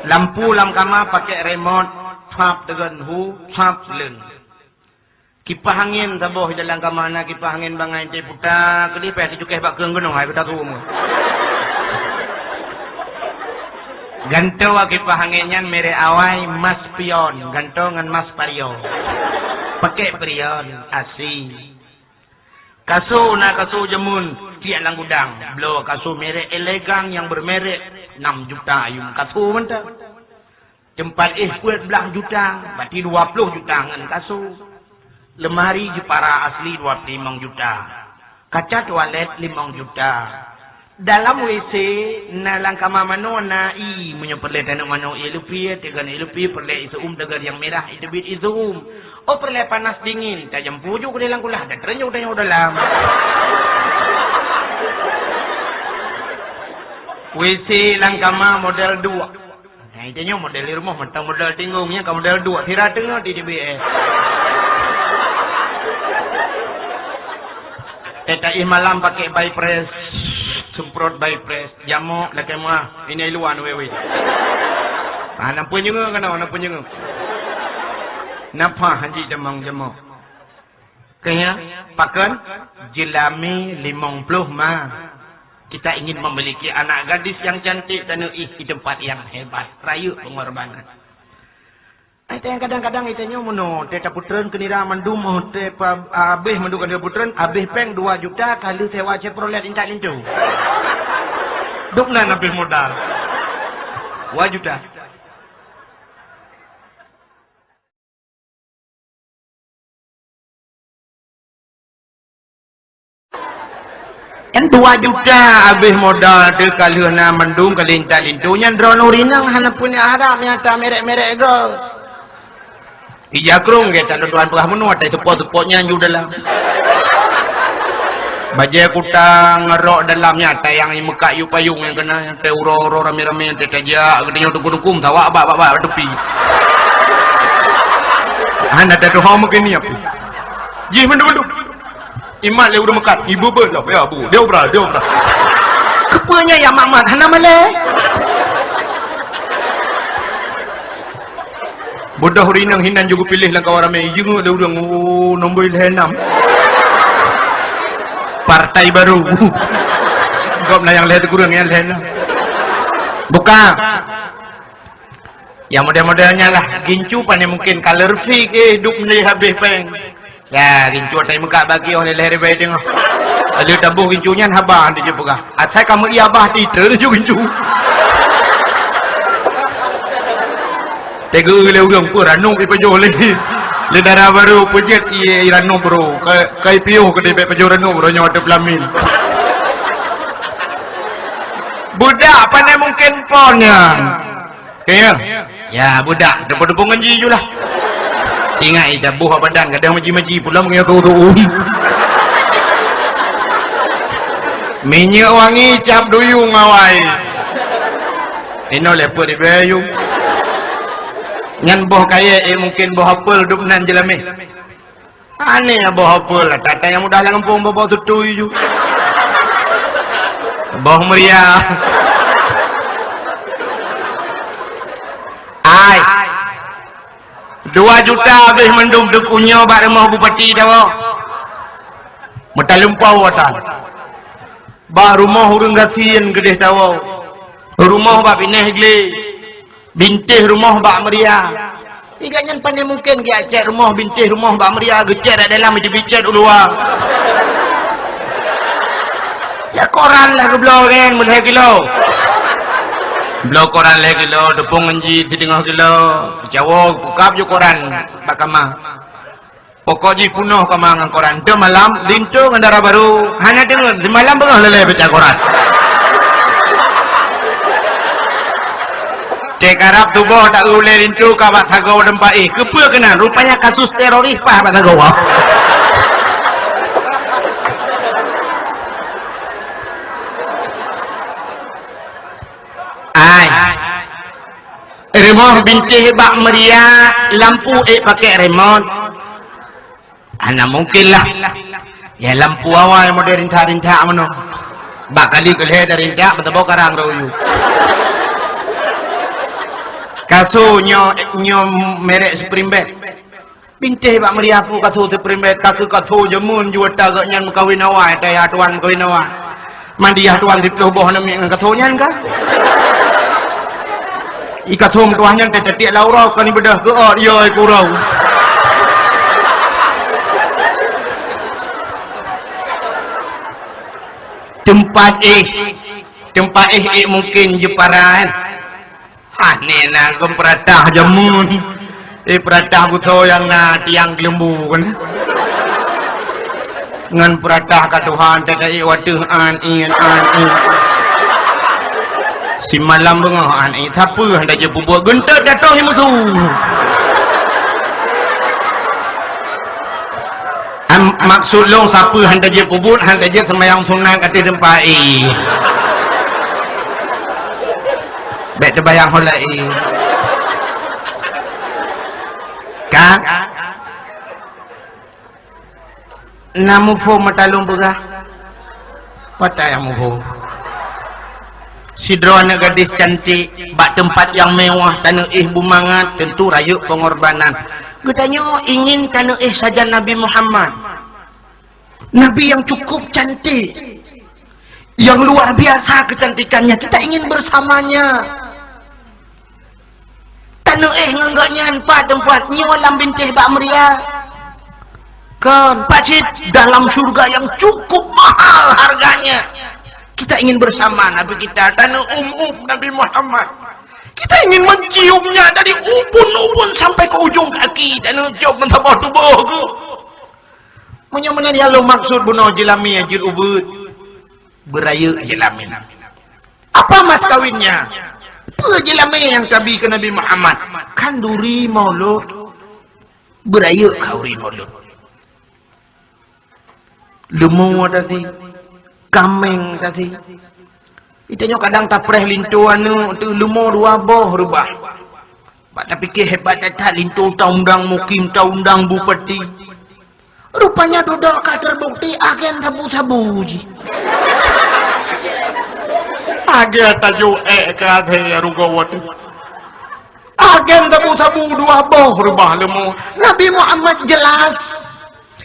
Lampu lam kama pakai remote, sab teugön hu, sab leun. Kipah angén saboh dalam kama na kipah angén bangai teuputa, keudéh payah teucukéh bak keueng gunong hai beuta tuwo. Gantoe kipah angén nyan merek awai mas pion, gantoe ngon mas pario. Pakai perion, asi. Kaso na kaso jameun, tiek lam gudang. Bloe kaso merek elegan nyang bermerek enam juta yum kaso mantong. Teumpat éh peuet blaih juta, berarti dua ploh juta ngon kaso. Lemari jeupara asli dua ploh limong juta. Kaca toilet limong juta. Dalam WC na lam kama manoe na ie, meunyoe peureulée taneuk manoe ie leupie, teugön ie leupie, peureulée ie seu-uem, teugön nyang mirah, ie teubiet ie seu-uem. Oh, peureulée panas dingin, tajampu ju keudeh lam kulah, dan terenyuh-terenyuh dalam. WC lam kama model dua. Nah, itu nyoe model di rumoh, mantong model tinggong, nyan ka model dua. Sira teungoh di D B S. Eh, taih malam pakai by press, semprot by press, jamok, lakée meuah, ini luar wewe. Ah, na peunyeungeue keunoe, na peunyeungeue. Nafah jih jamong-jamong. Keunya, pakon? Jeulami limong ploh ma. Kita ingin memiliki anak gadis yang cantik dan ih di tempat yang hebat. Rayeuk pengorbanan. Ai teuh kadang-kadang ita nyoe meunoe, teuh tapeutreun keu nira mandum, oh, teuh pa-, abéh mandum ka tapeutreun, abéh péng dua juta ka lheueh sewa Chevrolet intat linto. Dum nan abéh modal. Dua juta. Kan dua juta abéh modal teuh ka lheueh na mandum ka lintat linto nyan droeneuh rinang hana punya harap nyata merek-merek go. Ija krong ge tak tuan peugah bunoe atai teupot-teupot nyan ju dalam. Bajée kutang ngerok dalam nyata nyang meukat yu payong nyang kena nyang teuh uroe-uroe ramé-ramé nyang teuh tajak geutanyoe tukum-tukum tawak bak-bak tepi. Hana tatuho mungkin ni apa. Jih mandum-mandum. Imat lé ureuëng meukat, ibu beuh lah, ya bu, dia obral, dia obral. Keupanya ya mak-mak hana malée. Bodoh rinang hinan juga pilih lam kawan ramai, jenguk lé ureuëng, oh, nombor lhée enam. Partai baru. Gop na nyang lhée teugureueng nyang lhée enam. Buka. Ya model-model nyan lah, gincu pane mungkin ka leureufi ke hidup ni habéh péng. Ya, gincu atai meukat bagi oh leleh ribai teungoh. Lalu taboh gincu nyan haba dijeuet peugah. Asai kamu iya bah ti teujeuet gincu. Tega lé ureuëng pun ranub ipajoh lé. Lé dara baru peujeuet ié ranub bro. Kai piôh ke dibek pajoh ranub bro nyoe ada pelamin. Budak pane mungkin pon nyan. Kayang. Ya, budak, deungon-deungon ngon ji ju lah. Ingat ida boh badan kadang maji-maji pulang ngon tu tu. Minyeuk wangi cap duyung awai. Ino leupeu di bayu. Nyan boh kayek eh mungkin boh apel dum nan jelameh. Aneh boh apel lah, tata nyang mudah lam gampông boh tutui ju. Boh meuria. Ai. Dua juta habéh mandum teukunyoe bak rumoh bupati tawoe. Meutaleumpau atan. Bak rumoh ureuëng gasien keudeh tawoe. Rumoh bak binéh glé. Bintéh rumoh bak meuria. Iga nyan pane mungken geujak cét rumoh bintéh rumoh bak meuria geucét dak dalam jeuet bicét u luwa. Ya koran lah geubloe kan meulhée kilo. Bloe koran lhée kilo, teupeue ngon ji sideungoh kilo. Jawoe bukab ju koran bak kama. Pokok jih punoh kama ngon koran. Deuh malam, linto ngon dara barô, hana deungon. Simalam beungoh leleh baca koran. Cek Arab tuboh tak ulée linto ka bak sagoe teumpat eh. Keupeue keunan? Rupanya kasus teroris pah bak sagoe. Ai. Rumoh bintéh bak meuria lampu ék pakai remot. Hana mungkin lah. Ya lampu awai model rintak-rintak meunoe. Bak kali keulhée dari rintak meutabok karang rot uyu. Kaso nyoe nyoe merek Spring Bed. Bintéh bak meuria pu kaso teuprimbet ka keu kaso jameun juta geuh nyan meukawen awai, taya tuan meukawen awai. Mandiah tuan siplôh boh aneuk miet ngon kaso nyan ka. I kaso meutuah nyan teuteutiek laura kon ibeudoh keu ot yo i kurau. Teumpat éh, teumpat éh, éh mungken jiparan. Hah, nena gom peuratah jameun. Eh, peuratah beusoe nyang na tiang geuleumbu kan. Ngon peuratah ka Tuhan teuka ié wateuh an ié an ié. Simalam beungoh an ié sapeue hana jeuet peubuet geuntot jatoh ié musu. Am, maksud lôn sapeue hana jeuet peubuet, hana jeuet seumayang sunat ateueh teumpat ié. Bék teubayang ho laén. Ka? Na muphom mata lôn peugah? Pat nyang muphom? Sidroe aneuk gadis cantik bak teumpat nyang mewah, taneuéh bu mangat, tentu rayeuk peungorbanan. Geutanyoe ingin taneuéh sajan Nabi Muhammad. Nabi yang cukup cantik, yang luar biasa kecantikannya, kita ingin bersamanya. Taneuéh ngon gobnyan pat teumpat nyoe lam bintéh bak meuria. Kon, pat cit dalam syurga yang cukup mahal harganya. Kita ingin bersama Nabi kita, taneuéh ub-ub Nabi Muhammad. Kita ingin menciumnya dari ubun-ubun sampai ke ujung kaki, taneuéh cium meusaboh tuboh geuh. Meunyoe meunan nyang lôn maksud bunoe jeulamé jeuet ubeuet, beurayeuk jeulamé. Apa mas kawinnya? Peue jeulamé nyang tabi keu Nabi Muhammad? Khanduri Maulud, beurayeuk khanduri Maulud. Leumo tadi, kaméng tadi. Kita nyoe kadang tapreh linto aneuk tu leumo dua boh reubah. Bak tapike hebat that linto taundang mukim, taundang bupati. Rupanya dudoe ka teubukti agen sabu-sabu jih. Agen tajok ék keu até rugoe watèe. Agen sabu-sabu dua boh reubah leumo. Nabi Muhammad jelas.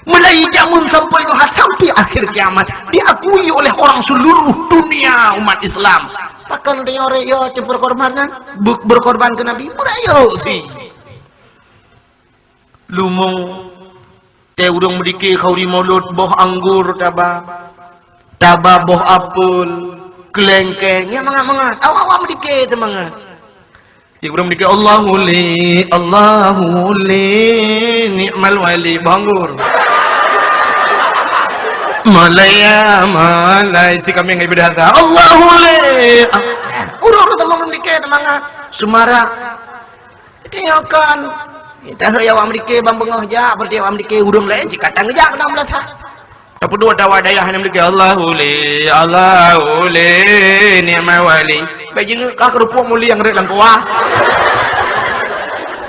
Mulai jameun sampai Nuh sampai akhir kiamat diakui oleh orang seluruh dunia umat Islam. Pakon tanyoe yo berkorban, berkorban keu Nabi, beurayeuk sih. Leumo, teuh ureuëng meudike khanduri Maulud, boh anggô taba, taba boh apel, keulengkeng, nyan mangat-mangat. Awak-awak meudike teumangat. Di ureuëng meudike, "Allahu li, Allahu li, ni'mal wali," boh anggô. Malaya, malai, si kami ngai beudah, "Allahu li." Ureuëng-ureuëng teumangat meudike teumangat. Seumarak. Tanyoe kon, tahe awak meudike ban beungoh jak, berarti awak meudike ureuëng laén cit ka tang jak keunan meulasa. Tapeuduek dawa dayah nyan meudike, "Allahu li, Allahu li, ni'mal wali." Bèk jingeuk ka keureupuk mulieng rot lam kuah.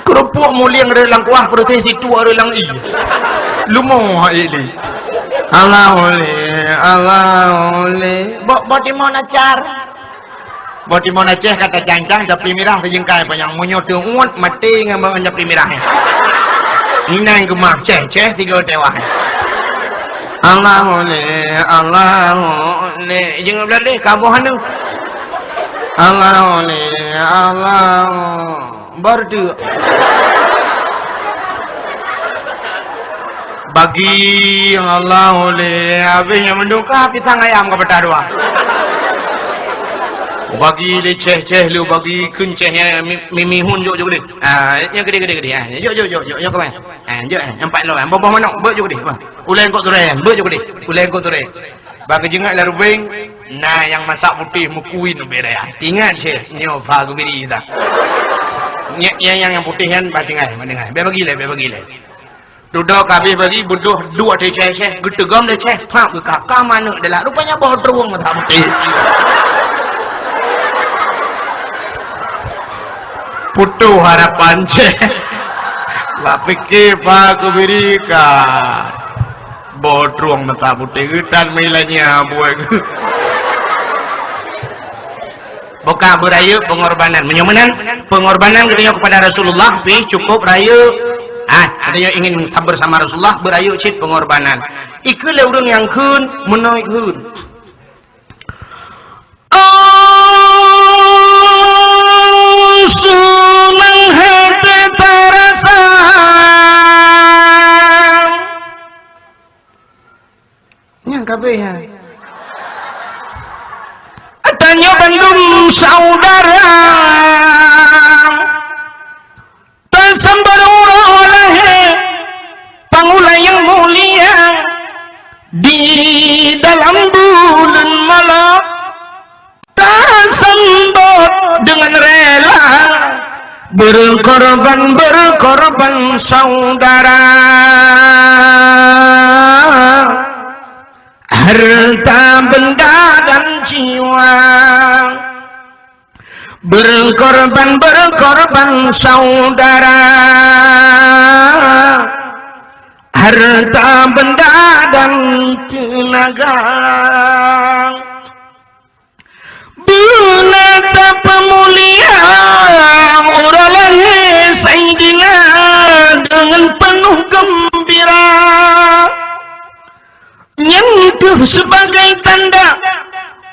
Keureupuk mulieng rot lam kuah, peureuséh situ rot lam ie. Leumo hai li. "Allahu li, Allahu li." Bok, bok timun acar. Boh timun Aceh ka tacang-cang, japli mirah sijeungkai panyang. Meunyoe teuuet, maté ngon, ngon japli mirah nyan. Inan geumah, ceh, ceh, tiga tewah. Allahu li, Allahu li. Jeuet blah deh, ka boh anu. Allahu li, Allahu. Baru tu. Bagi nyang Allah ulèe, habéh nyang meuduka pisang ayam ka patah dua. Bagi lé ceh-ceh lu, bagi kheun ceh nyang mi-, mimihun jok, jok deh. Ah, nyang gede, gede, gede. Ah, jok, jok, jok, jok, jok keuman. Ah, jok, eh, empat lom. Boh-boh manok, beuet jok deh. Ulèe kok turèn, beuet jok deh. Ulèe kok turèn. Bak geujeungeuk lam rubeng, na nyang masak putéh meukuin ubé raya. Ingat ceh, nyoe pha geubiri dah. Nyang, nyang, nyang putéh nyan bah tinggai, bah tinggai. Bèk bagi lé, bèk bagi lé. Dudoe ka habéh bagi, beudôh duek ateueh ceh-ceh, geuteugom lé ceh, prak geukaka manok dalam. Rupanya boh trueng mata putéh. Putoh harapan ceh. Bak pike pha geubiri ka. Boh trueng mata putéh geutan meulanya buet. Boh ka beurayeuk pengorbanan. Meunyoe meunan, pengorbanan geutanyoe kepada Rasulullah pih cukup rayeuk. Ah, geutanyoe ingin bersama Rasulullah, beurayeuk cit pengorbanan. Ikheun lé ureueng nyang kheun, meunoe kheun. Oh, seunang hati terasa. Nyang kabeh, ha. Tanyoe bandum saudara. Tasambot uroe lahé pangulèe nyang mulia di dalam buleuen malam. Tasambot deungon rela berkorban, berkorban saudara. Harta benda dan jiwa. Berkorban, berkorban saudara. Harta benda dan tenaga. Guna tapeumulia uroe lahé Saidina deungon peunoh geumbira. Nyan kheueh sibagai tanda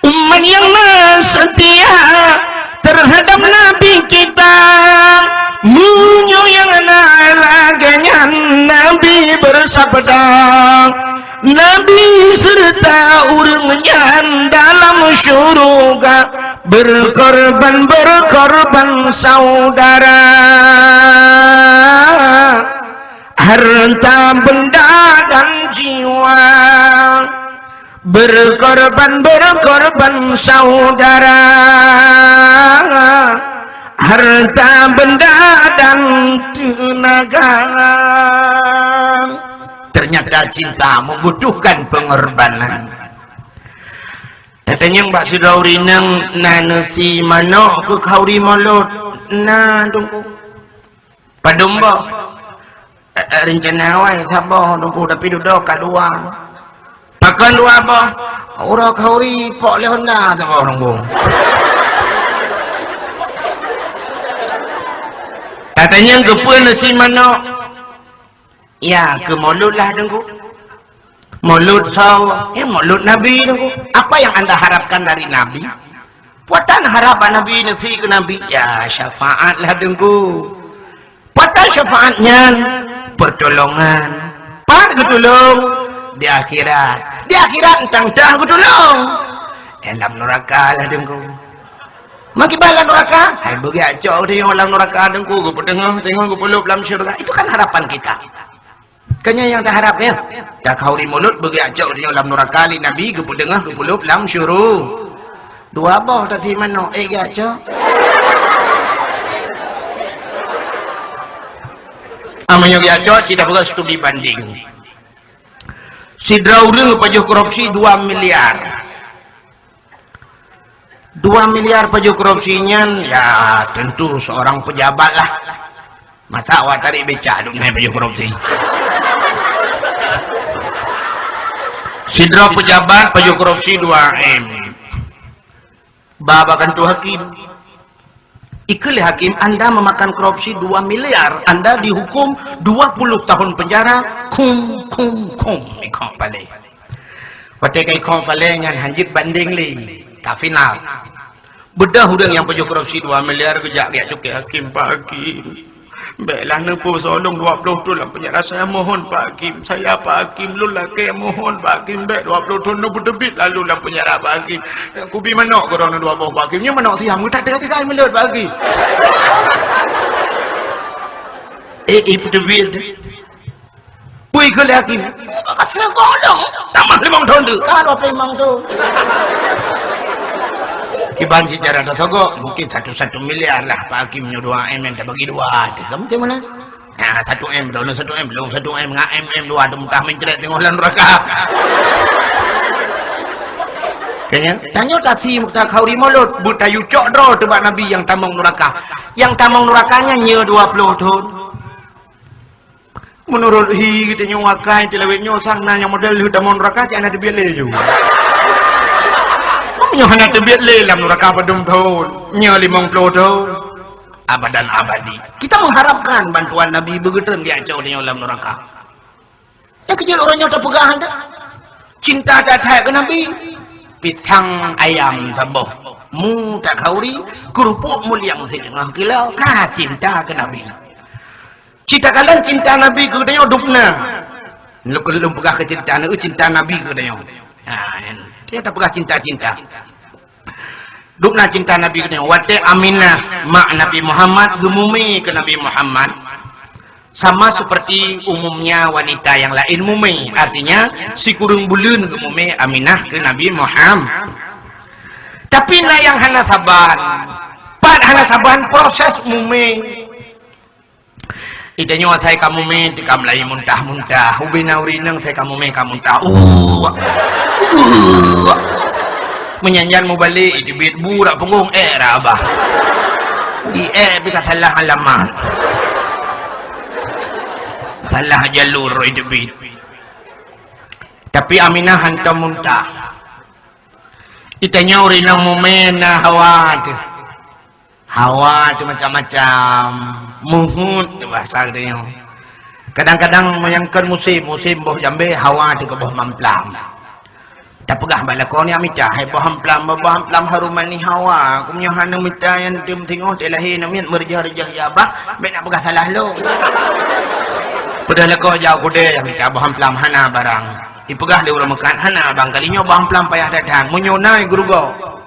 umat nyang na seutia teuhadab Nabi kita. Meunyoe nyang na lagée nyan, Nabi beusabda, Nabi seureuta ureuëng nyan dalam syeuruga, berkorban-berkorban saudara, harta benda dan jiwa, berkorban-berkorban saudara, harta benda dan tenaga. Ternyata cinta membutuhkan pengorbanan. Tatanyong bak sidroe ureuëng inong, na neusi manok keu khauri mulod? Na, Teungku. Padum boh? Eh, eh, rencana awai saboh, Teungku, tapi dudoe ka dua. Pakon dua boh? Uroe khauri pok lé honda saboh, Teungku. Tatanyong keupeue neusi manok? Ya, keu mulod lah, Teungku. Mulod soe? Ya, mulod Nabi, Teungku. Apa yang anda harapkan dari Nabi? Peue tan harap bak Nabi, neusi keu Nabi? Ya, syafaat lah, Teungku. Peue tan syafaat nyan? Pertolongan. Pat geutulông? Di akhirat. Di akhirat tang-tang geutulông. Eh, lam nuraka lah, Teungku. Makiban lam nuraka? Hai, beugacok teuh lam nuraka, Teungku. Geupeudeuh, tengok, geupeuleub lam syeuruga. Itu kan harapan kita. Kan nyan nyang taharap, ya? Takhauri mulod beugacok nyoe lam nuraka lé Nabi, geupeudeungoh, geupeuleub lam syuru. Dua boh tasi manok, eh, gacok. Amanyoe gacok, sida peugah studi banding. Sidroe ureuëng pajoh korupsi dua miliar. Dua miliar pajoh korupsi nyan, ya, tentu seorang pejabat lah. Masa awak tarik becak duk nyan pajoh korupsi? Sidroe pejabat pajoh korupsi dua M. Ba bak kantô hakim. Ikheun lé hakim, "Anda memakan korupsi dua miliar, Anda dihukum dua puluh tahun penjara, kum, kum, kum." Ikheun palé. Watée ka ikheun palé nyan hanjeuet banding lé, ka final. Beudôh ureuëng nyang pajoh korupsi dua miliar geujak geujak cukée hakim, "Pak Hakim, bék lah neupeusoe lôn dua ploh thon lam penjara. Saya mohon, Pak Hakim, saya, Pak Hakim, lôn lakée mohon, Pak Hakim, bék dua ploh thon neubeuteubiet lalu lam penjara, Pak Hakim. Kubi manok keudroe dua boh, Pak Hakim. Nyoe manok siam, geutak teuka-teuka mulod, Pak Hakim." Eh, eh, beuteubiet. Bui keu lé hakim. Ka seugok dong. Tamah limong thon tu. Ka dua ploh limong thon. Kiban secara tasogok, mungkin satu-satu miliar lah Pak Hakim nyoe dua M, tabagi dua. Kamu macam mana? Ha, satu M, droeneuh satu M, lôn satu M, ngon M, M dua, teumutah meuncrek teungoh lam nuraka. Kayaknya, tanyoe tasi takhauri mulod, beutayue cok droe teuh bak Nabi nyang tamong nuraka. Nyang tamong nuraka nyan nyoe dua ploh thon. Meunurot hi geutanyoe akai tilawét nyoe sang na nyang model lheueh tamong nuraka cit hana teubiet lé ju. Meunyoe hana teubiet lé lam nuraka padum thon, nyoe limong ploh thon, abadan abadi. Kita mengharapkan bantuan Nabi beugeutem diacoe tanyoe lam nuraka. Nyang keujeuet uroe nyoe tapeugah hana. Cinta that-that keu Nabi. Pisang ayam saboh. Mu takhauri, keurupuk muliang siteungoh kilo. Ka cinta keu Nabi. Cita kalon cinta Nabi keu geutanyoe dubna. Lôn, lôn peugah keu cinta, cinta Nabi keu geutanyoe. Ha, nyan. Dia tapeugah cinta-cinta. Dubna cinta Nabi keu geutanyoe. Watée Aminah, mak Nabi Muhammad, geumumé keu Nabi Muhammad, sama seperti umumnya wanita yang lain mumé. Artinya, sikureueng buleuen geumumé Aminah keu Nabi Muhammad. Tapi na nyang hana saban. Pat hana saban proses mumé. Geutanyoe asai ka mumé, teuka meulayeue muntah-muntah. Ubé na ureuëng inong asai ka mumé, ka muntah. Uh. Uh. Meunyan-nyan mubalek, iteubiet bu rak punggong, ék rak babah. Di ék pih ka salah alamat. Salah jalur iteubiet. Tapi Aminah hantom muntah. Di tanyoe ureueng inong mumin na hawa teuh. Hawa teuh macam-macam. Muhut teuh bahasa geutanyoe. Kadang-kadang meunyo kon musém, musém boh jambé, hawa teuh keu boh mamplam. Tapeugah bak lakoe nyan mita, "Hai boh mamplam, boh mamplam harum manis hawa, keu meunyo hana mita nyan teuh meusingoh teuh lahé namiet meureujoh-reujoh ya bah, bèk na peugah salah lôn." Peugah lakoe jak u keudè nyang mita boh mamplam hana barang. Ipeugah lé ureueng meukat, "Hana bang, kali nyoe boh mamplam payah that-that. Meunyo na i Geurugok."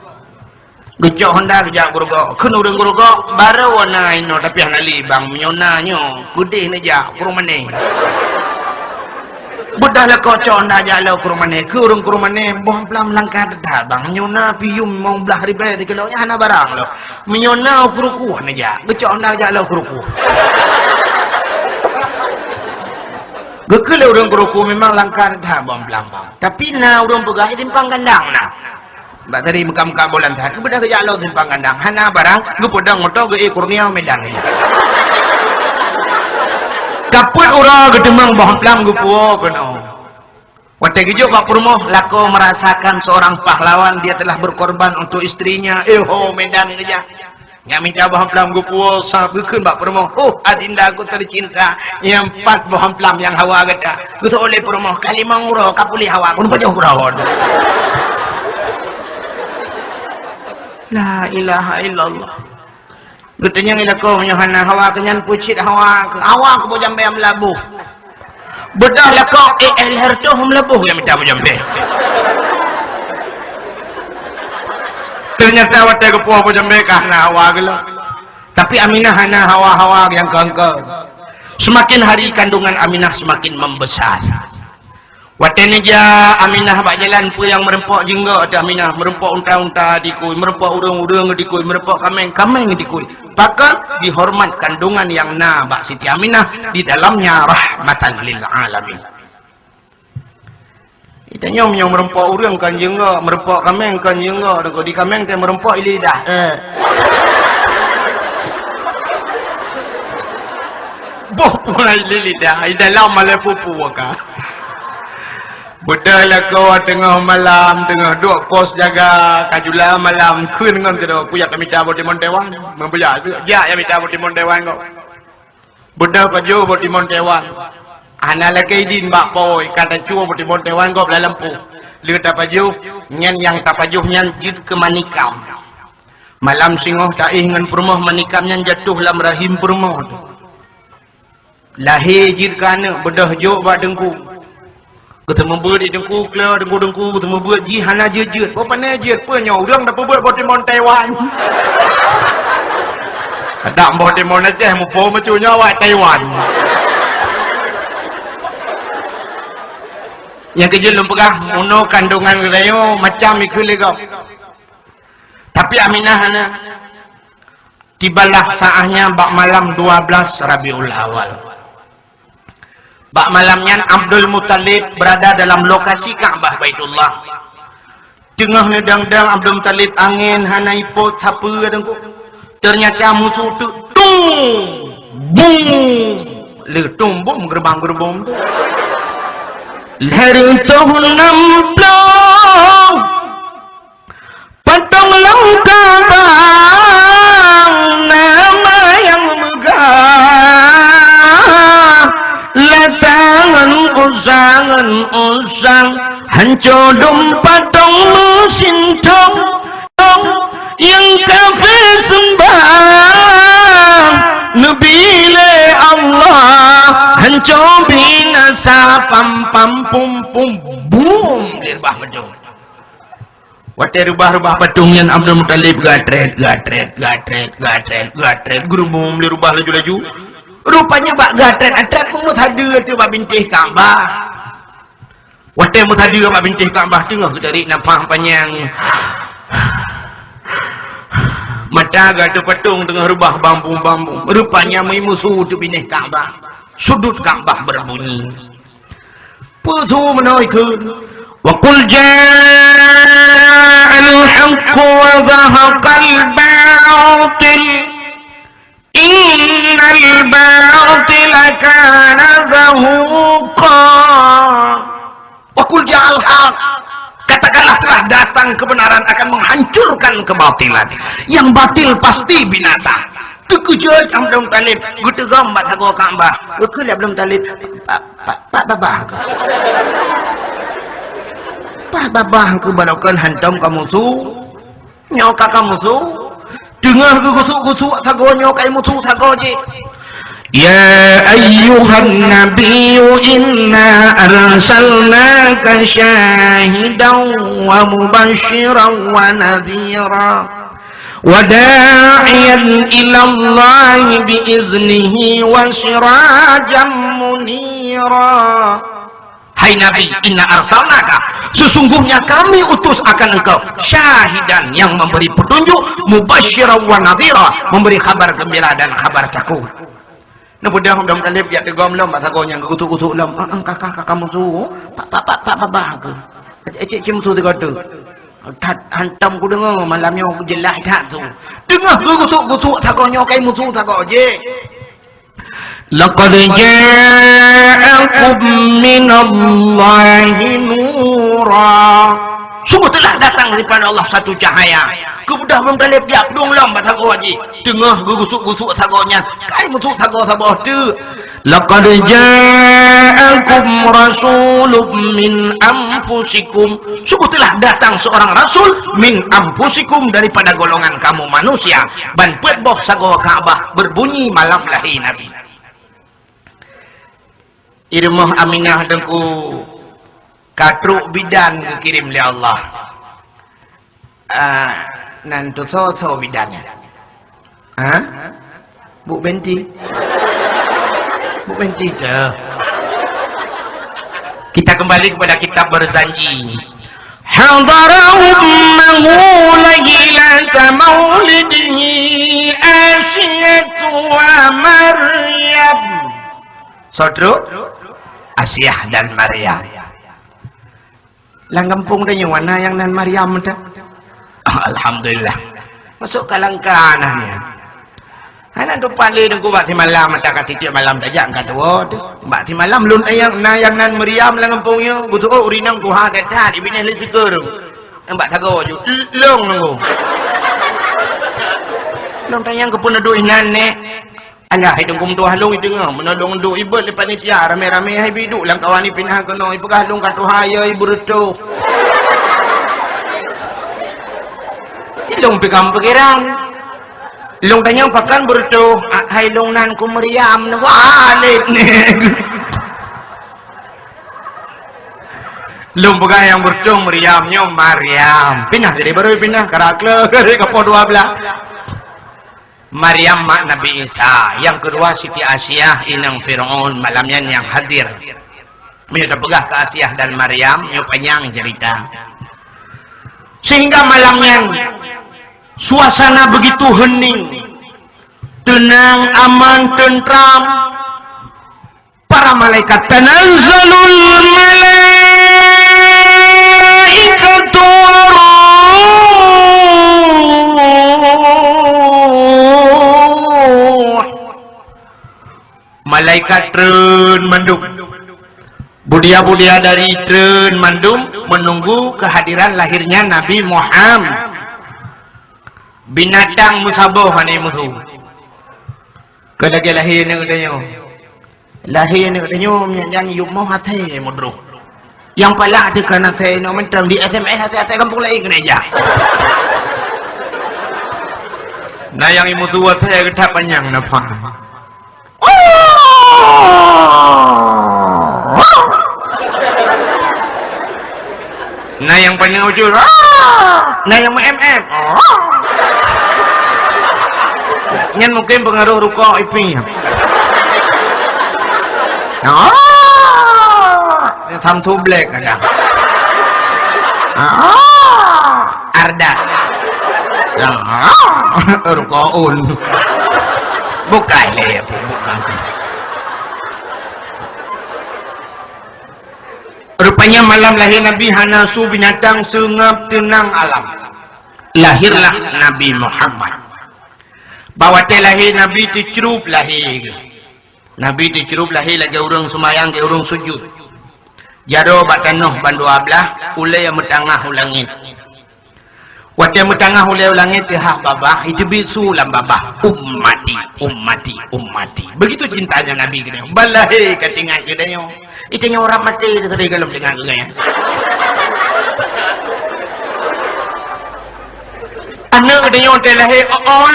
Geucok honda geujak Geurugok. Kheun ureueng Geurugok, "Barô na inoe tapi hana lé bang, meunyo na nyoe, keudéh neujak, Krueng Mané." Beudôh lakoe cok honda jak lom Krueng Mané. Kheun ureueng Krueng Mané, "Boh mamplam langka that-that bang, meunyo na pih yuem limong blaih ribèe sikilo, nyan hana barang lom. Meunyo na u Krueng Kueh neujak." Geucok honda jak lom Krueng Kueh. Geukheun lé ureueng Krueng Kueh, "Memang langka that-that boh mamplam bang. Tapi na ureueng peugah di Simpang Gandang na." Bak tadi meuka-meuka boh lantai, geubeudôh geujak lom Simpang Gandang. Hana barang, geupeudong moto geu-ék Kurnia Medan. Ka peuet uroe geuteumeung boh mamplam geupuwoe keunoe. Watèe geujok bak peurumoh, lakoe merasakan seorang pahlawan, dia telah berkorban untuk istrinya. Eh ho, Medan geujak. Nyang mita boh mamplam geupuwoe sab geukheun bak peurumoh, "Oh, adindaku tercinta, nyan pat boh mamplam nyang hawa gata." Geutôk lé peurumoh, "Ka limong uroe ka puléh hawa, keuneuk pajoh uroe." La ilaha illallah. Geutanyong lakoe, "Meunyo hana hawa keu nyan, peue cit hawa keu, hawa keu boh jambé meulaboh?" Beudôh lakoe, eh, eh, lhèe reutôh meulaboh nyang mita boh jambé. Ternyata watèe geupuwoe boh jambé ka hana hawa geuh lom. Tapi Aminah hana hawa-hawa nyang kon-kon. Semakin hari kandungan Aminah semakin membesar. Watèe neujak Aminah bak jalan, peue nyang meureumpok jeungok ateueh Aminah, meureumpok unta-unta dikui, meureumpok ureueng-ureueng dikui, meureumpok kaméng-kaméng dikui. Pakon? Dihormat kandungan nyang na bak Siti Aminah di dalamnya rahmatan lil alamin. Itanyong nyang meureumpok ureueng kon jeungok, meureumpok kaméng kon jeungok, dan kok di kaméng teuh meureumpok i lidah. Eh. Boh pungai i lidah, i dalam malée pupu ka. Beudôh lakoe teungoh malam, teungoh duek pos jaga, ka jula malam, kheun ngon sidroe, "Peue jak mita boh timon Taiwan?" Meubeuja, "Jak jak mita boh timon Taiwan kok." Beudôh pajoh boh timon Taiwan. Hana lakée idin bak po, ka tacue boh timon Taiwan gob lam lampôh. Lheueh tapajoh, nyan nyang tapajoh nyan jeuet keu manikam. Malam singoh taéh ngon peurumoh, manikam nyan jatoh lam rahim peurumoh teuh. Lahé jeuet keu aneuk, beudôh jok bak teungku. Geuteumeubeuet di teungku, klo teungku-teungku, geuteumeubeuet jih hana jeuet-jeuet. Boh pané jeuet, peue nyoe ureueng tapeubeuet boh timon Taiwan. Kadang boh timon Aceh muphom meucue nyoe awak Taiwan. Nyang keujeuet lôn peugah, meunoe kandungan geutanyoe macam ikheun lé gob. Tapi Aminah hana. Tibalah saatnya bak malam dua belas Rabiul Awal. Bak malam nyan Abdul Muthalib berada dalam lokasi Ka'bah Baitullah. Teungoh neudang-dang Abdul Muthalib, angén hana ipot sapeue teungku. Ternyata musoh teuk tung bum. Le tung bum geurubang-geurubong tu. Lhèe reutôh nam ploh. Patong lam Ka'bah, nama nyang meugah, latangan usang-usang, hanco dum patong meusintong, nyang kafé seumbah neubi lé Allah, hanco binasa pam-pam pum-pum, bum, lé reubah meudoe. Watèe reubah-reubah patong nyan Abdul Muthalib gatrét, gatrét, gatrét, gatrét, gatrét, geureumbum lé reubah laju-laju. Rupanya bak gatrét-gatrét meusadeue ateueh bak bintéh Ka'bah. Watèe meusadeue bak bintéh Ka'bah teungoh geutarék nafah panyang. Mata geuateueh patong teungoh reubah bambu-bambu. Rupanya meuimusu ateueh bintéh Ka'bah. Sudut Ka'bah berbunyi. Peue su meunoe ikheun? Wa qul ja'al haqqu wa zahaqal batil. Innal batila kana zahuqa. Wa qul ja'al haq. Katakanlah telah datang kebenaran, akan menghancurkan kebatilan. Yang batil pasti binasa. Teukeujot Abdul Muthalib, geuteugom bak sagoe Ka'bah. Geukheun lé Abdul Muthalib, "Pak, pak, pak babah keuh. Pak babah keuh baroekon hantom kamoe su." Nyoe ka kamoe su. Teungoh geugusuk-gusuk sagoe nyoe ka imusu sagoe jih. Ya ayyuhan nabiyyu inna arsalnaka syahidan wa mubasysyiran wa nadhira wa da'iyan ilallahi bi iznihi wa sirajan munira. Hai Nabi, inna arsalnaka, sesungguhnya kami utus akan engkau, syahidan, yang memberi petunjuk, mubasysyiran wa nadhira, memberi khabar gembira dan khabar takut. Neupeudong dong taleb jak teugom lom bak sagoe nyang geugutuk-gutuk lom. "Ah, ah, kakak, kakak musu, pak, pak, pak, pak babah keuh. Ecek, ecek, cik musu sigoe teuk." That hantom kudeungoe malam nyoe jeulaih that su. Teungoh geugutuk-gutuk sagoe nyoe ka imusu sagoe jih. Laqad ja'akum minallahi nura. Sungguh telah datang daripada Allah satu cahaya. Keubeudôh Abdul Muthalib jak peudong lom bak sagoe jih. Teungoh geugusuk-gusuk sagoe nyan, ka imusu sagoe saboh teuk. Laqad ja'akum rasulun min anfusikum. Sungguh telah datang seorang rasul min anfusikum, daripada golongan kamu manusia. Ban peuet boh sagoe Ka'bah berbunyi malam lahé Nabi. I rumoh Aminah Teungku ka trok bidan geukirém lé Allah. Ah, nan tu soe-soe bidan nyan? Ha? Bu Benti? Bu Benti tu. Kita kembali kepada kitab Barzanji. Hadara ummahu lailata maulidihi Asiyatu wa Maryam. Soe trok? Asiah dan Maryam. Lam gampông tanyoe na nyang nan Maryam teuh? Ah, alhamdulillah. Masuk ka langka nah nyan. Hana tupat lé Teungku bak simalam, mata ka tiep malam tajak ka tuwoe teuh. Bak simalam lôn tanyong na nyang nan Maryam lam gampông nyoe, beutôi ureueng inong tuha that-that, ibinéh lé sikeue. Nyang bak sagoe ju, lôn Teungku. Lôn tanyong keupeue neuduek inan nèk. Alah, hai Teungku meutuah lôn i teungoh, meunoe lôn duek ibeuet lé panitia, ramé-ramé hai bi duek lam kawan i pinah keunoe, ipeugah lôn ka tuha yo i beureutoh. Ilôn pih ka meupikiran. Lôn tanyong pakon beureutoh, a, hai lôn nan ku Maryam, neugalét nèk. Lôn peugah nyang beureutoh Maryam, nyoe Maryam. Pinah jadi baru pinah, karak le, ka poh dua blah. Maryam mak Nabi Isa, nyang keudua Siti Asiah inong Firaun, malam nyan nyang hadir. Meunyoe tapeugah keu Asiah dan Maryam, nyoe panyang cerita. Sehingga malam nyan suasana begitu hening, teunang, aman, teuntram. Para malaikat, tanazzalul malaikatu war ruh. Malaikat treun mandum. Bulia-bulia dari treun mandum menunggu kehadiran lahirnya Nabi Muhammad. Binatang meusaboh hana musu. Keu lagèe lahé aneuk tanyoe. Lahé aneuk tanyoe nyan, nyan yup moh até meudroh. Nyang palak teuka na até nyoe mantong di S M S até-até gampông laén keuneuk jak. Na nyang imusu até geuthap panyang nafah. Na nyang paneuk ujeut, na nyang meu-em-em. Nyan mungkin peungaroh rukok ipih. Nyang tham tublek kadang. Arda. Nyang rukok un. Bukai lé, bukai. Rupanya malam lahé Nabi hana su binatang, seungab, teunang alam. Lahirlah Nabi Muhammad. Bak watèe lahé Nabi teucrueb lahé geuh. Nabi teucrueb lahé lagèe ureueng seumayang, lagèe ureueng sujut. Jaroe bak tanoh ban dua blah, ulèe meutangah u langèt. Watée meutanggah ulée u langét teuhah babah, iteubiet su lam babah, "Ummati, ummati, ummati." Begitu cintanya Nabi geutanyoe. Ban lahé ka teuingat geutanyoe. Geutanyoe rab maté teuh sabe gohlom teuingat geutanyoe. Aneuk geutanyoe watée lahé, "Oh, oh,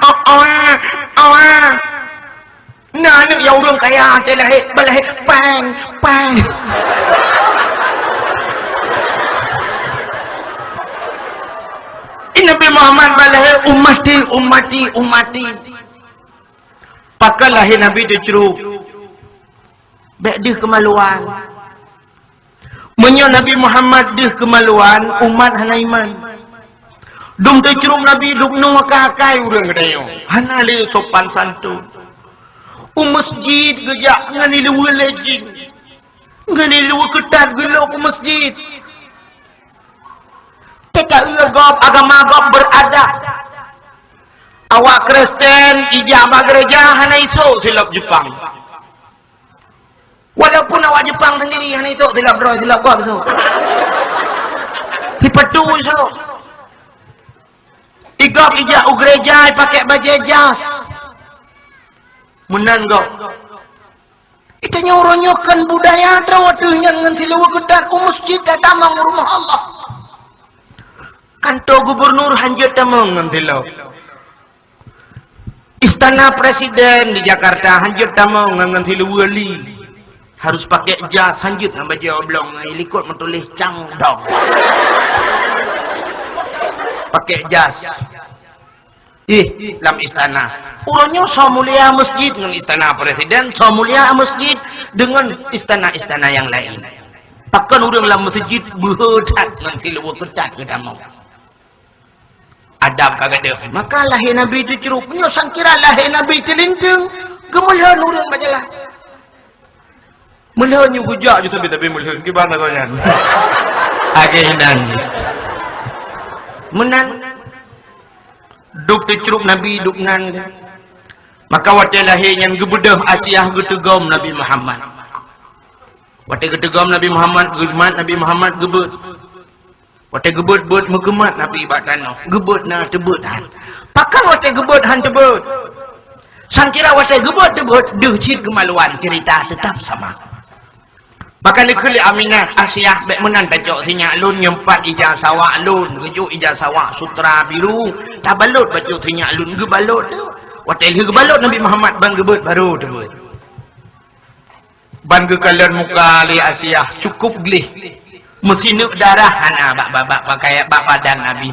oh, oh, oh." Na aneuk nyang ureueng kaya, teuh lahé, ban lahé, pang, pang. Nabi Muhammad ban lahé, "Ummati, ummati, ummati." Pakon lahé Nabi teucrueb. Bék deuh keumaluan. Meunyoe Nabi Muhammad deuh keumaluan, umat hana iman. Dum teucrueb Nabi, dum nyoe akai-akai ureueng geutanyoe. Hana lé sopan santun. U meusjid geujak ngon ileue lé jih. Ngon ileue keutat geulok u meusjid. Teuka-eu gob, agama gob beuradab. Awak Kristen ijak bak gereja hana isok silop Jepang. Walaupun awak Jepang sendiri hana isok silop droe, silop gob isok. Sipeue tu isok. Igob ijak u gereja ipakai bajée jas. Meunan gob. Geutanyoe uroe nyoe kon budaya droe teuh nyan ngon siluweue keutat u meusjid tatamong rumoh Allah. Kantor gubernur hanjeuet tamong ngon silop. Istana presiden di Jakarta hanjeuet tamong ngon, ngon siluweue li. Harus pakai jas, hanjeuet ngon bajée oblong, ngon likot meutuléh Cangdong. Pakai jas. Ih, lam istana. Uroe nyoe soe mulia meusjid ngon istana presiden, soe mulia meusjid deungon istana-istana nyang laén. Pakon ureueng lam meusjid beuhe that ngon siluweue keutat geutamong. Adab ka gadôh. Maka lahé Nabi teucrueb. Nyoe sangkira lahé Nabi teulinteung, geumeulhon ureueng bak jalan. Meulhon nyoe geujak ju tapi, tapi meulhon kiban lagoe nyan. Agé inan jih. Meunan. Duek teucrueb Nabi duek nan. Maka watée lahé nyan geubeudôh Asiah geuteugom Nabi Muhammad. Watée geuteugom Nabi Muhammad, geumat Nabi Muhammad geubeuet. Watée geubeuet-beuet meugeumat Nabi bak tanoh, geubeuet na teubeuet han. Pakon watée geubeuet han teubeuet? Sangkira watée geubeuet teubeuet deuh cit keumaluan, ceurita teutap sama. Maka neukheun lé Aminah, "Asiah, bék meunan tacok sinyak lôn, nyoe pat ija sawak lôn, geujok ija sawak sutra biru, tabalot bacut sinyak lôn." Geubalot. Watée lheueh geubalot Nabi Muhammad ban geubeuet baru teubeuet. Ban geukalon muka lé Asiah cukôp gleh. Meusineuk darah hana bak, bak, bak pakaian, bak badan Nabi.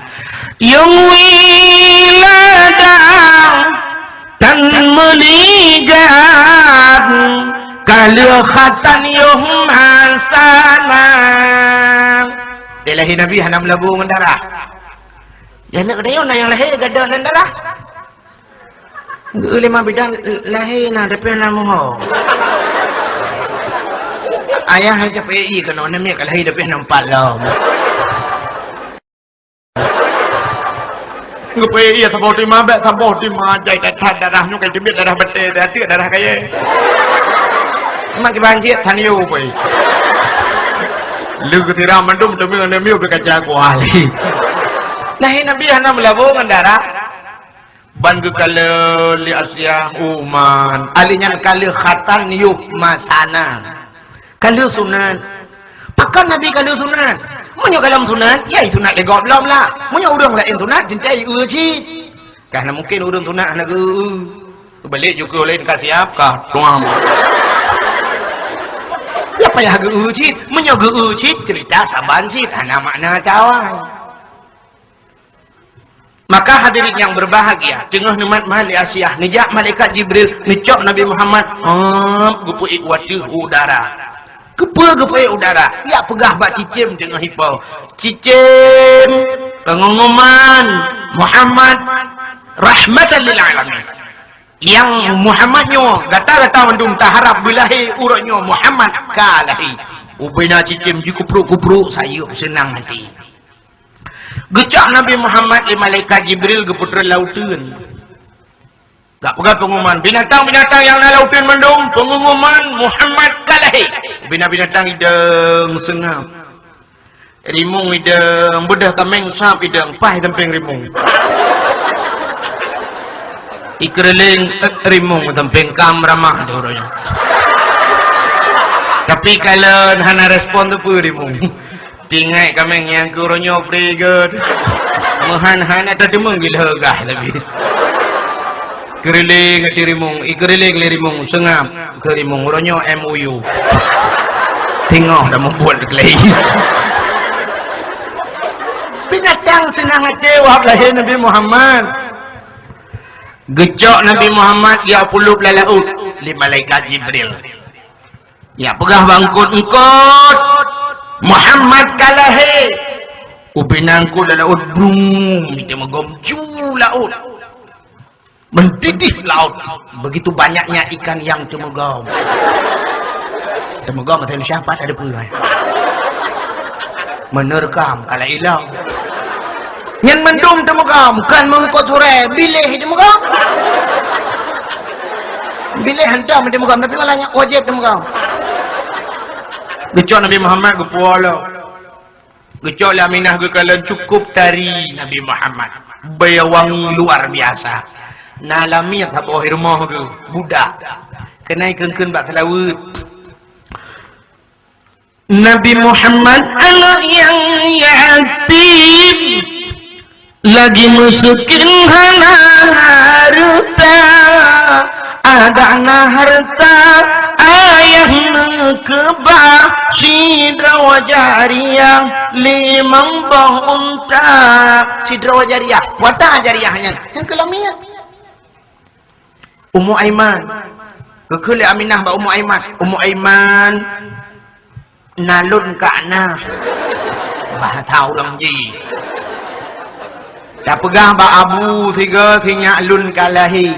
Nyang wilada tan meuligat, ka lheueh khatan yoh masana. Di lahé Nabi hana meulabô ngon darah. Di aneuk geutanyoe na nyang lahé gadôh ngon darah. Geu lima bidan lahé na tapi hana muho. Ayah hai capek i keunoe namiet ka lahé tapi hana empat lom. Geupeu iya saboh tima bék saboh tima jai that darah nyoe ka jeuet darah beutée, darah kayée. Mak kiban jeuet tan yo pui. Leu geutiram mandum teumeu namiet beu kaca kuali. Lahé Nabi hana meulabô ngon darah. Ban geukalon lé Asiah uman, ali nyan ka lheueh khatan yoh masana. Ka lheueh sunat. Pakon Nabi ka lheueh sunat? Meunyoe ka lheueh sunat, ya sunat lé gob lom lah. Meunyoe ureueng laén sunat, cinta eu cit. Ka hana mungken ureueng sunat hana geu-eu. Balik jukeu laén ka siap ka tuam. Ya payah geu-eu cit. Meunyoe geu-eu cit, cerita saban cit hana makna tawai. Maka hadirin yang berbahagia, teungoh neumat meuhan lé Asiah, neujak malaikat Jibril, neucok Nabi Muhammad, hop, geupeuék u ateueh udara. Keupeue geupeuék udara? Jak peugah bak cicém teungoh ipo. Cicém, pengumuman, Muhammad rahmatan lil alamin. Nyang Muhammad nyoe, gata-gata mandum taharab beulahé uroe nyoe Muhammad ka lahé. Ubena cicém jikupruk-kupruk, sayeuep seunang hati. Geucok Nabi Muhammad lé malaikat Jibril geupeutreun lauteuen. Gak peugah pengumuman, binatang-binatang nyang na lauteuen mandum, pengumuman Muhammad ka lahé. Bina binatang idong seungab. Rimueng idong, beudôh kaméng sab idong, paih sampéng rimueng. Ikeureuléng, eh, rimueng sampéng kam ramah tu uroe nyoe. Tapi kalon hana respon tu peue rimueng. Tinggai kaméng nyang keu uroe nyoe prigeuet. Meuhan-han ata teumeung gila gah tapi. Keureuléng ati rimueng, ikeureuléng lé rimueng, seungab keu rimueng, uroe nyoe M O U. Teungoh dah meubuet keulai. Binatang seunang até wahab lahé Nabi Muhammad. Geucok Nabi Muhammad geupulop lam laôt lé malaikat Jibril. Nyak peugah bak eungkôt, "Eungkôt, Muhammad ka lahé!" Ubé na eungkôt lam laôt, brung, teumeugob ju laôt. Meudidih laôt, begitu banyaknya ikan yang teumeugob. Teumeugob masa Indonesia pat ada peue, hai? Menerkam, kalau hilang. Nyan mandum teumeugob, bukan meungkôt huré, biléh teumeugob. Biléh hantom teumeugob, tapi malah nyan wajéb teumeugob. Geucok Nabi Muhammad geupuwoe lom. Geucok lé Aminah geukalon cukup tari Nabi Muhammad. Bèe wangi luar biasa. Na lamiet saboh i rumoh geuh, budak. Keunan ikheun-kheun bak seulaweuet. Nabi Muhammad aneuk nyang yatim, lagi miskin hana hareuta, adak na hareuta ayah neukeubah sidroe jariah limong boh unta. Sidroe jariah, peue jariah nyan? Nyang keu lamiet. Ummu Aiman. Geukheun lé Aminah bak Ummu Aiman. "Ummu Aiman, na lôn ka na." Bahasa ureueng jih. Tapeugah bak abu sigoe sinyak lôn ka lahé.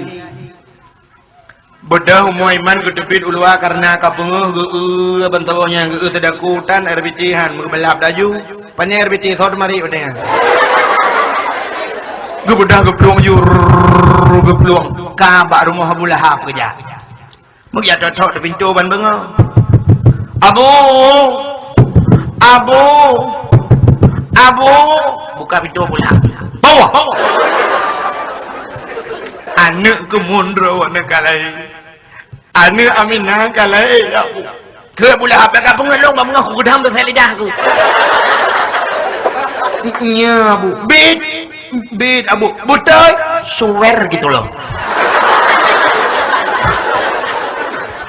Beudôh Ummu Aiman geuteubiet u luwa kareuna ka peungeuh geu-eu bansaboh nyan, geu-eu teudaku tan air biti han, meubalap laju. Pane air biti sot mari udeh. Geubeudôh geuplueng ju, rrrr, geuplueng ka bak rumoh Abu Lahab geujak. Meujak thok-thok di pintoe ban beungoh. "Abu! Abu! Abu!" Buka pintoe Abu Lahab. "Bawa, bawa!" Aneuk keumun droe na ka lahé. Aneuk Aminah ka lahé, ya Allah. Keu Abu Lahab, ka peungeut lôn bak meungoh kugeudam teuh lidah ku. Nya, Bu. Bit, bit, Abu. Beutôi, suwer gitu loh.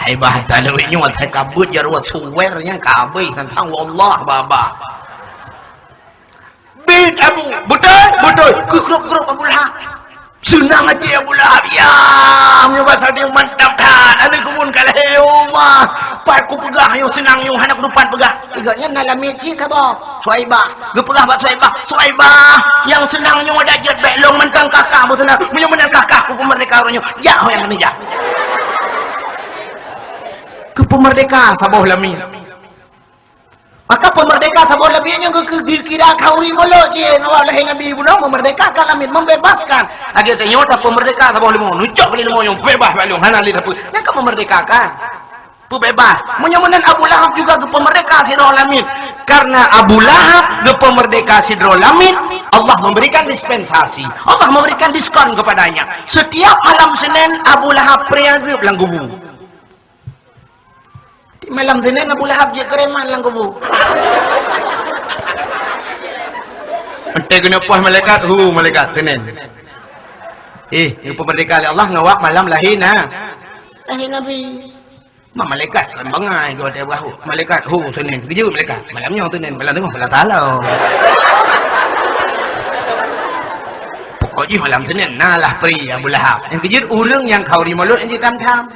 Hai bah, tadi nyoe saya kabut jaroe suwer nyang ka habéh tantang wallah baba. Bit Abu, beutôi, beutôi. Keukrop-krop Abu Lahab. Seunang até Abu Lahab. Ya, meunyoe basa dia mantap that. Aneuk keumun ka lahé, oh, ma. Pat kupeugah nyoe seunang nyoe hana kutupat peugah. Tiga nyan na lamiet cit saboh. Suwaibah. Geupeugah bak Suwaibah. Suwaibah, nyang seunang nyoe adak jeuet bèk lôn mantong kakak beuseunang. Meunyoe meunan kakak kupeumeurdeka uroe nyoe. Jak ho nyang keuneuk jak. Kupeumeurdeka saboh lamiet. Maka peumeurdeka saboh lamiet nyoe geu-, geu-, geukira khauri mulod jih ngon lahé Nabi bunoe, meumerdekakan lamiet, membebaskan. Lagèe tanyoe tapeumeurdeka saboh leumô, neucok lé leumô nyoe beubaih bak lôn, hana lé sapeue. Nyan ka meumerdekakan. Peubeubaih. Meunyoe meunan Abu Lahab juga geupeumeurdeka sidroe lamiet. Karena Abu Lahab geupeumeurdeka sidroe lamiet, Allah memberikan dispensasi. Allah memberikan diskon kepadanya. Setiap malam Senin, Abu Lahab pré azeub lam kubu. Di malam Senin Abu Lahab jeuet keu reman lam kubu. Entah keuneuk poh malaikat, hu malaikat Senin. Eh, geupeumeurdeka lé Allah ngon wak malam lahé na. Lahé Nabi. Ma malaikat kan bangai geuh watèe beuhu. Malaikat hu Senin. Geujeuet malaikat. Malam nyoe Senin, malam teungoh, malam talong. Pokok jih malam Senin na lah pré Abu Lahab. Nyang geujeuet ureueng nyang khauri mulod nyang jitam-tam.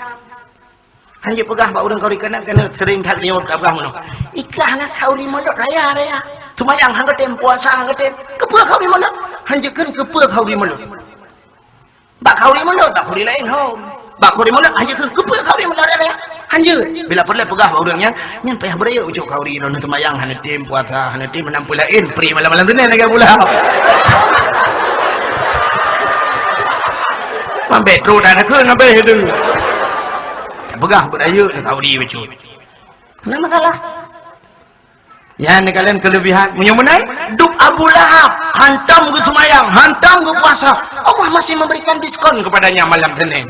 Hanjeuet peugah bak ureueng khauri keunan, keunan sering that nyoe tapeugah meunoe. Ikah na khauri mulod raya-raya. Seumayang han geutem, puasa han geutem. Keupeue khauri mulod? Hanjeuet kheun keupeue khauri mulod. Bak khauri mulod, bak khauri laén hom. Bak khauri mulod, hanjeuet kheun keupeue khauri mulod raya-raya. Hanjeuet. Bila peureulèe peugah bak ureueng nyan, nyan payah beuraya ucok khauri lôn seumayang hana tem, puasa hana tem, meunan peue laén, pri malam-malam Senin lagèe Abu Lahab. Mambet trok dak nakheun habéh tu. Peugah beuraya khauri bacut. Hana masalah. Nyan kalian kelebihan. Meunyoe meunan, dup Abu Lahab, hantom geuseumayang, hantom geupuasa, Allah masih memberikan diskon kepadanya malam Senin.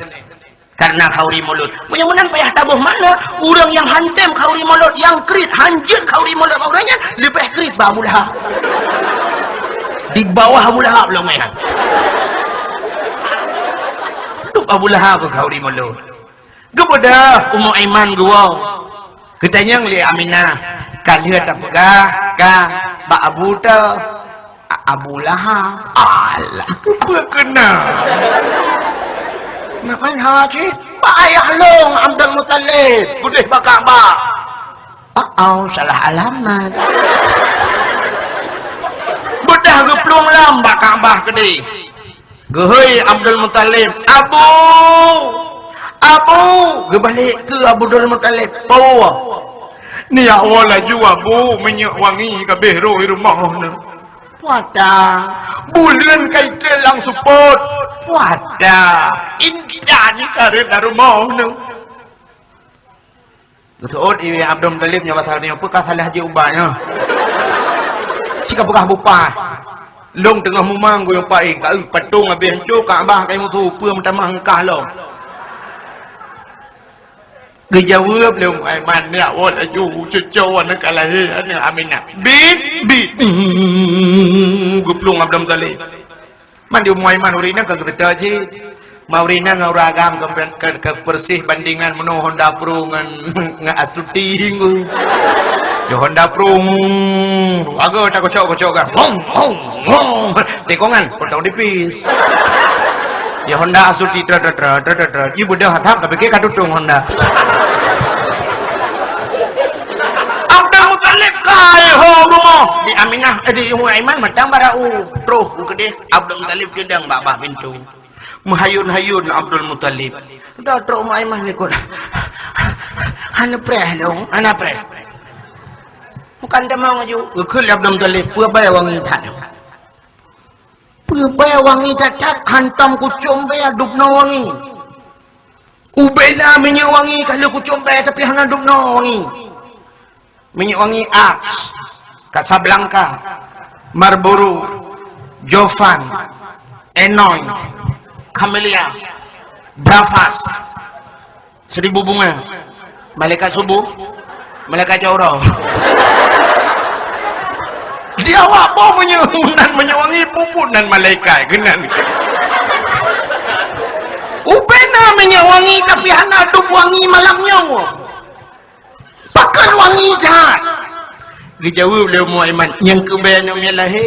Karena khauri mulod. Meunyoe meunan payah taboh makna, ureuëng nyang hantem khauri mulod, nyang kriet, hanjeuet khauri mulod ureuëng nyan, leubeh kriet bak Abu Lahab. Di bawah Abu Lahab lom nyan. Dup Abu Lahab khauri mulod. Geubeudôh Ummu Aiman geuwoe. Geutanyong lé Aminah, "Ka lheueh tapeugah, ka, bak Abu teuh?" "A-, Abu Lahab." "Alah, keupeue keunan?" "Nak main haji?" "Bak ayah lôn, Abdul Muthalib, keudeh bak Ka'bah." "Oh, oh, salah alamat." Beudôh geuplueng lom bak Ka'bah keudeh. Geuhôi Abdul Muthalib, "Abu! Abu!" Geubalek keu Abdul Muthalib, "Peue?" "Neujak woe laju, Abu, minyeuk wangi ka abéh rhot rumoh neuh." "Peue ata?" "Buleuen ka itrép lam seupôt." "Peue ata?" "Intan ka rhot lam rumoh neuh." Geuseuôt ié Abdul Muthalib nyoe pasal nyoe, "Peue ka salah jih ubat nyoe? Cit ka peugah bupah. Lôn teungoh mumang guyong paéng, ka eu patong abéh hanco, Ka'bah ka musoh, peue meutamah eungkah lom?" Geujaweueb lé Ummu Aiman, "Neujak woe laju, cucoe aneuëk ka lahé, aneuëk Aminah." "Bit, bit." Geuplueng Abdul Muthalib. Man di Ummu Aiman ureuëng inong ka geuseutôt cit. Ma ureuëng inong ngon ureuëng agam ka, ka, ka persis bandingan meunoe Honda Pro ngon, ngon Astuti ngu. Di Honda Pro, aga takocok-kocok kan. Hong, hong, hong. Tikongan, potong tipis. Di Honda Astuti, tret, tret, tret. Ji beudôh asap, tapi ka tutong Honda. Abdul Muthalib ka hai ho rumoh. Di Aminah, eh, di Ummu Aiman matang barau. Troh keudeh. Abdul Muthalib teudong bak bah pintoe. Meuhayun-hayun Abdul Muthalib. Dah trok Ummu Aiman likot. "Hana preh dong, hana preh." Bukan tamong aju. Geukheun lé Abdul Muthalib, "Peue bèe wangi that?" "Peue bèe wangi that-that, hantom kucom bèe dub noe wangi. Ubena minyeuk wangi ka lheueh kucom bèe, tapi hana dub noe wangi." Minyeuk wangi Axe, Casablanca, Marlboro, Jovan, Enoy, Camellia, Bravas, Seribu Bunga, Malaikat Subuh, Malaikat Cok Uroe. Di awak boh minyeuk nan minyeuk wangi puput nan malaikat keunan. Ubena minyeuk wangi tapi hana dub wangi malam nyoe. Pakon wangi that? Geujaweueb lé Ummu Aiman, "Nyang keu bèe aneuk miet lahé."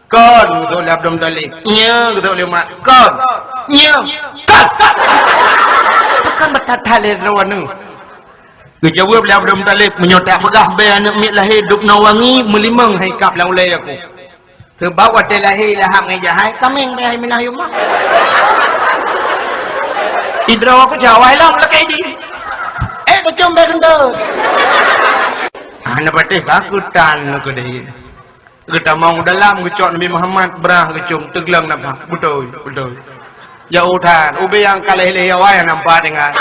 "Kon," geukheun lé Abdul Muthalib. "Nyo," geukheun lé Ummu Aiman. "Kon." "Nyo." "Kon." Pakon beuthat-that lé droeneuh. Geujaweueb lé Abdul Muthalib, "Meunyoe tapeugah bèe aneuk miet lahé dub noe wangi, meulimong hai kab lam ulèe aku. Sabab watèe lahé Lahab ngon Jahai, kaméng bèe hai Minah yum mah. Idroe aku jawai lom lakèe di. Eh, tacom bèe keuntôt." Hana patéh ka keutan keudeh. Geutamong u dalam, geucok Nabi Muhammad, brah geucom, teugleng nafah. Beutôi, beutôi. Jauh that, ubé nyang ka lheueh-lheueh awai nampak dengan.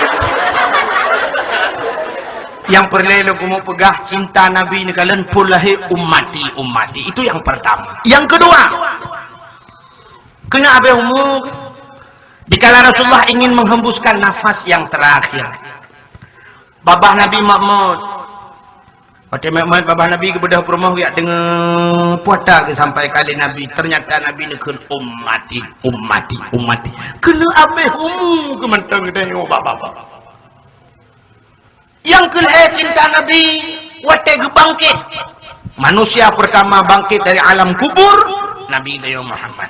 Nyang peureulèe lôn keumeung peugah, cinta Nabi neukalon phôn lahé, "Ummati, ummati." Itu yang pertama. Yang kedua, keuneuk abéh umu, dikala Rasulullah ingin menghembuskan nafas yang terakhir, babah Nabi meuet-meuet. Watèe meuet-meuet babah Nabi geubeudôh peurumoh geujak deungoe, peue ata geusampaikan lé Nabi. Ternyata Nabi neukheun, "Ummati, ummati, ummati." Keuneuk abéh umu geuh mantong geutanyoe babah-babah. Nyang keu lhèe cinta Nabi watèe geubangkét. Manusia pertama bangkit dari alam kubur, Nabi geutanyoe Muhammad.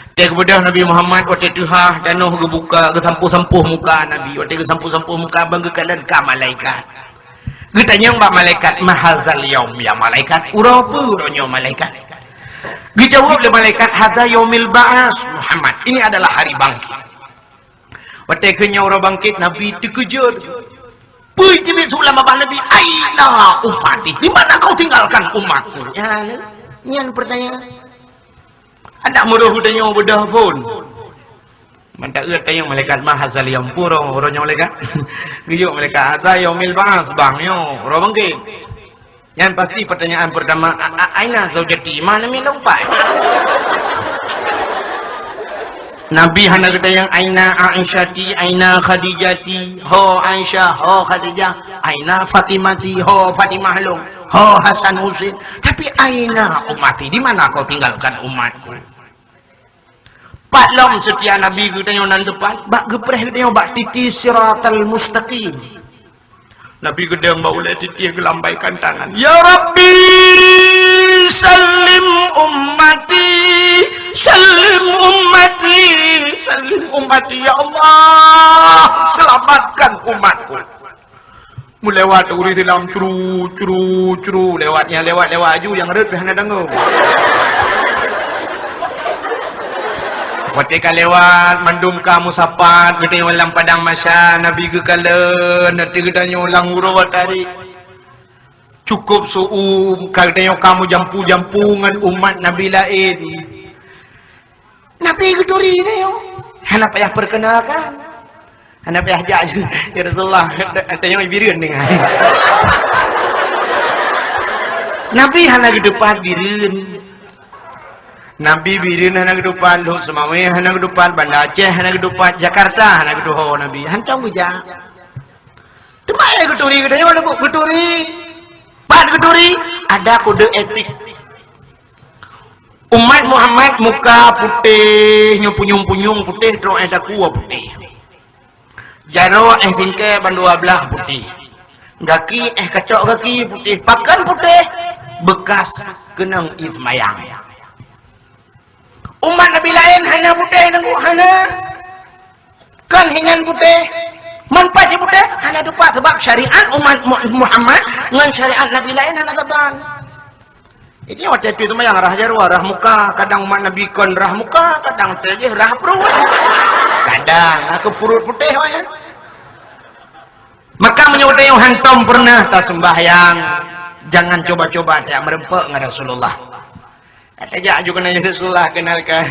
Watèe geubeudôh Nabi Muhammad, watèe teuhah tanoh geubuka, geusampôh-sampôh muka Nabi. Watèe geusampôh-sampôh muka, ban geukalon ka malaikat. Geutanyong bak malaikat, "Ma hazal yaum, ya malaikat? Uroe peue uroe nyoe, malaikat?" Geujaweueb lé malaikat, "Hadza yaumil ba'as, Muhammad. Ini adalah hari bangkit." Watèe keu nyoe uroe bangkét, Nabi teukeujot. Peue teubiet su lam babah Nabi, "Aina ummati? Di mana kau tinggalkan umatku?" Ya, nyan pertanyaan. Adak meureuh geutanyoe beudôh phôn. Mantap geutanyoe malaikat, "Ma hazal yaum?" Peue uroe nyoe malaikat? Geuyue malaikat, "Hadza yaumil ba'as, bang, nyoe uroe bangkét." Nyan pasti pertanyaan pertama, "A-, a-, aina zaujati?" Mana mi lompat? Nabi hana geutanyong, "Aina Aisyati, aina Khadijati?" Ho Aisyah, ho Khadijah, "Aina Fatimati?" Ho Fatimah lom, ho Hasan Husin. Tapi, "Aina ummati?" Di mana kau tinggalkan umatku? Pat lom seutia Nabi geutanyoe nan depan, bak geupreh geutanyoe bak titi siratal mustaqim. Nabi geudong bak ulée titi geulambaikan tangan. "Ya Rabbi, sallim ummati, sallim ummati, sallim ummati. Ya Allah, selamatkan umatku." Meulewat ureuëng silam, curu, curu, curu, lewat nyang lewat, lewat aju, nyang rhot pih hana tanggong. Watée ka lewat, mandum ka meusapat, geutanyoe lam padang mahsyar, Nabi geukalon, ateueh geutanyoe lam uroe tarék. Cukup su'um, ka geutanyoe ka meujampu-jampu ngon umat Nabi laén. Nabi geuturi tanyoe. Hana payah perkenalkan. Hana payah jak, "Ya Rasulullah, tanyoe Bireuen deungon." Nabi hana geuteupat Bireuen. Nabi Bireuen hana geuteupat, Lhokseumawe hana geuteupat, Banda Aceh hana geuteupat, Jakarta hana geutuho Nabi. Hantom geujak. Teuma, eh, geuturi geutanyoe, geuturi. Pat geuturi, ada kode etik. Umat Muhammad muka putéh, nyoe punyueng-punyueng putéh, trok éh takue putéh. Jaroe éh bingkai bandua blaih putéh. Gaki éh kacok gaki putéh, pakon putéh, beukas keunong ie seumayang. Umat Nabi laén hana putéh, Teungku, hana. Kon hinan putéh, man paih putéh, hana teupat, sabab syariat umat Mu-, Muhammad ngon syariat Nabi laén hana saban. Jadi watée tu seumayang rhah jaroe, rhah muka, kadang umat Nabi kon rhah muka, kadang teujih rhah pruet. Kadang aku pruet putéh, wah, ya. Maka meunyoe tanyoe hantom pernah taseumbahyang, jangan coba-coba tajak meureumpok ngon Rasulullah. Tajak aju keunan, "Ya Rasulullah, kenalkan."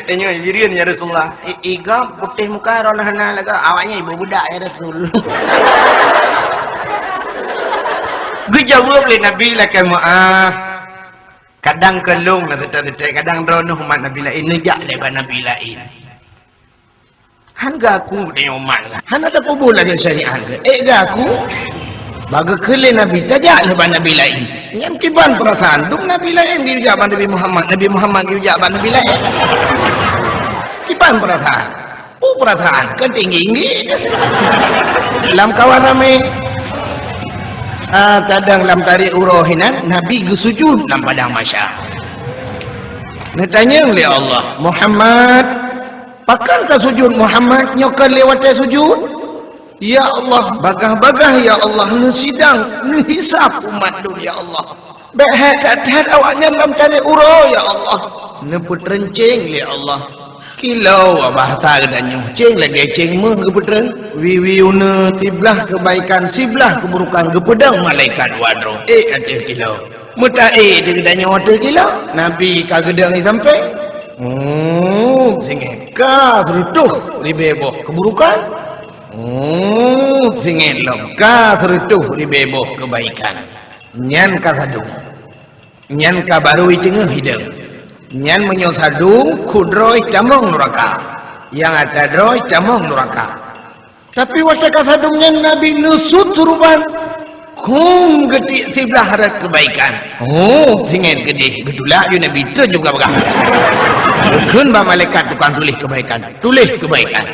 Tanyoe, "Bireuen, ya Rasulullah." "I-, i gob putéh muka, droeneuh hana lagak." "Awaknyan ibu budak, ya Rasul." Geujaweueb lé Nabi lakée meuáh. Kadang kon lôn na teutai-teutai, kadang droeneuh umat Nabi laén, neujak lé bak Nabi laén. Han gaku tanyoe umat lah. Hana tapeubuet lagée syariat geuh. Ék gaku, bak geukheun lé Nabi, tajak lé bak Nabi laén. Nyan kiban peurasaan. Dum Nabi laén geuyue jak bak Nabi Muhammad, Nabi Muhammad geuyue jak bak Nabi laén. Kiban peurasaan. Peue peurasaan? Keu tinggi-tinggi. Lam kawan ramé. Ah, kadang lam tarék uroe hinan, Nabi geusujut lam padang mahsyar. Neutanyong lé Allah, "Muhammad, pakon ka sujut Muhammad, nyoe kon lé watée sujut? Ya Allah, bagaih-bagaih, ya Allah, neusidang, neuhisab umat lôn, ya Allah. Bék hai that-that awaknyan lam tarék uroe, ya Allah." Neupeutreun céng lé Allah. Kilau bahasa geutanyoe, céng lagée céng méuh geupeutreun. Wiwi uneue, siblaih keubaikan, siblaih keuburukan, geupeudong malaikat dua droe. Ék ateueh kilau. Meuta-ék di geutanyoe ateueh kilau, Nabi ka geudong di sampéng. Hmm, singoh ka sireutoh ribée boh keuburukan. Hmm, singoh lom ka sireutoh ribée boh keubaikan. Nyan ka sadum. Nyan ka barô i teungoh idong. Nyan meunyoe sadum, kudroe tamong nuraka. Nyang ata droe tamong nuraka. Tapi watée ka sadum nyan Nabi neusut suruban, khum geutiek siblaih rot keubaikan. Oh, singoh keudeh, geutulak ju Nabi, treun juga peugah. Geukheun bak malaikat tukang tuléh keubaikan, "Tuléh keubaikan."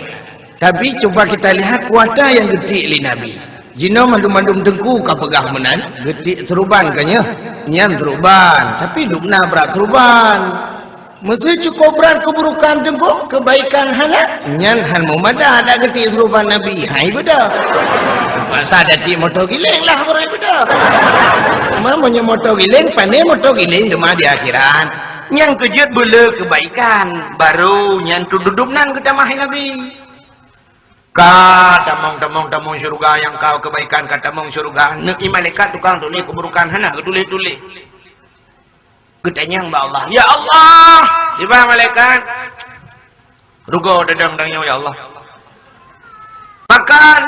Tapi cuba kita lihat kuasa nyang geutiek lé Nabi. Jinoe mandum-mandum teungku ka peugah meunan, geutiek suruban ka nyoe, nyan suruban, tapi dubna brat suruban. Meuseu cukup brat keuburukan teungku, keubaikan hana, nyan han meumada dak geutiek suruban Nabi, hai beudôh. Masa dak tiek moto giléng lah baru beudôh. Ma meunyoe moto giléng, pane moto giléng teuma di akhirat. Nyang keujeuet beuleu keubaikan, baru nyan tudub nan geutamah Nabi. Ka tamong, tamong, tamong syeuruga nyang ka keubaikan, ka tamong syeuruga. Neuk i malaikat tukang tuléh keuburukan hana geutuléh-tuléh. Geutanyong bak Allah, "Ya Allah, diba malaikat? Rugoe dadam tanyoe, ya Allah." Pakon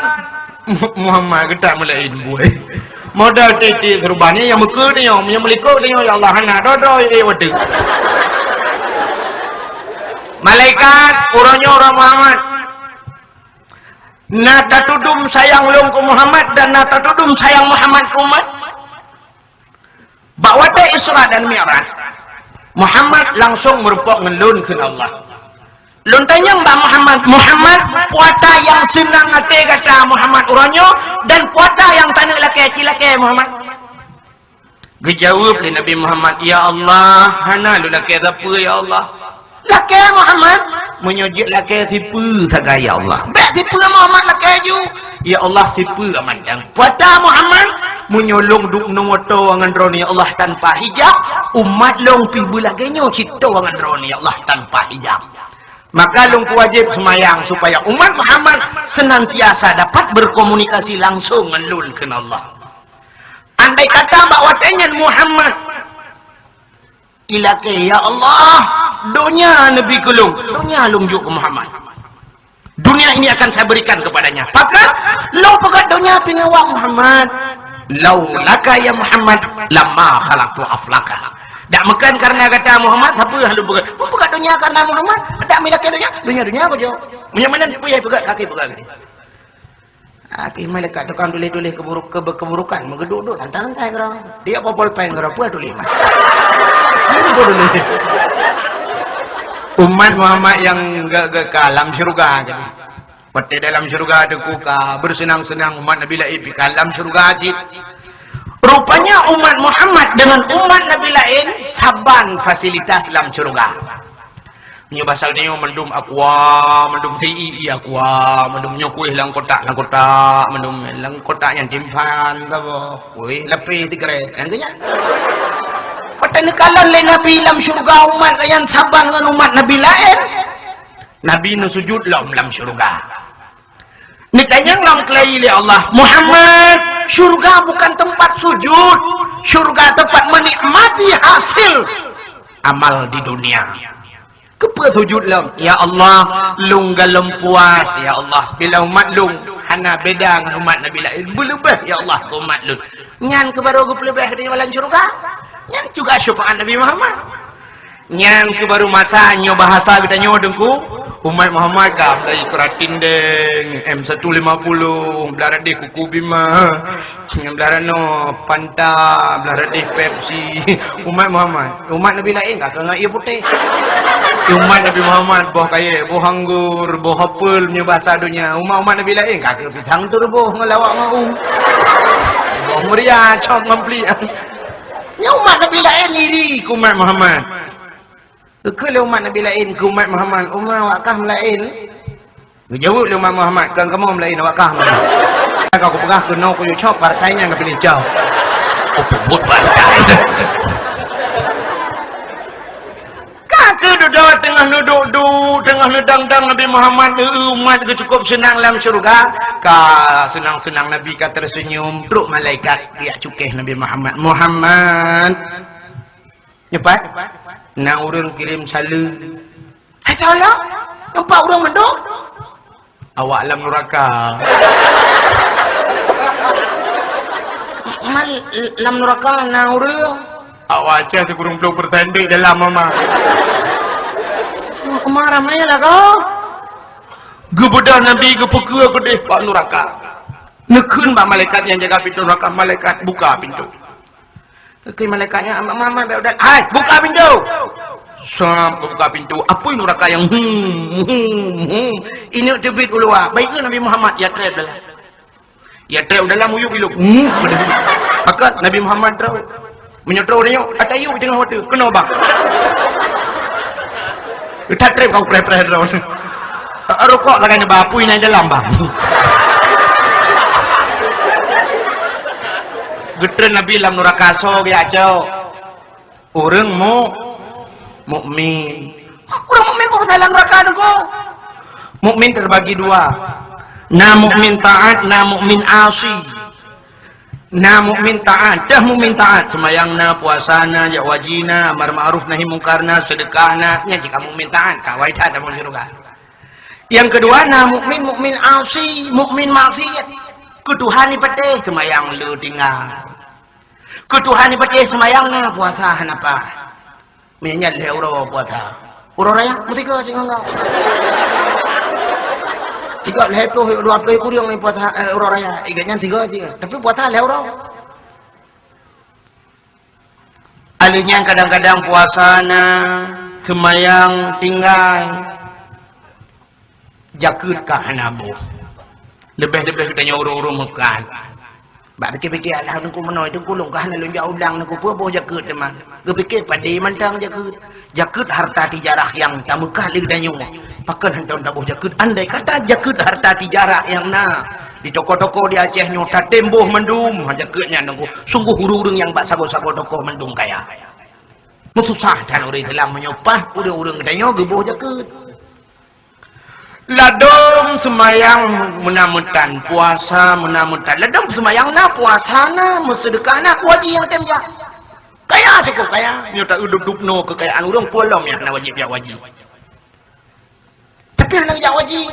Muhammad geutak meulaén buet. Model titik seruban ni nyang meukeue tanyoe, nyang meulikot tanyoe, ya Allah, hana droe-droe, eh, wateuk. Malaikat, uroe nyoe uroe Muhammad. Na tatudum sayang lôn keu Muhammad dan na tatudum sayang Muhammad keu umat. Bak watée Isra dan Mi'raj, Muhammad langsung meurumpok ngon lôn kheun Allah. Lôn tanyong bak Muhammad, "Muhammad, peue ata nyang seunang até gata Muhammad uroe nyoe, dan peue ata nyang taneuk lakée, ci lakée Muhammad?" Geujaweueb lé Nabi Muhammad, "Ya Allah, hana lôn lakée sapeue, ya Allah." "Lakée Muhammad, meunyoe jeuet lakée sipeue sagai, ya Allah. Bék sipeue Muhammad lakée ju." "Ya Allah, sipeue mantong." "Peue ata Muhammad, meunyoe lôn duek ngon woe ngon droeneuh, ya Allah, tanpa hijab, umat lôn pih beulagée nyoe cit toe ngon droeneuh, ya Allah, tanpa hijab. Maka lôn peuwajéb seumayang supaya umat Muhammad senantiasa dapat berkomunikasi langsung ngon lôn," kheun Allah. Andai kata bak watée nyan Muhammad ilakée, "Ya Allah, donya neubi keu lôn, donya lôn jok keu Muhammad. Dunia ini akan saya berikan kepadanya." Pakon? "Lôn peugét donya pih ngon awak Muhammad." "Laulaka ya Muhammad, lama khalaqtu aflaka." Dak meukeun karena gata Muhammad, sapeue lôn peugét? Lôn peugét donya karena Muhammad. Dak meulakée donya, donya-donya kujok. Meunyoe meunan peue nyang peugét, kaki peugét. Aki malaikat tukang tuléh-tuléh keburuk-, kebe-, keburukan, meugeuduk-duk, santai-santai keudroe. Tiep popol pen keudroe, peue tuléh, Mat? Peue tuléh? Umat Muhammad nyang ge-, ge-, ka lam syeuruga tadi. Watée dalam syeuruga teungku ka beuseunang-seunang, umat Nabi laén pih ka lam syeuruga cit. Rupanya umat Muhammad deungon umat Nabi laén saban fasilitas lam syeuruga. Nyoe basa nyoe mandum aqua, mandum si i aqua, mandum nyoe kueh lam kotak, lam kotak, mandum lam kotak nyang timphan, saboh kueh lapéh tigrek, nyang keu nyan. Watée neukalon lé Nabi lam syeuruga umat nyang saban ngon umat Nabi laén, Nabi neusujut lom lam syeuruga. Neutanyong lam keulayi lé Allah, "Muhammad, syeuruga bukan tempat sujud. Syeuruga tempat menikmati hasil amal di dunia." "Keupeue sujut lom?" "Ya Allah, lôn galom puas, ya Allah, bila umat lôn hana beda ngon umat Nabi laén, beuleubeh, ya Allah, keu umat lôn." Nyan keuh baru geupeuleubeh di dalam syeuruga. Nyan juga syafaat Nabi Muhammad. Nyan keuh baru masa nyoe bahasa geutanyoe teungku, umat Muhammad ka mulai kuratin deng, M satu lima puluh, blah radeh kuku bima, blah rano Fanta, blah radeh Pepsi. Umat Muhammad, umat Nabi laén ka keu ngon ié putéh. Umat Nabi Muhammad boh kayée, boh anggur, boh apel meunyoe bahasa donya. Umat-umat Nabi laén ka keu pisang turboh ngon lawak mau. Boh meuria cok ngon pliek. Nyoe umat Nabi laén iri keu umat Muhammad. Geukheun lé umat Nabi laén keu umat Muhammad, "Umat awak kah meulaén?" Geujaweueb lé umat Muhammad, "Kon kamoe meulaén, awak kah meulaén." Ka kupeugah keunoe kuyue cok partai nyang ka piléh cok. Kupeubuet partai. Ka keuh dudoe teungoh neuduek-duek, teungoh neudang-dang Nabi Muhammad, eu, umat geuh cukôp seunang lam syeuruga. Ka seunang-seunang Nabi ka teursenyum, trok malaikat jak cukéh Nabi Muhammad. "Muhammad," Nyoe pat, na ureuëng kirém saleuem. Hai Allah, nyoe pat ureuëng mandum? Awak lam nuraka. Man lam nuraka na ureuëng? Awak Aceh sikureueng ploh peureusén di dalam mama. Uma ramai lah kau. Geubeudôh Nabi geupeukeue keudeh bak nuraka. Neukheun bak malaikat nyang jaga pintoe nuraka, "Malaikat, buka pintoe." Oke, malaikat nyan, "Amat, amat, amat, amat, hai, buka pintu!" Sab, buka pintu. Apui nuraka nyang hum, hum, hum. Ineuk teubiet u luwa. Baiklah Nabi Muhammad, ya treb dalam. Ya treb dalam, uyup ilok. Hmm. Pakat Nabi Muhammad trok. Meunyoe trok nyoe, ata yub teungoh watée. Keunoe bang. That treb kau preh-preh droe. Rukok lagée nyan bang, apui na dalam bang. Geutreun Nabi lam nuraka soe geujak cok? Ureuëng mu-, mukmin. Ureuëng mukmin kok dalam nuraka nyoe? Mukmin terbagi dua. Na mukmin taat, na mukmin asi. Na mukmin taat, dah mukmin taat, seumayang na, puasa na, jak haji na, amar ma'ruf nahi mungkar na, seudeukah na, nyan jih ka mukmin taat, ka awai that dalam syeuruga. Nyang keudua na mukmin, mukmin asi, mukmin maksiat. Keu Tuhan ipatéh seumayang le tinggai. Keu Tuhan ipatéh seumayang na puasa hana paih. Meunyan lhèe uroe puasa. Uroe raya meusigoe cit ngon gop. Tiga lhèe ploh, dua ploh kureueng ni puasa, eh, uroe raya. Iga nyan sigoe cit. Tapi puasa lhèe uroe. Aleuh nyan kadang-kadang puasa na, seumayang tinggai, jakeuet ka hana boh. Leubeh-leubeh geutanyoe ureueng-ureueng meukat. Bak pikir-pikir, "Alah, Teungku meunoe, Teungku lôn ka hana lôn jak u blang, Teungku, peue boh jakeuet teuma?" Geupikir, "Padé mantong jakeuet." Jakeuet harta tijarah nyang tameukah lé geutanyoe. Pakon hantom taboh jakeuet? Andai kata jakeuet harta tijarah nyang na di toko-toko di Aceh nyoe tatem boh mandum, ha, jakeuet nyan Teungku, sungguh ureueng-ureueng nyang bak sagoe-sagoe toko mandum kaya. Meususah that ureueng Islam meunyoe paih ureueng-ureueng geutanyoe geuboh jakeuet. Ladôm seumayang meunan meutan, puasa meunan meutan. Ladôm seumayang na, puasa na, meuseudeukah na, keu haji nyang tem jak. Kaya cukup kaya, nyoe ta-, dub-dub noe keukayaan ureueng, peue lom nyang hana wajéb jak haji. Tapi hana geujak haji.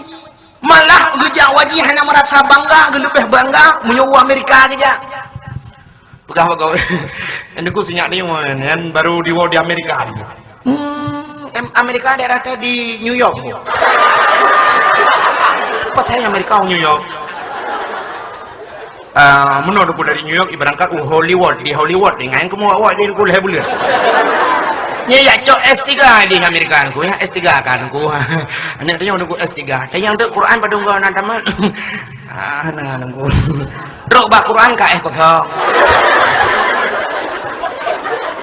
Malah geujak haji hana meurasa bangga, geuleubeh bangga meunyoe u Amerika geujak. Peugah bak gawée, "Nyan Teungku sinyak nyoe, nyan baru diwoe di Amerika." Hmm, em, Amerika daerah teuh di New York. Pat hai Amerika u New York? Ah, meunoe Teungku dari New York, iberangkat u Hollywood, di Hollywood, ingat kamoe awak di Teungku lhèe buleuen. Nyan jak cok S tiga di Amerika Teungku, ya, S tiga kan Teungku. Aneuk tanyoe Teungku S tiga. Tanyong tu Quran padum goe na tamat. Ah, na Teungku. Trok bak Quran ka éh kosong.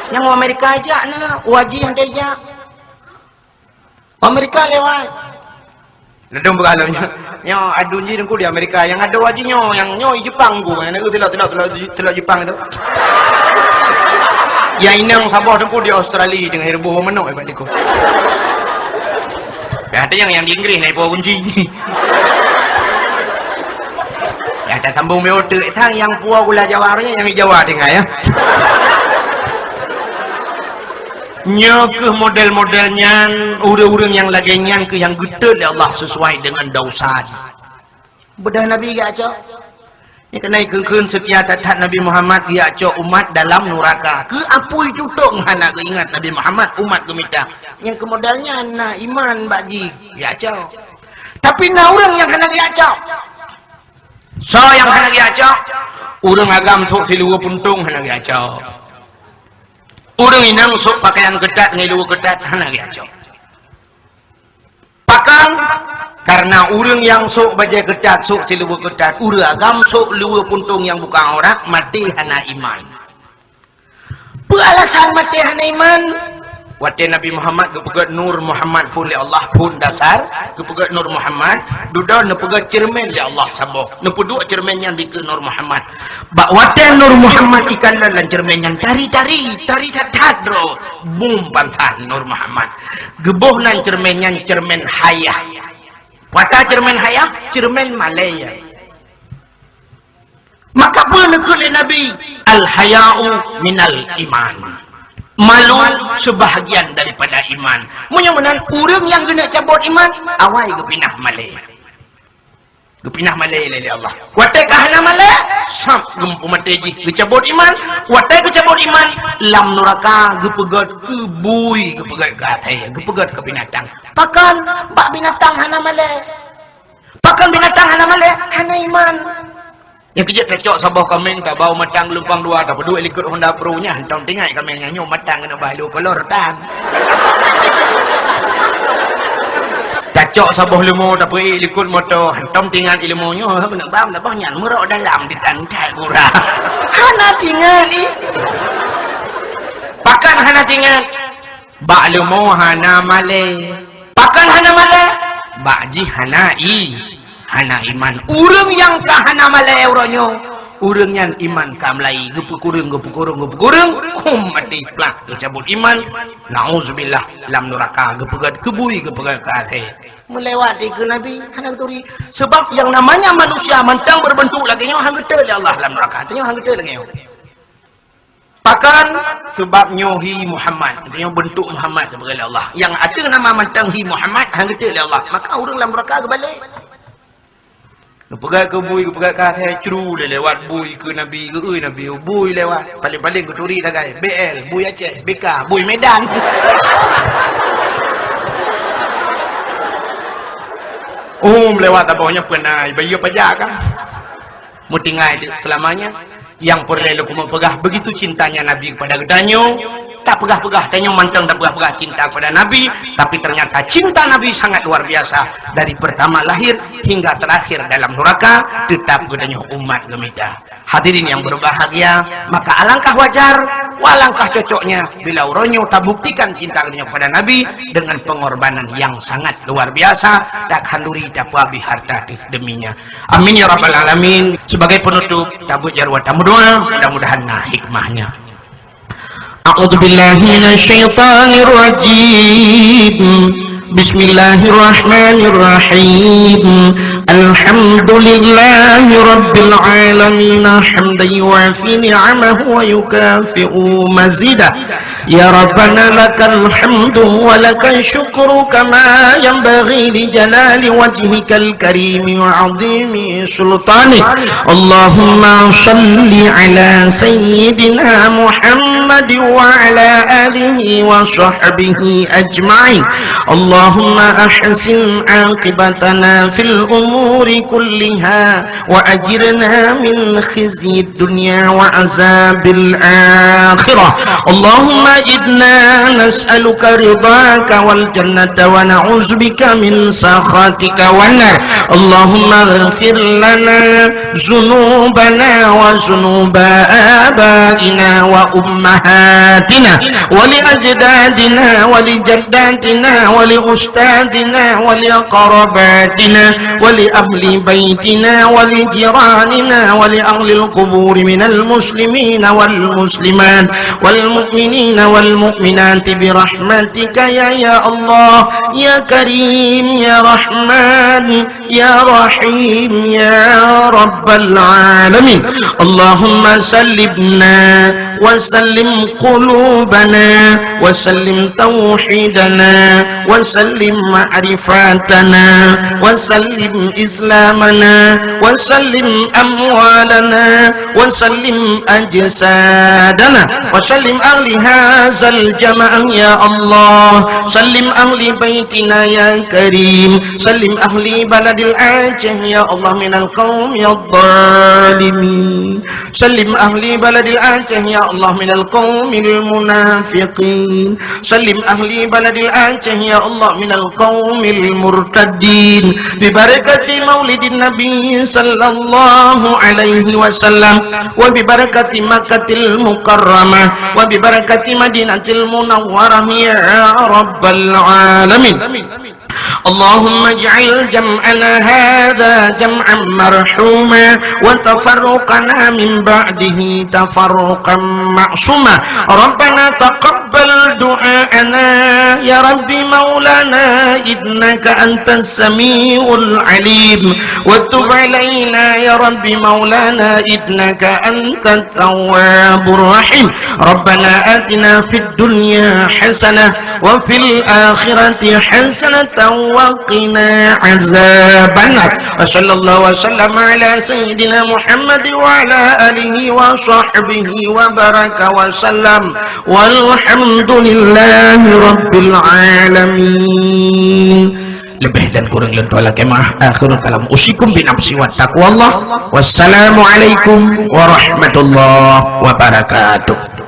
Nyang u Amerika jak na, u haji hana jak. Amerika lewat. Ladôm beuraloe nyoe. Nyoe aduen jih Teungku di Amerika. Nyang adoe haji nyoe, nyang nyoe i Jepang Teungku. Nyang nyoe tilok, tilok, tilok, tilok Jepang tu. Nyang inong saboh Teungku di Australia teungoh reubôh manok bak likot. Dah ada nyang, nyang di Inggris na ipo kunci. Dah tasambong meuoteuk sang nyang puwoe gula Jawa nyan nyang di Jawa tinggai ya. Nyoe kheueh model-model nyan, ureueng-ureueng nyang lagèe nyan kheueh nyang geutot lé Allah sesuai deungon dosa jih. Beudôh Nabi geujak cok. Nyan keunan kheun-kheun seutia that-that Nabi Muhammad geujak cok umat dalam nuraka. Keu apui tutong hana geuingat Nabi Muhammad, umat geumita. Nyang keu model nyan na iman bak jih geujak cok. Tapi na ureueng nyang hana geujak cok. Soe nyang hana geujak cok? Ureueng agam sôk siluweue puntông hana geujak cok. Ureueng inong sôk pakaian keutat ngon luweue keutat hana geujak cok. Pakon? Kareuna ureueng nyang sôk bajèe keutat, sôk siluweue keutat, ureueng agam sôk luweue puntông nyang buka aurat, maté hana iman. Peue alasan maté hana iman? Watèe Nabi Muhammad geupeugèt Nur Muhammad phôn lé Allah, phôn dasar, geupeugèt Nur Muhammad, dudoe neupeugèt ceureumen lé Allah saboh. Neupeuduek ceureumen nyan dikeue Nur Muhammad. Bak watèe Nur Muhammad ikalon lam ceureumen nyan, tari-tari, tari that-that droe, bum pansan Nur Muhammad. Geuboh nan ceureumen nyan ceureumen hayah. Peue ata ceureumen hayah? Ceureumen malèe. Maka peue neukheun lé Nabi? "Al-haya'u minal iman." Malu sebahagian daripada iman. Meunyoe meunan ureueng nyang geuneuk cabot iman, awai geupinah malèe. Geupinah malèe lé, lé Allah. Watèe ka hana malèe, sab geupeumaté jih geucabot iman. Watèe geucabot iman, lam nuraka geupeugèt keu bui, geupeugèt keu asèe, geupeugèt keu binatang. Pakon? Bak binatang hana malèe. Pakon binatang hana malèe? Hana iman. Nyang keujeuet tacok saboh kaméng, tabau matang geulumpang dua, tapeuduek likot Honda Pro nyan, hantom tingat kaméng nyan nyoe matang keuneuk bah lhèe kolor tan. Tacok saboh leumo, tapeuék likot moto, hantom tingat leumo nyoe, beuneuek bam saboh nyan meurok dalam ditan cai gura. Hana tingat ih. Pakon hana tingat? Bak leumo hana malèe. Pakon hana malèe? Bak jih hana i, hana iman. Ureueng nyang ka hana malèe uroe nyoe, ureueng nyan iman ka meulai, geupeukureueng, geupeukureueng, geupeukureueng, hom maté plak geucabot iman. Nauzubillah, lam nuraka geupeugèt keu bui, geupeugèt keu asèe. Meulewat dikeue Nabi, hana geuturi. Sebab yang namanya manusia mantong berbentuk lagèe nyoe hana geuteu lé Allah lam nuraka. Tanyoe hana geuteu lagèe nyoe. Pakon? Sebab nyoe hi Muhammad. Nyoe beuntuk Muhammad geupeugah lé Allah. Nyang ateueh nama mantong hi Muhammad, han geuteu lé Allah. Maka ureueng lam nuraka geubalek. Geupeugah keu bui, geupeugah keu asèe, cru lé lewat bui keu Nabi, geuôi Nabi, bui lewat. Paléng-paléng geuturi sagai, B L, bui Aceh, B K, bui Medan. Um, lewat saboh nyan peue na, bayeue paja ka. Meutinggai di seulamanya. Nyang peureulèe lôn keumeung peugah, begitu cintanya Nabi kepada geutanyoe, tapeugah-peugah, tanyoe mantong tapeugah-peugah cinta kepada Nabi, tapi ternyata cinta Nabi sangat luar biasa dari pertama lahir hingga terakhir dalam neraka, tetap geutanyoe umat geumita. Hadirin yang berbahagia, maka alangkah wajar, alangkah cocoknya bila uroe nyoe tabuktikan cinta geutanyoe kepada Nabi dengan pengorbanan yang sangat luar biasa, takhanduri tapeuabéh harta teuh deminya. Amin ya rabbal alamin. Sebagai penutup, tabeuet jaroe tameudoa, mudah-mudahan na hikmahnya. A'udzubillahi minasyaitonirrajim. Bismillahirrahmanirrahim. Alhamdulillahi rabbil alamin. Hamdan yuwafi ni'amahu wa yukafi'u mazidah. يا ربنا لك الحمد ولك الشكر كما ينبغي لجلال وجهك الكريم وعظيم سلطانك. اللهم صل على سيدنا محمد وعلى آله وصحبه أجمعين. اللهم أحسن عاقبتنا في الأمور كلها وأجرنا من خزي الدنيا وعذاب الآخرة. اللهم إنا نسألك رضاك والجنة ونعوذ بك من سخطك والنار. اللهم اغفر لنا ذنوبنا وذنوب آبائنا وأمهاتنا ولأجدادنا ولجداتنا ولأستاذنا ولأقربائنا ولأهل بيتنا ولجيراننا ولأهل القبور من المسلمين والمسلمات والمؤمنين والمؤمنات برحمتك يا، يا الله، يا كريم، يا رحمن، يا رحيم، يا رب العالمين. اللهم سلمنا وسلم قلوبنا وسلم توحيدنا وسلم معرفتنا وسلم إسلامنا وسلم أموالنا وسلم أجسادنا وسلم أهل هذا الجماعة يا الله. سلم أهل بيتنا يا كريم. سلم أهل بلد الأعجاز يا الله من القوم الظالمين. سلم أهل بلد الأعجاز يا الله من القوم المنافقين. سلم أهل بلد الأعجاز يا الله من القوم المرتدين. ببركة مولد النبي صلى الله عليه وسلم وببركة مكة المكرمة وببركة مدينة المنورة يا رب العالمين. اللهم اجعل جمعنا هذا جمعا مرحوما وتفرقنا من بعده تفرقا معصوما. ربنا تقبل دعاءنا يا رب مولانا إنك أنت السميع العليم وتب علينا يا رب مولانا إنك أنت التواب الرحيم. ربنا آتنا في الدنيا حسنة وفي الآخرة حسنة وقنا عذاب النار. وصلى الله وسلم على سيدنا محمد وعلى آله وصحبه وبارك وسلم. والحمد لله رب العالمين. Leubeh dan kureueng lôn tuan lakée meu'ah. Akhirul kalam. Usikum bi nafsi wa taqwallah. Wassalamualaikum warahmatullahi wabarakatuh.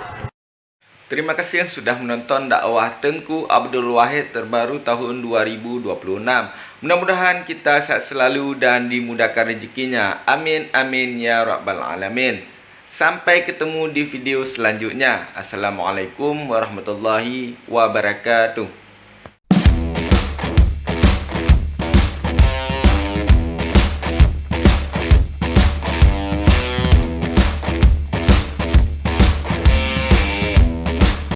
Terima kasih yang sudah menonton dakwah Teungku Abdul Wahid terbaru tahun dua ribu dua puluh enam. Mudah-mudahan kita sehat selalu dan dimudahkan rezekinya. Amin, amin, ya rabbal alamin. Sampai ketemu di video selanjutnya. Assalamualaikum warahmatullahi wabarakatuh.